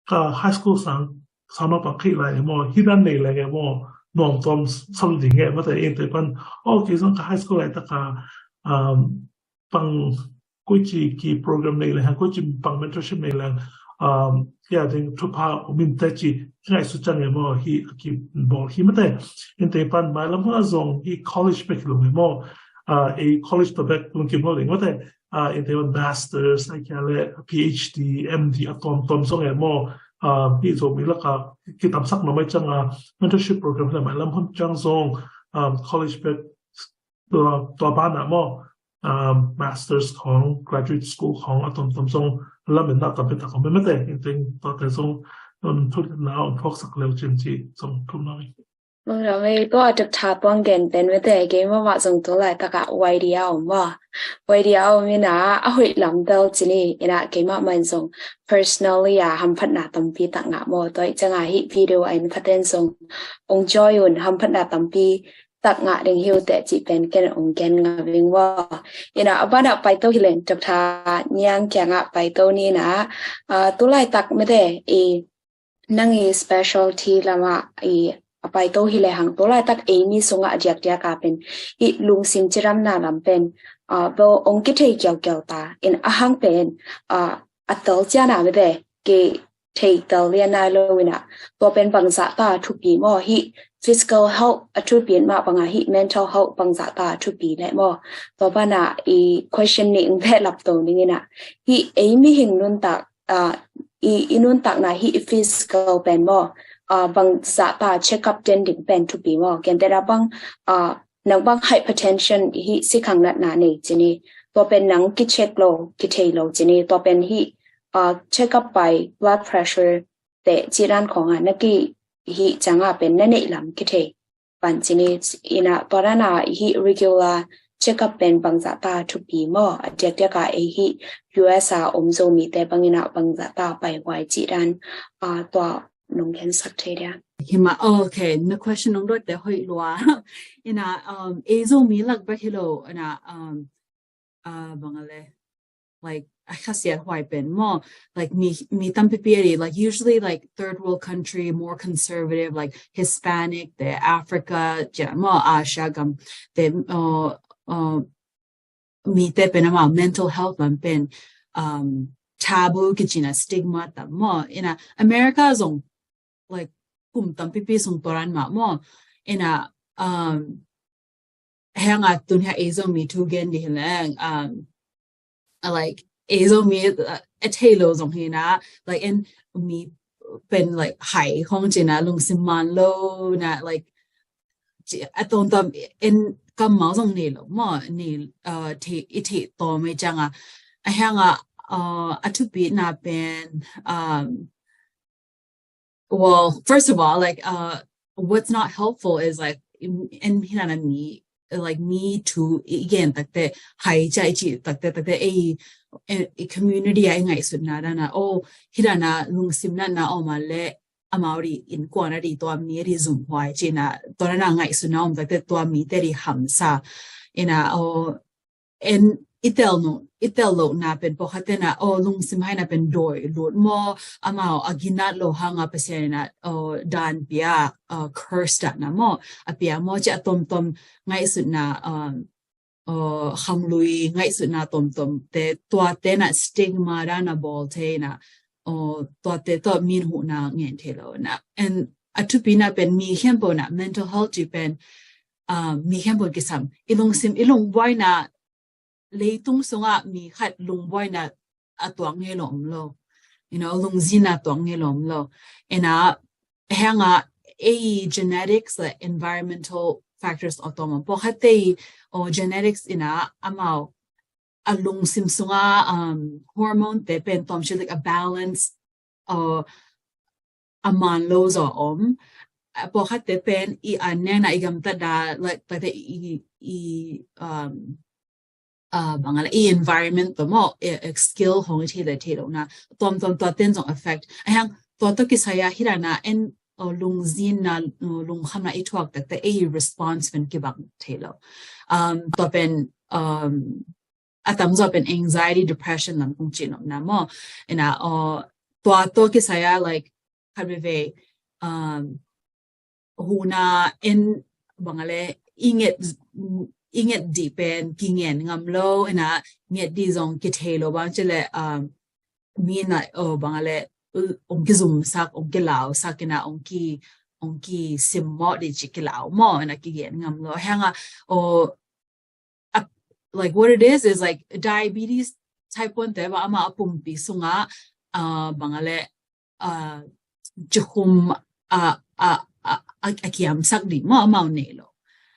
ka high school sang, sang naupang khih lai e maw, hi dan nei leng e maw, nuam tuam sal ding e, mate in te pan, oh, kei zong ka high school laitak a, um, pang koi ci ki program nei leng, koi ci pang mentorship nei leng, um, kia ding thupha om in te ci, ngaihsut ciang e maw, hi, ki bawl hi mate, in te pan mailam hun a zong, hi college bek hi lo e maw, uh, ei college tua bek lungkim lo ding mate, uh, in te pan masters, a kia le P H D, M D, a tuamtuam zong e maw, uh, hi Zomi lak a, ki tamsak na mai ciang a, mentorship program le mailam hun ciang zong, um, college bek, tua, tua banah maw, um, masters khong, graduate school khong a tomtom zong lametna tampi tak khong mete, in teng tuate zong, um, thutna om phawksak leu cin ci zong thum nang. Mangdam ei, tua Doctor Tuang gen pen mete, kei mama zong tu laitakah Y D a om maw. Y D a om ina, a hoih lam bel cini, ina kei mama in zong personally a hamphatna tampi tak ngah maw. Tua i canga hih video a in phaten zong ong join un, hamphatna tampi tak ngah ding hi uh teh cih pen ken ong gen ngah ving maw. Ina a banah paito hi leng, Doctor Niang kiangah paito ni ina, ah, tu laitak mete i nang i specialty lamah i a paito hi lehang tu laitak eimi sungah a diakdiak a pen i lungsim cidamna lam pen, ah, bel ong kithei kiaukiau ta in a hang pen, ah, a tel ciana mete kithei tel lian nai lo ina tua pen bangzah ta thupi maw, hih physical health a thupi in mah banga hih mental health bangzah ta thupi leh maw. Tua banah i question nih ong behlap to ning ina hih eimi hing nuntak, ah, i, i nuntakna hih i physical pen maw, ah, bangzah ta check up den ding pen thupi maw. Gentehna bang, ah, nang bang hypertension hih sikhang natna nei cini, tua pen nang kicheck lo, kithei lo cini, tua pen hih, ah, check up by blood pressure teh cidan khong a na ki hih canga pen na neih lam kithei pan cini ina tua dana hih regular check up pen bangzah ta thupi maw, a diakdiak a ei hih U S a om Zomite bang ina bangzah ta paihuai cidan, ah, tua nong gensak thei dia. Hima, oh, okay, na question nong dot te hoih lua. Ina, um, ei Zomi lak bek hi lo, ina, um, uh, bang a le, like, a khasiat huai pen maw, like, mi, mi tampipi a di, like, usually, like, third world country, more conservative, like, Hispanic te, Africa, ja, maw, Asia gam te, uh, uh, mite pen amau mental health lam pen, um, taboo kici na, stigma tam maw. Ina America zong, like, kum tampipi sung tua dan mah maw. Ina, um, heng a tun hia ei Zomi thu gen di hi leng, um, a, like, ei Zomi, uh, a thei lo zong hi na, like, en mi pen, like, hai khong ci na, lungsim man lo na, like, ci, a tomtom en kammal zong nei lo maw, nei, uh, thei, i thei tom ei canga. A heng a, uh, a thupina pen, um, well, first of all, like, uh, what's not helpful is, like, in, in hi na na mi, like, mi thu i gen takte, hai ca i ci takte, takte, ei, ei, ei community a i ngaihsutna dana, oh, hi dana lungsim natna om a le, amau di innkuan a di tua mi a di zumhuai ci na, tua dana ngaihsutna om takte tua mite di hamsa. Ina, oh, en i tel no, i tel lo na pen pawlkhat tena, oh, lungsim hai na pen doi lut maw, amau a ginat lo hang a Pasian ina, oh, dan pia, uh, curse dana maw, a pia maw ci a tomtom ngaihsutna, um, uh, khanglui ngaihsutna tomtom te, tua tena stigma dana bawl thei na, uh, tua te tawh min huhna ngen thei lo na. And a thupina pen mi khempeuh na mental health ci pen, uh, mi khempeuh kisam, i lungsim, i lungbuaina, leitung sungah mi khat lungbuaina a tuak ngei lo om lo. You know, lungzinna tuak ngei lo om lo. Ina, heng a ei genetics le environmental factors a tawm om. Pawlkhat te i, oh, genetics ina amau a lungsim sunga, um, hormone te pen tawm ci, like, a balance, uh, a man lo zaw om. A pawlkhat te pen i an nena i gamtat da, like, like, i, i, um, uh, bang a le, i environment tawh maw, i, i skill hong i thei le thei lo na. Tuam tuam tua ten zong affect. A hang tua tawh kisai a hi dana en, uh, lungzinna, uh, lungkhamna i thuak takte ei response pen kibang thei lo. Um, tua pen, um, a tamzaw pen anxiety, depression lam kong ci nopna maw. Ina, uh, tua tawh kisai a, like, khat veve, um, huhna en bang a le, i nget, i nget dih pen kingen ngam lo, ina nget dih zong kithei lo bang ci le, um, mi na, oh, bang a le, ong kizumsak, ong kilausak, ina ong ki, ong kisimmawh dih ci kilau maw, ina kigen ngam lo. Heng a, oh, a, like, what it is, is, like, diabetes type one te ba ama a pumpi sunga, uh, bang a le, uh, cikhum, uh, a, a, a, a kiamsak dih maw, amau nei lo.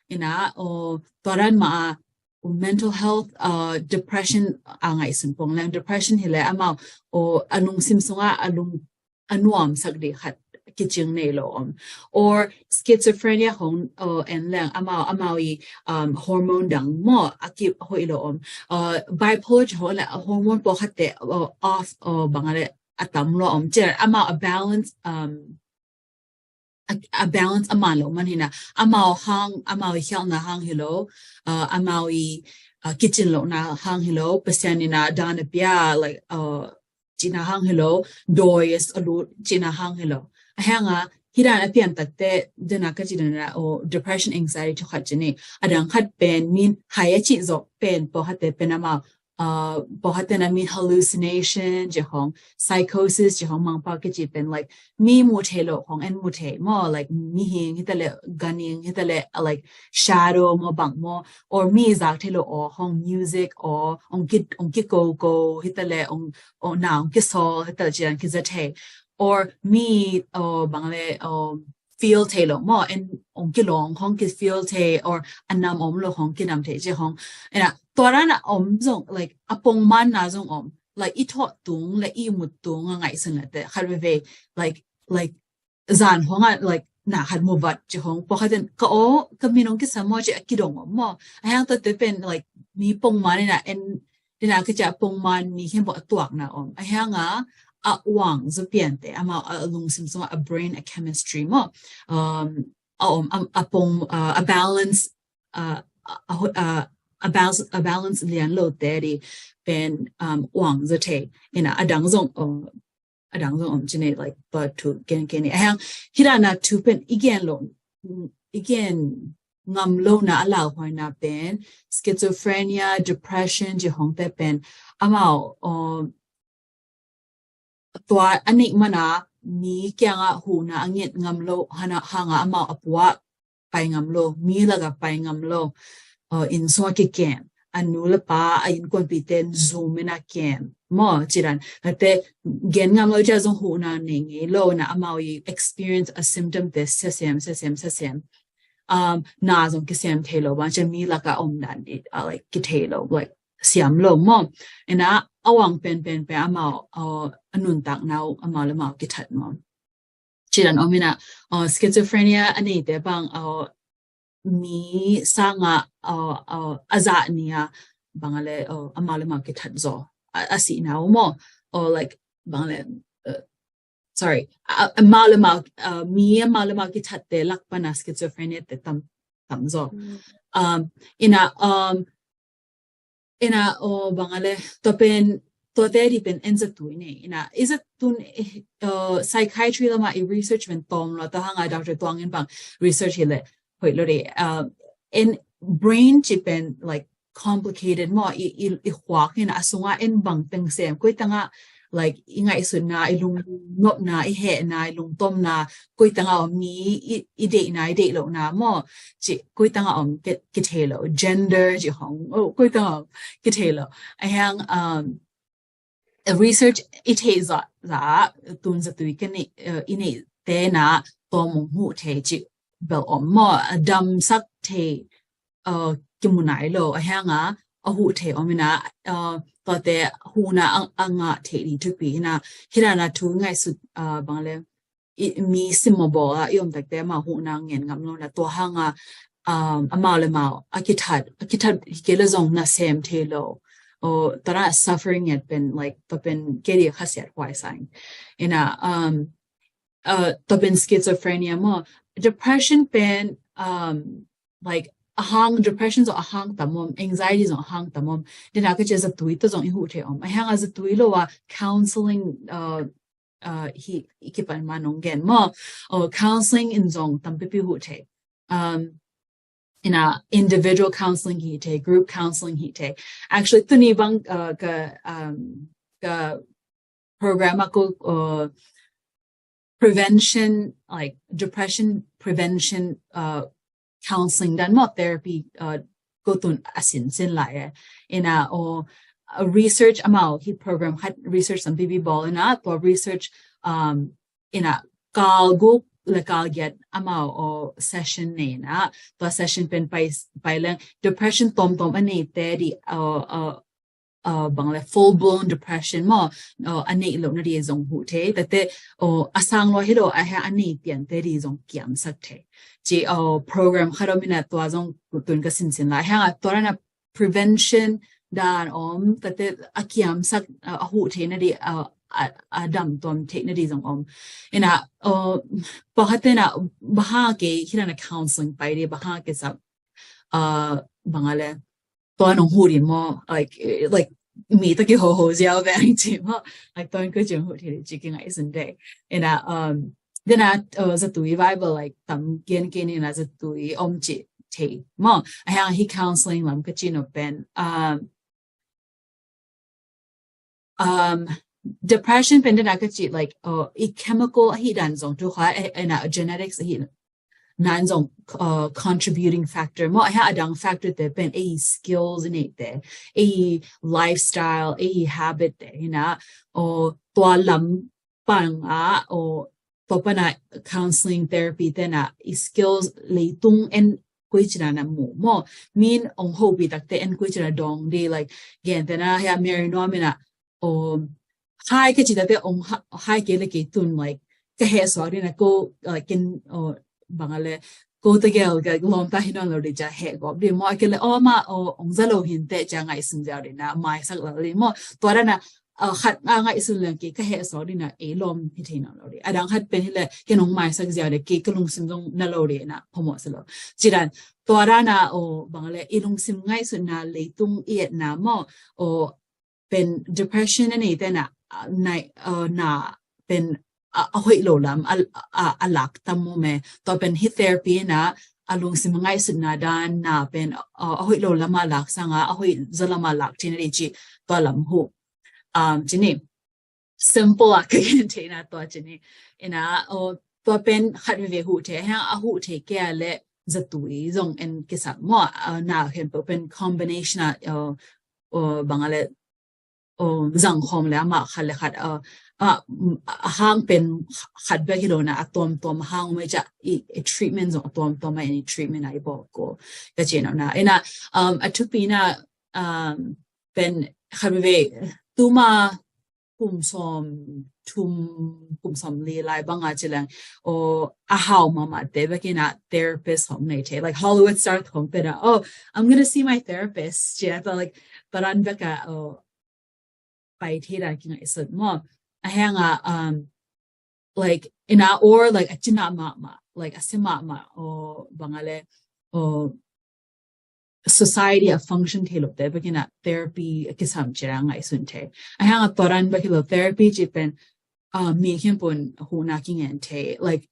Ina, o, tua dan mah a, o, mental health, uh, depression a ngaihsun pong leng, depression hi le amau, o, a lungsim sungah a lung a nuamsak ding khat kicing nei lo om. Or schizophrenia hong, uh, en leng amau, amau i, um, hormone dang maw a kihoih lo om. Uh, bipolar hong le hormone pawlkhatte, uh, off, uh, bang a le a tam lo om. Cian amau a balance, um, a, a balance a man lo man hi na. Amau hang, amau i khialhna hang hi lo, uh, amau i, uh, kicin lohna hang hi lo, Pasian in a dan a pia, like, uh, cihna hang hi lo, dawi a lut cihna hang hi lo. A hang a, hi dan a pian takte, dena ka ci dan a, o, depression, anxiety thu khat ci ni. A dang khat pen, min hai a cih zawh pen, pawlkhatte pen amau, uh, pawlkhatte na min hallucination, ci hong, psychosis, ci hong, Mangpau kici pen, like, mi mu thei lo hong en mu thei maw, like, mihing hi ta le, ganhing hi ta le, uh, like, shadow maw, bang maw, or mi zak thei lo aw hong, music aw, ong ki, ong kiko ko hi ta le, ong, ong na ong kisawl hi ta le, ci dan kiza thei. Or mi, uh, bang le, um, feel thei lo maw, en ong kilawng hong ki feel thei, or a nam om lo hong kinam thei ci hong. Ina, tua dan a om zong, like, a pongmanna zong om. Like, i thawh tung le i mut tung a ngaihsun le te khat veve, like, like, zan hong a, like, na khat mu vat ci hong. Pawlkhat ten ka aw, ka min ong kisa maw ci a kidong om maw. A hang tuate pen, like, mi pongman ina en, ina ka ci a pongman mi khem bo a tuakna om. A hang a, a uang zaw piante, amau a lungsim sungah a brain a chemistry maw. Um, a om, a, a pong, uh, a balance, uh, a, a, a, a balance, a balance lian lo te di pen, um, uang zaw thei. Ina a dang zong, uh, a dang zong om ci ni, like, but to gen, gen ni. A hang, hi dan a thu pen i gen lo, i gen ngam lo na a lauhuaina pen, schizophrenia, depression, ci hongte pen, amau, um, tua a neih man a mi kiangah huhna a nget ngam lo, hang a, hang a amau a puah pai ngam lo, mi lakah pai ngam lo, uh, inn sungah kikem, a nu le pa, a innkuanpihte in zum in a kem maw, ci dan. Ate gen ngam lo, cia zong huhna nei ngei lo, na amau i experience a symptom te sesem, sesem, sesem. Um, na zong kisem thei lo, bang cia mi lakah om dan i, uh, like, kithei lo, like, siam lo maw. Ina a uang pen, pen, pen amau, uh, a nuntakna uh amau le amau kithat maw. Ci dan om ina, uh, schizophrenia a neite bang, uh, mi sangah, uh, uh, a zah ni a bang a le, uh, amau le amau kithat zaw. A, a sihna uh maw. Or, like, bang a le, uh, sorry, a, amau le amau, uh, mi amau le amau kithatte lak pan a schizophrenia te tam, tam zaw. Um, ina, um, ina, o, bang a le, tua pen, tuate di pen en zatui nei. Ina, i zatun, eh, uh, psychiatry lama i research pen tawm lo, tua hang a Doctor Tuang in bang research hi le, hoih lo di. Uh, en brain ci pen, like, complicated maw, i, i, i huak hi na, a sungah en bang teng sem, koi tangah, like, i ngaihsutna, i lungnopna, i hehna, i lungtomna, koi tangah om, mi i, i deihna, i deih lohna maw, ci, koi tangah om ki, kithei lo, gender ci hong, oh, koi tangah om kithei lo. A hang, um, research i theih zah, zah, tun zatui ka neih, uh, i neihte na tawm ong huh thei ci bel om maw, a damsak thei, uh, kimu nai lo. A hang a, a huh thei om ina, uh, tuate huhna a, a ngah thei ding thupi ina, hi dan a thu ngaihsut, uh, bang le, i, mi simmawh bawl a i om takte amau huhna ngen ngam lo na, tua hang a, um, amau le amau a kithat, a kithat hi kei le zong na sem thei lo. O, tua dan a suffering et pen, like, tua pen kei di khasiat huai sa ing. Ina, um, uh, tua pen schizophrenia maw. Depression pen, um, like, a hang, depression zong a hang tam om, anxiety zong a hang tam om. Dena ka cia zatui tawh zong i huh thei om. A hang a zatui lo a counseling, uh, uh, hi, i kipan ma nong gen maw. O, counseling in zong tampipi huh thei. Um, ina individual counseling hi thei, group counseling hi thei. Actually, tuni bang, uh, ka, um, ka program a ko, uh, prevention, like, depression prevention, uh, counseling dan maw, therapy, uh, ko tun a sinsin lai e. Ina, o, a research amau hi program khat research tampipi bawl ina, tua research, um, ina kal guk le kal giat amau aw session nei na, tua session pen pai, pai leng depression tomtom a nei te di, uh, uh, uh, bang le full blown depression maw, uh, a nei lo na di zong huh thei, tate, uh, a sang lo hi lo a hia a nei pian te di zong kiamsak thei. Ci, uh, program khat om ina tua zong tun ka sinsin la, hia tua na prevention dan om, tate a kiamsak, uh, a huh thei na di, uh, a, a dam tuam thei na di zong om. Ina, uh, pakhat te na, baha ke, hila na counseling pai di, baha ke sa, uh, bang a le, tua nong huh di maw, like, eh, like, mi ta ki ho ho ziau ve ang ci maw, like, tua ko ci huh thei di ci ki ngai sun de. Ina, um, dena, uh, zatui Bible, like, tam gen ke ni na zatui om ci thei maw. A hang hi counseling lam ka ci no pen, um, um, depression pen dena ka ci, like, uh, i chemical a hi dan zong tu kha, eh, eh, na genetics a hi nan zong, uh, contributing factor maw. A hia a dang factor te pen ei skills nei te, ei lifestyle, ei habit te, ina, o tua lam pang a, o tua pana counseling therapy te na i skills leitung en koi cina na mu maw. Min ong ho pi tak te en koi cina dong di, like, gen te na hia Mary Norm ina, o hai ka ci ta te ong ha-, hai ke le ke tun, like, ka he so di na ko, like, kin, o bang a le, ko ta gel ka lom ta hi non lo di ca he gop di maw, ke le o ma, o ong za lo hin te ca ngai sung ziau di na, mai sak lo di maw. Tua da na, uh, khat a ngai sun leng ke ka he so di na e lom hi thei non lo di. A dang khat pen hi le ke nong mai sak ziau di ke ka lungsim zong na lo di na, phomo sa lo. Ci dan, tua da na, o bang a le, i lungsim ngai sun na leitung i et na maw, o pen depression a nei te na, uh, na, uh, na pen, uh, a hoih lo lam, a, a, a lak tam mu me. Tua pen hi therapy na, a lungsim ngaihsutna dan na pen, uh, a hoih lo lam a lak sanga, a hoih zaw lam a lak thei na di ci, tua lam huh. Um, ci ni, simple a ka gen thei na tua ci ni. Ina, uh, tua pen khat veve huh thei, hang a huh thei ke a le zatui zong en kisap maw, uh, na hen pen combination a, uh, uh, bang a le, uh, zang khawm le amah khat le khat, uh, uh, a hang pen khat bek hi lo na, a tuamtuam a hang mai ca i, i treatment zong a tuamtuam a i treatment a i bawk ko ka ci no na. Ina, um, a thupi na, um, pen khat veve tuma kum sawm thum, kum sawm li lai banga ci leng, o a hau mama te bek ina therapist hong nei thei, like Hollywood star khong pen a, oh, I'm gonna see my therapist, ci a ta, like, paran bek a, oh, pai thei dan ki ngaihsut maw. A hang a, um, like, ina or, like, a cina mama, like, a si mama, o bang a le, o society a function thei lo te bek ina therapy a kisam ci a ngaihsun thei. A hang a tua dan bek hi lo therapy ci pen, uh, mi khempeuh in huhna ki ngen thei. Like,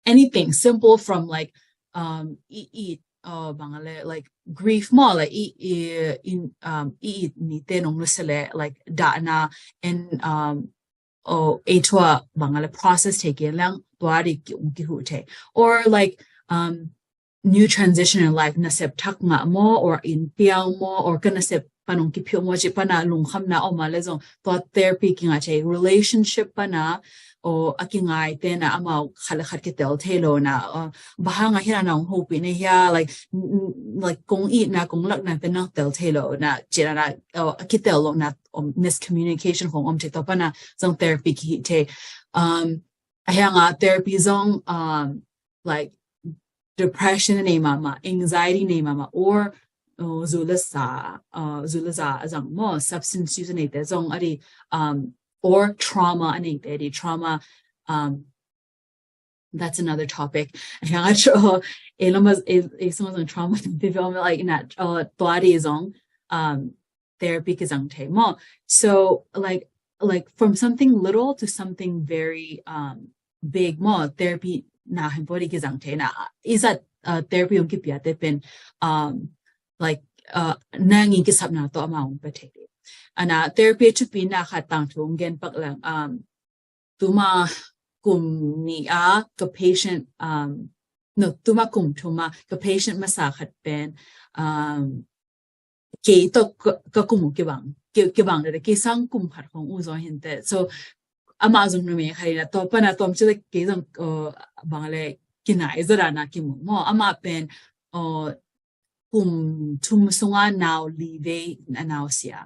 anything simple from, like, um, i, i, uh, bang a le, like, grief maw, like, i, i, in, um, i, i ni te nong nusia le, like, dahna, and, um, o ei thua bang a le process thei ke lang tua di ki, um, ki huh thei. Or, like, um, new transition in life, nasep thak ngah maw, or inn piau maw, or ka nasep pan ong ki phiu maw, ci pana lungkhamna om a le zong tua therapy ki ngah thei. Relationship pana, o a ki ngai te na amau khat le khat ki tel thei lo na, o bang hang a hi na nong hopi ne hia, like, n-, n-, like, kong itna, kong lakna te nong tel thei lo na, ci na, o a ki tel lo na, om miscommunication khong om thei, tua pana zong therapy ki hih thei. Um, a hang a therapy zong, um, like, depression nei mama, anxiety nei mama, or, uh, zu le sa, uh, zu le za a zang maw, substance use nei te zong a di, um, or trauma a nei te di, trauma, um, that's another topic. A hang a tro, e lama, e, e song zong trauma te, like, na, uh, tua di zong, um, therapy ki zang thei maw. So, like, like, from something little to something very, um, big maw, therapy na hen pawh di ki zang thei na. Is that, uh, therapy ong ki pia te pen, um, like, uh, nang in ki sap na to amau ong pa thei. Ana therapy thupi na khat tangthu ong gen pak lang, um, tuma kum nih a ka patient, um, no, tuma kum thum a ka patient masa khat pen, um, kei tawh ka, ka kum uh kibang, ki, kibang de, kei sang kum khat khong uh zaw hin te. So, amah zong numei khat ina, tua pana tawm cila kei zong uh, bang le kinai zada na kimu maw, amah pen uh, kum thum sunga nau li vei a nau sia.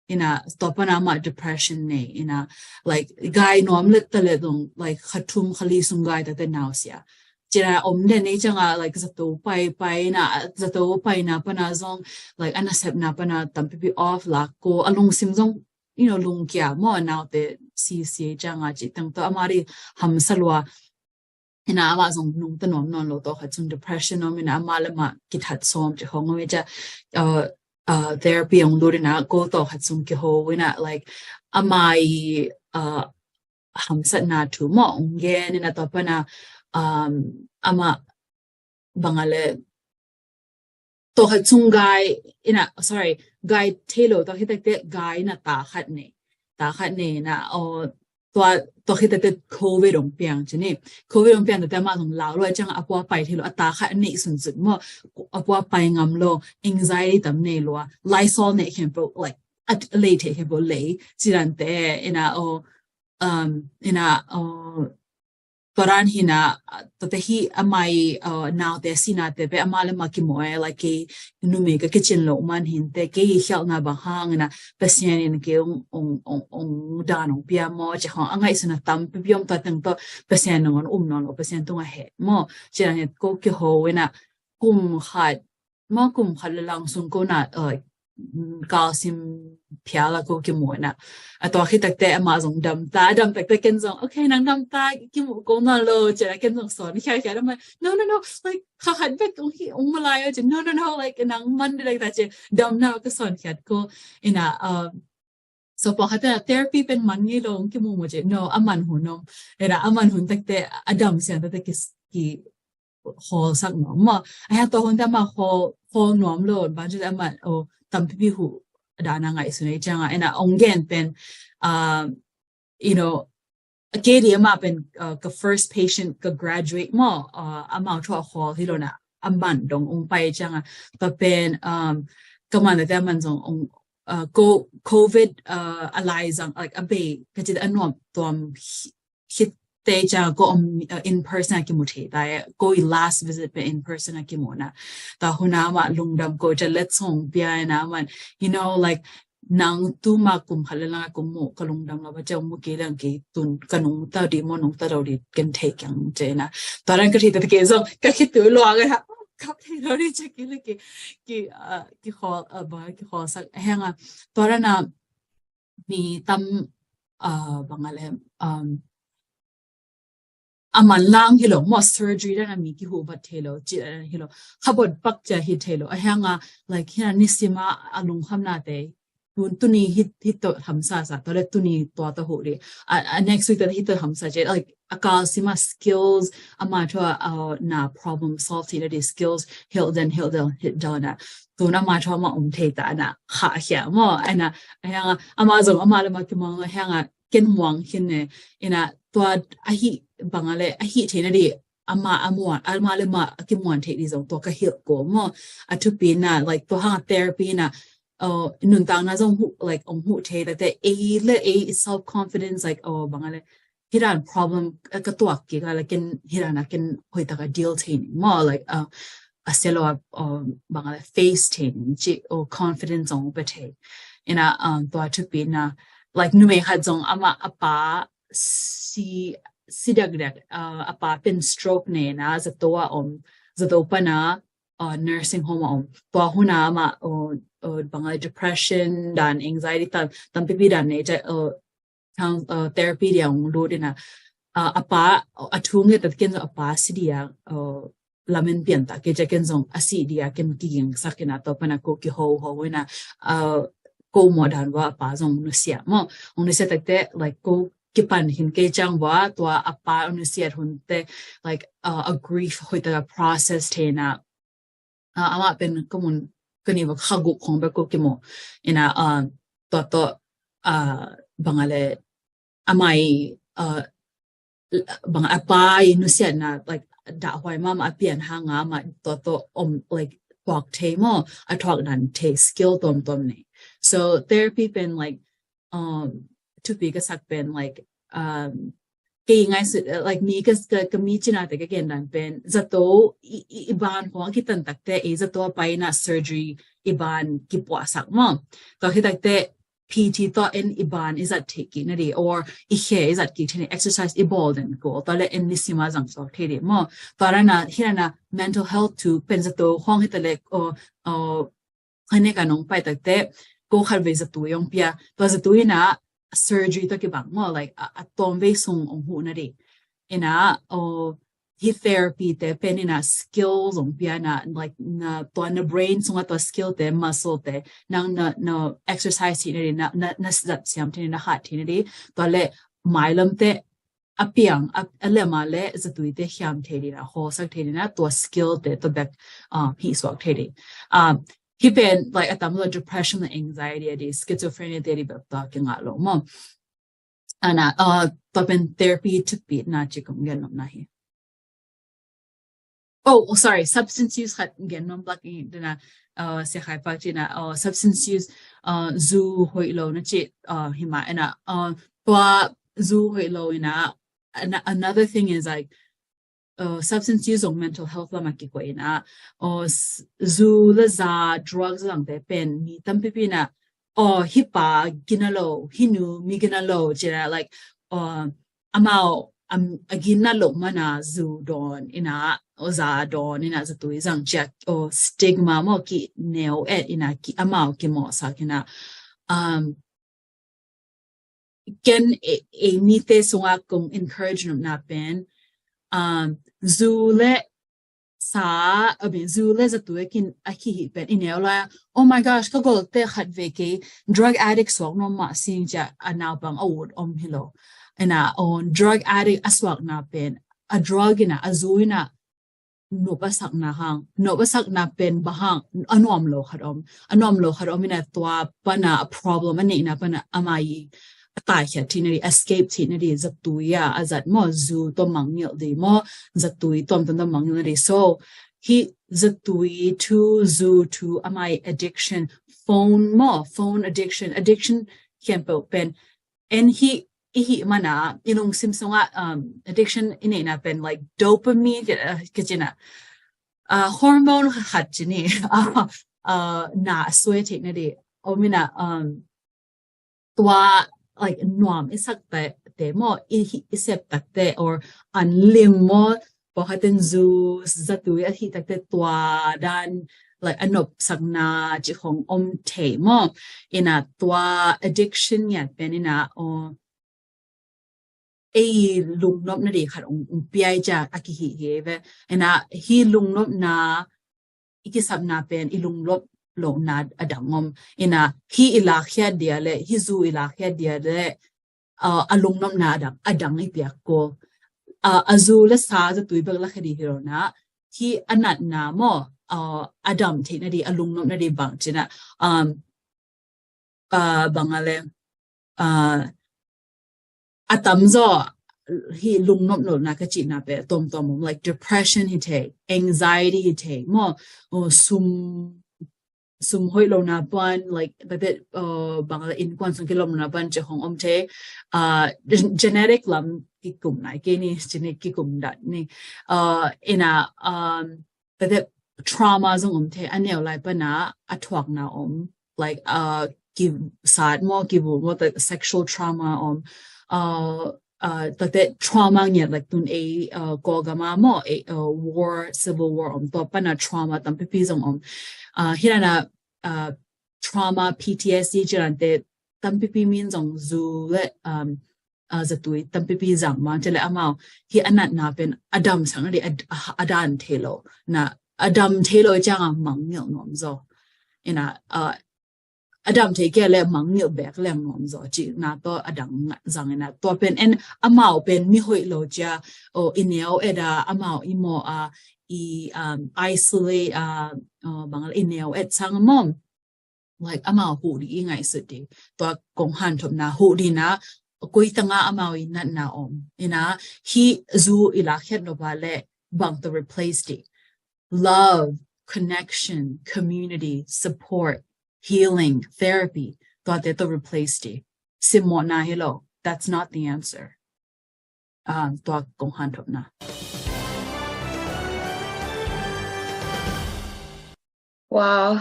Ina tua pana amah depression nei ina, like gai nuam let ta let zong like kha thum kha li sung gai ta te nau sia. Cina om den nei canga like zato pai pai na, zato pai na pana zong like a nasepna pana tampipi off la ko a lungsim zong you know lungkia maw, naute sisi canga ci tang to amari hamsa lua. Ina amah zong nungta nuam nawn lo, tawh khat sung depression om ina amah le amah kithat sawm ci khong om ica uh, uh, therapy ong lut ina ko tawh khat sung kiho ina like amah i uh, hamsatna thu maw ong gen ina tua pana um, amah bang a le tawh khat sung gai ina, sorry, gai thei lo, tawh khit takte gai ina ta khat nei, ta khat nei ina, o tua tawh khit takte covid ong piang ci ni. Covid ong piang takte amah zong lau lo a ciang a pua pai thei lo, a ta khat nei sunsun maw, a pua pai ngam lo, anxiety tam nei lo, Lysol nei khempeuh like a lei thei khempeuh lei ci dante ina, o um ina, o tua dan hina, tate hi amah i uh, naute sinate pe amah le amah kimaw e, like kei numei ka kicin lo man hinte, kei i khialhna bang hang ina Pasian in kei ong, ong, ong, ong dan ong pia maw ci khong a ngaihsutna tampipi om, tua teng tawh Pasian nong on um nawn lo, Pasian tunga he maw ci dan hi ko kiho ina kum khat maw, kum khat le lang sung ko na uh, kalsim phial a ko kimu na. A tua khit takte amah zong dam ta, dam takte ken zong okay nang dam ta, kimu ko na lo ci a ken zong sawn khia khia dam. No no no, like kha khat bek ong hi ong malai a ci, no no no, like nang man de like ta ci, dam na ka sawn khiat ko ina. Um, so pawlkhat therapy pen man ngei lo ong kimu mu ci, no, a man hun om ina, a man hun takte a dam sian takte ki ki hawlsak nuam maw. A hia tua hun te amah hawl, hawl nuam lo, bang ci te amah o tampipi huh dana ngaihsun ei cianga ina ong gen pen uh, you know, a kei di amah pen uh, ka first patient ka graduate maw, uh, amah thu a hawl hi lo na, a man dong ong pai cianga ka pen um, ka man te a man zong ong uh, ko covid uh, a lai zang like a bei ka ci te a nuam tuam hi- hit te ca ko om uh, in person a kimu thei ta e, ko i last visit pe in person a kimu na. Ta huna ma lungdam ko ca let song pia na man, you know, like nang tu ma kum khat le lang kum mu ka lungdam la ba ca mu ke lang ke tun ka nung ta di mo nung ta di ken thei kyang ce na. Ta ran ka thei ta ke zong ka khit tu lo ga ha. Ka thei lo di ca ki le ki ki uh, ki khol uh, ba ki khol sak hang a. Ta ran a mi tam uh, bang a le um, a man lang hi lo, maw surgery dan a mi kihu bat thei lo, ci dan hi lo, khabot pak cia hi thei lo, a hang a like hina nisima a lungkham na te, tun tuni hit hit to hamsa sa, to le tuni tua to hu ri, a, a next week to hit to hamsa ce, like a kal sima skills, ama thua uh, na problem solve ti le di skills, hil den hil den hit dan a, tun ama thua ma um thei ta na kha hia mo, ana a hang a ama zong ama le ma kimang a hang a ken muang khin ne, ina tua ahi bang a le ahi thei na di ama a muan ama le ma a kimuan thei di zong tua ka hilh ko mo. A thupi na like tua hang therapy na uh, nuntak na zong hu like ong hu thei ta te ei le ei self confidence like oh bang a le hidan problem ka tuak ki ka le ken hidan a ken hoi ta ka deal thei ni mo like uh, a selo a uh, bang a le face thei ni ci o confidence ong pe thei. Ina um, tua thupi na like numei khat zong ama a pa si si dak dak uh, a pa pen stroke ne na zato a om, zato pana uh, nursing home a om. Tua huna ama uh, uh, bang a le depression dan anxiety tam tam pipi dan ne ca uh, therapy dia ong lut ina uh, a pa a thu nge ta ken a pa si dia uh, lamen pian ta ke ca ken zong a si dia ken kiging sak ina to pana ko ki ho ho ina uh, ko mo dan wa a pa zong nusia mo ong nusia takte like ko kipan hin ke cang wa tua a pa ong nusia hun te like uh, a grief hoi ta process te na uh, ama pen ko mun ko ni wa khagu khong be ko kimo ina uh, to to uh, bang a le amai uh, bang a pa i nusia na like da hoi ma ma a pian hang a ma to to om like thuak thei mo a thuak dan thei skill tom tom nei. So therapy pen like um thupi ka sak pen like um, kei ngaihsut, uh, like mi ka, ka, ka mi cinate ka gen dan pen zato i, i, i ban khong a kitan takte ei zato a pai in a surgery i ban kipuahsak maw. Tua khit takte P T tawh en i ban i zat thei kik na di, or i khe i zat kik thei ni, exercise i bawl den ko, tua le en ni sima zang suak thei di maw. Tua rana, hi rana mental health tu pen zato khong hi ta le, o, o, hane ka nong pai takte, ko khat vei zatui ong pia, tua zatui na surgery to kibang maw, like, a, a tom vei sung ong hu na di. Ina, o, hi therapy te pen ina skills ong pia na, like, na tua na brain sunga tua skill te, muscle te, nang na, na exercise hi na di, na, na, na zat siam thei na hat thei na di, tua le mailam te, a piang, a, a lema le zatui te hiam thei di na, hosak thei di na, tua skill te, tua bek, um, hi suak thei di. Um, hi pen, like, a tam lo depression le anxiety a di, schizophrenia te di bek tua ki ngah lo maw. Ana, uh, tua pen therapy to pit na ci kong gen nom na hi. Oh, oh, sorry, substance use khat gen nom lak i dana, uh, sia khai pak cina, uh, substance use, uh, zu hoih lo na ci, uh, hima ina, uh, tua zu hoih lo ina, an-, another thing is like, uh, substance use ong mental health lama kikoi ina, uh, s-, zu le za drugs lang te pen mi tampi pi na, oh, hi pa gina lo, hi nu mi gina lo, cina, like, uh, amau, um, a gina lo mana zu don ina, o za don ina zatui zang ciak, o stigma maw ki neu et ina ki amau ki mawhsak ina. Um, ken e, e mite sunga kong encourage nom na pen, um, zu le sa, I mean, zu le zatui a kin a kihi pen i neu la, oh my gosh, ka gol te khat vei kei drug addict suak nom mah sing cia a naupang a ut om hi lo. Ina on drug addict a suak na pen, a drug ina, a zu ina, nop a sak na hang, nop a sak na pen ba hang, a nuam lo khat om, a nuam lo khat om ina tua pana a problem a neih na pana a mai a tai khia thei na di, escape thei na di, zatui a, a zat maw, zu to mangngilh di maw, zatui tom tom to mangngilh na di. So, hi zatui tu, zu tu, a mai addiction, phone maw, phone addiction, addiction khempeuh pen, en hi, i hi mana, i lungsim sunga, um, addiction i neih na pen, like, dopamine, ke, uh, ke cina, uh, hormone khat cini, uh, uh, na sue thei na di, o mina, um, tua, like, nuam i sak te, te maw, i, i sep tak te, or an lim maw, pawlkhat in zu zatui a hi tak te tua dan, like, a nop sak na ci khong om thei maw. Ina tua addiction ngiat pen ina, o, ei lungnop na di khat ong, ong piai cia a kihi hi ve. Ina hi lungnop na, i kisapna pen i lungnop lo na a dang om. Ina hi i lakhia dia le, hi zu i lakhia dia le, uh, a lungnop na a dang, a dang i piak ko. Uh, a zu le sa zatui bek la khadi hi lo na, hi a nat na maw, uh, a dam thei na di, a lungnop na di bang cina, um, uh, bang a le, uh, a tam zaw hi lungnop lo na ka cina pe, tom tom om, like, depression hi thei, anxiety hi thei, maw, o, sum, sum hoih lo na pan, like, that, that, uh, bang la in kuan sung kilom na pan ci hong om thei, uh, gen-, genetic lam kikum na, ke ni, genetic kikum dat ni, uh, ina, um, that, that trauma zong om thei, a neu lai pana a thuak na om, like, uh, ki sat maw, ki bu maw, the sexual trauma om, uh, uh, tate trauma ngiat, like, tun ei, uh, Kawlgama maw, ei, uh, war, civil war om, tua pana trauma tampipi zong om. Uh, hi na na, uh, trauma, P T S D ci dan te tampipi min zong zu le, um, uh, zatui tampipi zang mang ci le amau hi a nat na pen a dam sang di a, a, a dan thei lo. Na a dam thei lo ciang a mangngilh nuam zaw. Ina, uh, a dam thei kia le mangngilh bek leng nuam zaw ci na to a dang zang ina. Tua pen en amau pen mi hoih lo cia, o, i neu et a, amau i maw a, i, um, isolate a, o, bang i neu et sang maw. Like, amau huh di i ngaihsut di. Tua kong hanthop na huh di na, koi tanga amau i nat na om. Ina, hi zu i lakhiat lo ba le, bang to replace di. Love, connection, community, support, healing, therapy, tua te to replace di. Simmo na hi lo, that's not the answer. ah, tua kong hanthotna. Wow.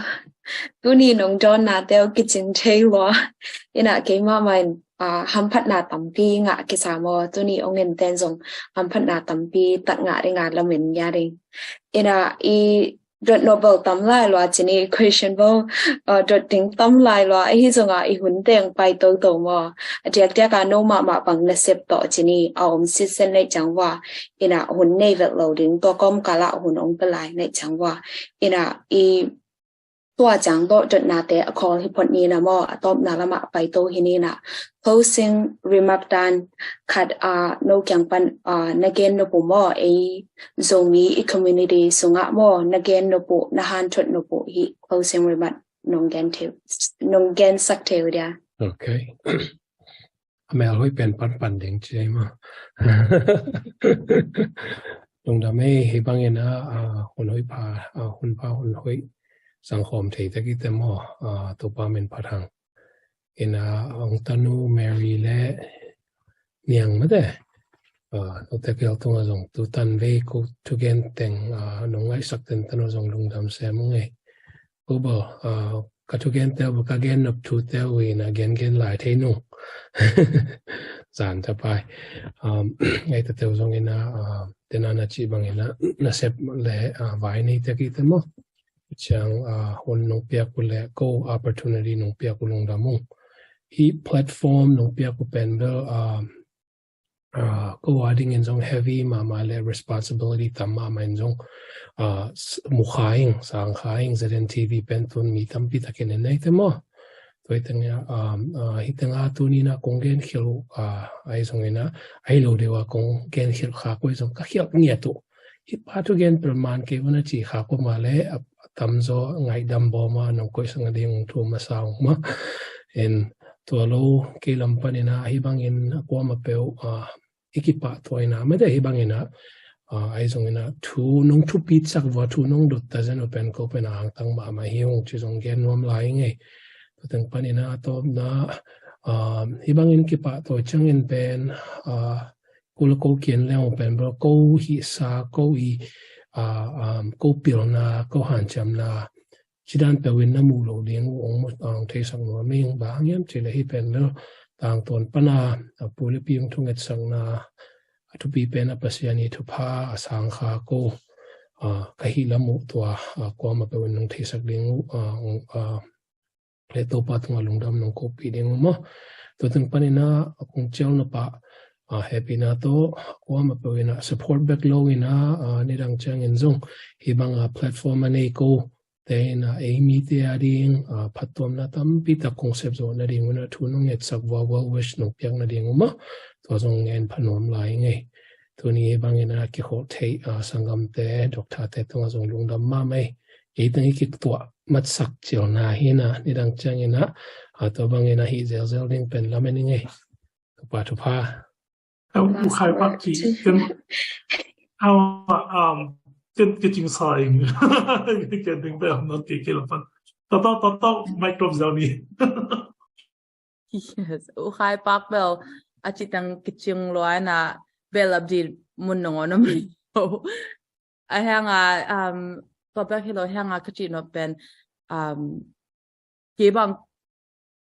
Tuni nong dawnna teu kicing thei lua. Ina keimah mah in, ah, hamphatna tampi ngah kisa maw. Tuni ong en ten zong hamphatna tampi tak ngah ding a lamen ngia ding. Ina i dot Nobel tam lai lua cini question bo, ah, dot ding tam lai lua. Ahi zonga i hun teng pai toto maw. A diakdiak a no mahmah bang nasep tawh cini a om sisen nei cang wa. Ina hun nei vet lo ding, tua kawm kala hun ong pelai nei cang wa. Ina i tua cang tawh dotnate a khawl hi phot ni na maw, a tawpna lamah pai to hi ni na. Closing remark dan khat, ah, no kiang pan, ah, na gen nop uh maw, ei Zomi i community sungah maw, na gen nop uh, na hanthot nop uh hi closing remark nong gen thei, nong gen sak thei uh dia. Okay. A mel hoih pen panpan ding ci ei maw. Lungdam ei, hi bangin a, ah, hun hoih pha, ah, hun pha hun hoih sangkhawm thei takite maw, ah, Topa min phat hang. Ina ong tanu Mary le Niang mate. Ah, note kel tunga zong tu tan vei ko thugen teng, ah, nong ngaihsak ten tanu zong lungdam sem ung ei. Ko bo, ah, ka thugen teu bo ka gen nop thu teu ina gen gen lai thei nung. Zan ta pai. Um, ei ta teu zong ina, ah, tena na ci bang ina nasep le, ah, vai nei te ki te maw. Ciang, ah, hun nong piak uh le ko opportunity nong piak uh lungdam ung. Hi platform nong piak uh pen bel, ah, ah, ko a dingin zong heavy mahmah le responsibility tam mahmah in zong, ah, s-, mu kha ing, sang kha ing, Z N T V pen tun mi tampi takin en nei te maw. Tua hi teng a, um, ah, hi teng a tuni na kong gen khil uh, ah, ai zong ina, ai lo deu a kong gen khil kha koi zong ka khil ngiat uh. Hi pa thugen pel man kei vana ci kha ko ma le, a, a tam zaw ngaidam bo ma nong koih sang a ding thu masa ung ma. En tua lo kei lam pan ina hi bangin a kuama peu, ah, i kipah tua ina mate hi bang ina, ah, ai zong ina thu nong thupit sak vua thu nong dot ta zen uh pen ko pen a hangtang mahmah hi ung ci zong gen nuam lai ngei. Tua teng pan ina a tawpna, ah, hi bangin kipah tua ciangin pen, ah, ko le ko kian leng pen bro ko hihsa ko i, ah, um, ko pilna ko hanciamna cidan peuhin na muh loh ding uh ong mu, ong theisak nuam ing. Bang hang hiam cih leh hi pen bel tangtawn pana a pu le pi ong thungetsakna a thupi pen a Pasian i thupha a sang kha ko, ah, ka hih lam uh tua, ah, kuama peuhin nong theisak ding uh, ah, ong, ah, le Topa tungah lungdam nong kopih ding uh maw. Tua teng panin a kong cial nop ah, ah, hehpihna tawh kuama peuhin a support bek lo in a, ah, nidang ciangin zong hi bang a platform a nei ko te in a ei mite a ding, ah, phattuamna tampi tak kong sep zawh nading un a thu nong ngetsak vua, well wish nong piak nading uh maw. Tua zong ngen pha nuam lai ngei. Tuni hi bangin a kikhawh theih, ah, sanggamte, doctorte tungah zong lungdam mahmah ei. Ei teng i kituah matsak cilna hi na, nidang ciangin a, ah, tua bangin a hih zelzel ding pen lamen i ngei. Thupha, thupha. Em, U Khai Pak ci, ken, au, um, ken, ken cing sa ing. Ken ding pen non ken, ken lapan. Toto, toto, mic drop zel ni. Yes, U Khai Pak bel a cih teng kicing lua in a bel update mun nong on om lo. A hang a, um, tua bek hi lo hang a ka cih nop pen, um, kei bang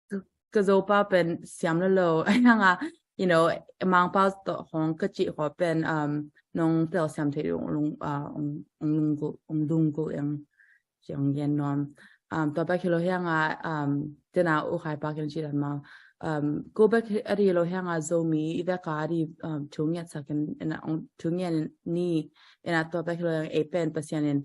ka, ka Zopa pen siam lo lo. A hang a, you know, Mangpau tawh hong ka cih khawng pen, um, nong telsiam thei ung, ung, uh, ung, ung lunggulh, ung lunggulh eng. Ciang gen nuam. Um, tua bek hi lo hang a, um, tena U Khai Pak in ci dan ma. Um, ko bek a ri lo hang a Zomi i vek a ri, um, thu ngiat sak in, in a ong thu ngiat ni, in a tua bek hi lo hang ei pen Pasian in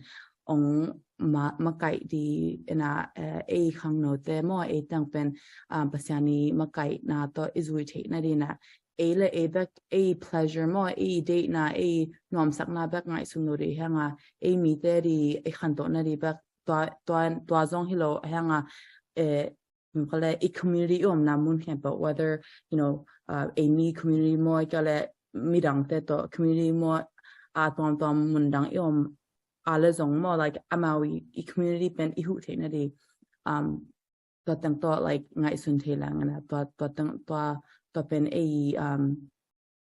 ong ma, makaih di, in a, eh, ei khangnote maw, ei teng pen, um, Pasian i makaihna tawh i zui theih nading a ei le ei bek, ei pleasure maw, ei deihna, ei nuamsakna bek ngaihsun lo ding hang a, ei mite ding, ei khantohna ding bek, tua, tua, tua zong hi lo hang a, eh, ka le, ei community i omna mun khempeuh, whether, you know, uh, ei mi community maw, ka le, midangte tawh community maw, a tuamtuam mun dang i om a le zong maw, like, amau i, i community pen i huh theih nading, um, tua teng tawh, like, ngaihsun thei leng in a, tua, tua teng, tua, tua pen ei, um,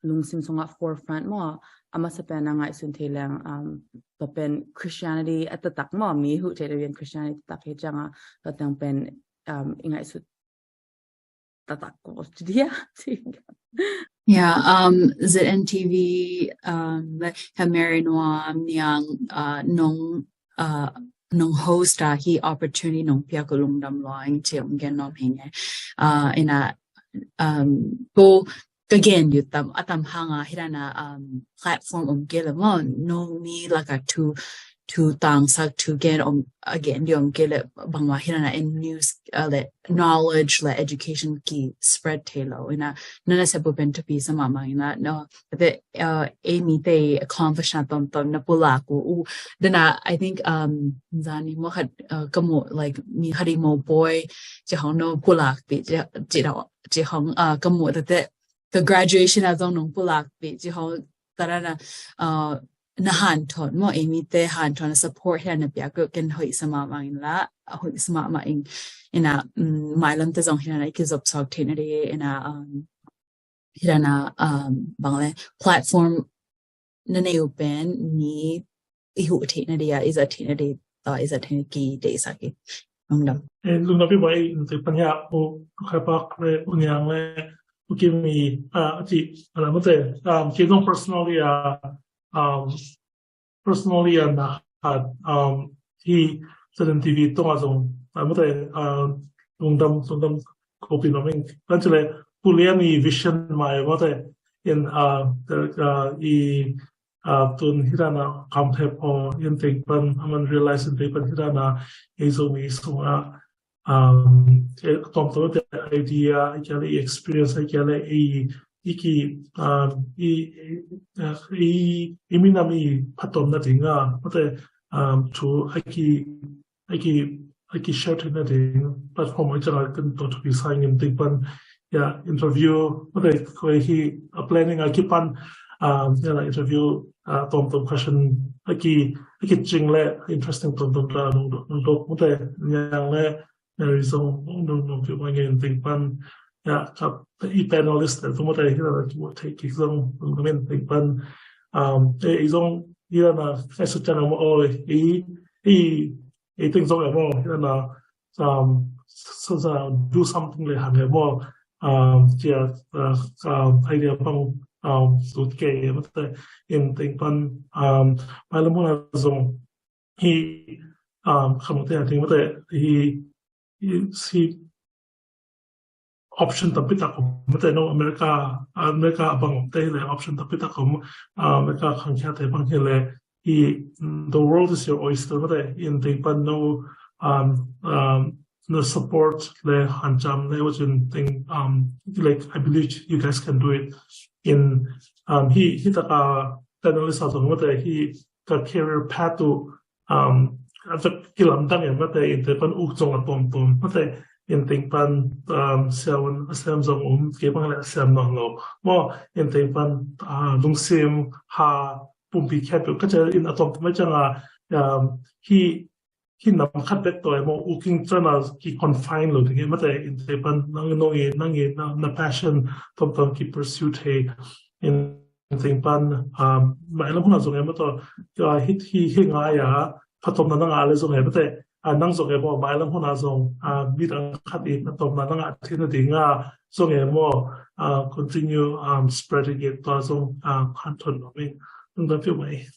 lungsim sungah forefront maw, a masa pen a ngaihsun thei leng, um, tua pen Christianity a taktak maw, mi huh thei lo in Christianity taktak hi ciangah tua teng pen, um, i ngaihsut taktak ko dia. Yeah, um, Z N T V, um, like, ha Mary Nuam Niang, uh, nong, uh, nong host a hi opportunity nong piak uh lungdam lua ing ci ong gen nuam hi ing e. Uh, ina, um, ko ka gen uh tam, a tam hang a hi dan a, um, platform om kei leh maw, no mi lak a thu, thu tangsak, thu gen om, a gen uh om kei leh bangmah hi dan a en news, uh, leh knowledge leh education ki spread thei lo. Ina, na nasep uh pen thupi sa mahmah ina, no, te, uh, ei mite accomplish na tomtom na pulak uh, uh, dan a, I think, um, zani maw khat, uh, ka mu, like, mi khat i Mopawi ci hong nong pulak pi, ci, ci da, ci hong, uh, ka mu te te, ka graduation a zong nong pulak pi ci hong, tua dan a, uh, na hanthawn maw, ei mite hanthawn a support hi dan a piak uh ken hoih sa mahmah ing la, hoih sa mahmah ing. Ina, um, mailam te zong hi dan a i kizop suak theihna ding, ina, um, hi dan a, um, bang leh platform na nei uh pen mi i huh theihna ding a, i zat theihna ding, uh, i zat theihna ki deihsak hi. Lungdam. Eh, lungdam pi bai, in te pan ya, u, u Khai Pak leh, u Niang leh, u Kim i, ah, a ci, a la mate, um, ki zong personally, ah, um, personally, ah, na, ah, um, hi Z N T V tungah zong, ah, mate, ah, lungdam, lungdam ko pi nuam ing. Kan ci leh, Pu Lian i vision mai, mate, in, ah, the, ah, i, ah, tun hi dan a kam thep aw, in teng pan, a man realize in teng pan hi dan a, ei Zomi sungah, um, eh, tomtom te idea, a kia leh experience, a kia leh i, i ki, um, i, i, i, i minam i phattuamna ding a, mate, um, thu a ki, a ki, a ki share theihna ding platform a ciang a kan tua thupi sa ing in teng pan, ya, interview, mate, ko hi a planning a kipan, um, ya la interview, uh, tomtom question a ki, a ki cing leh interesting tomtom ta nong, nong dok, mate, Niang leh Mary zong nong, nong, nong ki ma ngen teng pan, ya, ka i panelist leh tu mate hi la ki mu thei ki zong nong, nong ngen teng pan, um, eh, i zong hi la na, eh, su ciang a maw, oi, i, i, i teng zong a maw, hi la na, um, so, so, do something leh hang a maw, um, cia, uh, um, idea bang, um, sut ke, mate, in teng pan, um, mailam hun a zong hi, um, khamute a ting mate, hi, hi, hi option tampi tak om, mate, no, America, America a bang om te leh option tampi tak om, uh, America khangkhia te bang hi leh, hi, the world is your oyster, mate, in teng pan no, um, um, na support leh hanciam leh, which in teng, um, like, I believe you guys can do it. In, um, hi, hi tak a panelist a zong mate, hi ka career path uh, um, a vek kilamdang e mate, in teng pan uk zong a tomtom mate, in teng pan, um, siavuan a siam zong om, kei bang leh a siam nawn lo maw, in teng pan, uh, lungsim ha pumpi khempeuh ka cia in a tomtom a ciang a, um, hi, hi nam khat bek tawh e maw, uk in ciang a ki confine lo ding e mate, in teng pan nang, nong i, nang i, na, na passion tomtom ki pursue thei, in teng pan, um, mailam hun a zong e maw tawh, uh, hi, hi, hi ngai a, phattuamna na ngah leh zong e mate, uh, nang zong e maw, mailam hun a zong, uh, midang khat in a tomna na ngah theihna ding a zong e maw, uh, continue, um, spreading it, tua zong, uh, hanthawn nuam ing. Lungdam pi mai.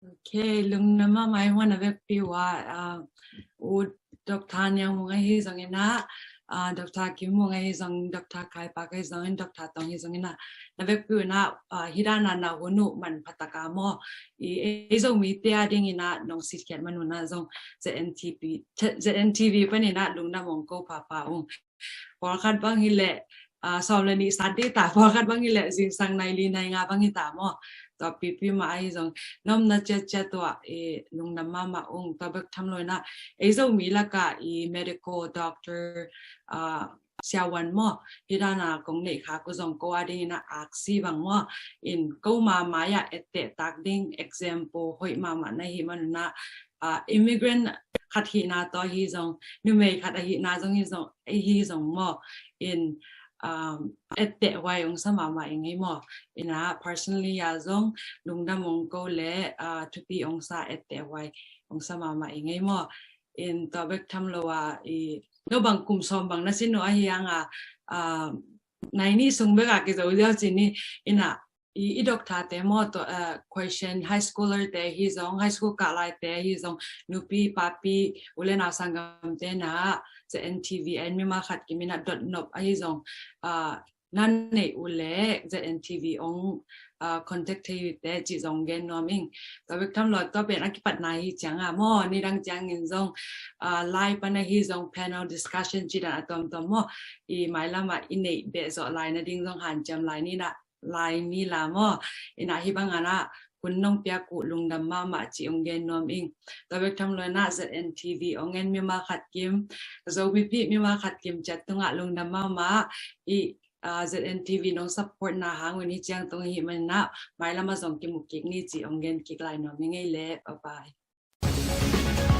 Okay, lungdam mahmah ing, a vekpi uh a, uh, u Doctor Niang Mung ahi zongin a, uh, Doctor Kim Mung ahi zongin, Doctor Khai Pak ahi zongin, Doctor Tong ahi zongin a, a vekpi uh a, uh, hi dan a na hun uh manpha tak a maw, i, ei Zomite a dingin a nong sitkhiat man un a zong Z N T V, Z N T V panin a lungdam ong ko pahpah ung. Pawlkhat bang hi leh, ah, sawm leh nih sat ding ta, pawlkhat bang hi leh zingsang nai li nai nga bang hi ta maw. Tua pipi mah ahi zong, na omna ciatciat uh ah, eh, lungdam mahmah ung, tua bek tham lo in a, ei Zomi lak ah i medical doctor, ah, siavuan maw, hi dan a kong neih khak uh zong ko a dingin a aksi bang maw, in ko ma mai ah etteh tak ding example hoih mahmah na hih man un a, ah, immigrant khat hihna tawh ahi zong, numei khat ahihna zong hi zong, ahi zong maw, in, um, etteh huai ong sa mahmah ing ei maw. Ina personally a zong lungdam ong ko le, uh, thupi ong sa etteh huai ong sa mahmah ing ei maw. In tua bek tham lo a i no bang kum sawm bang na sin uh ahi ang a, uh, nai ni sung bek a kizo liau ci ni. Ina i, i doctor te maw, tua, uh, question high schooler te hi zong, high school kah lai te hi zong, nupi papi u le nau sanggam te na ZNTV en mima khat kim ina dot nop ahi zong, uh, nan nei u le ZNTV ong, uh, contact thei uh te ci zong gen nuam ing. Tua bek tham lo tua pen a kipatna hi ciang a maw, ni dang ciang in zong, uh, live pan ahi zong panel discussion ci dan a tuamtuam maw, i mailam a i nei beh zawh lai na ding zong hanciam lai ni na lai ni la maw. Ina hi bang ana hun nong piak uh lungdam mahmah ci ong gen nuam ing. Tua bek tham lo na ZNTV ong en mima khat kim, Zo mipi mima khat kim ciat tungah lungdam mahmah. I, uh, ZNTV nong support na hang un hi ciang tung hi man na mailam a zong kimu kik ni ci ong gen kik lai nuam ing ei le. Bye bye.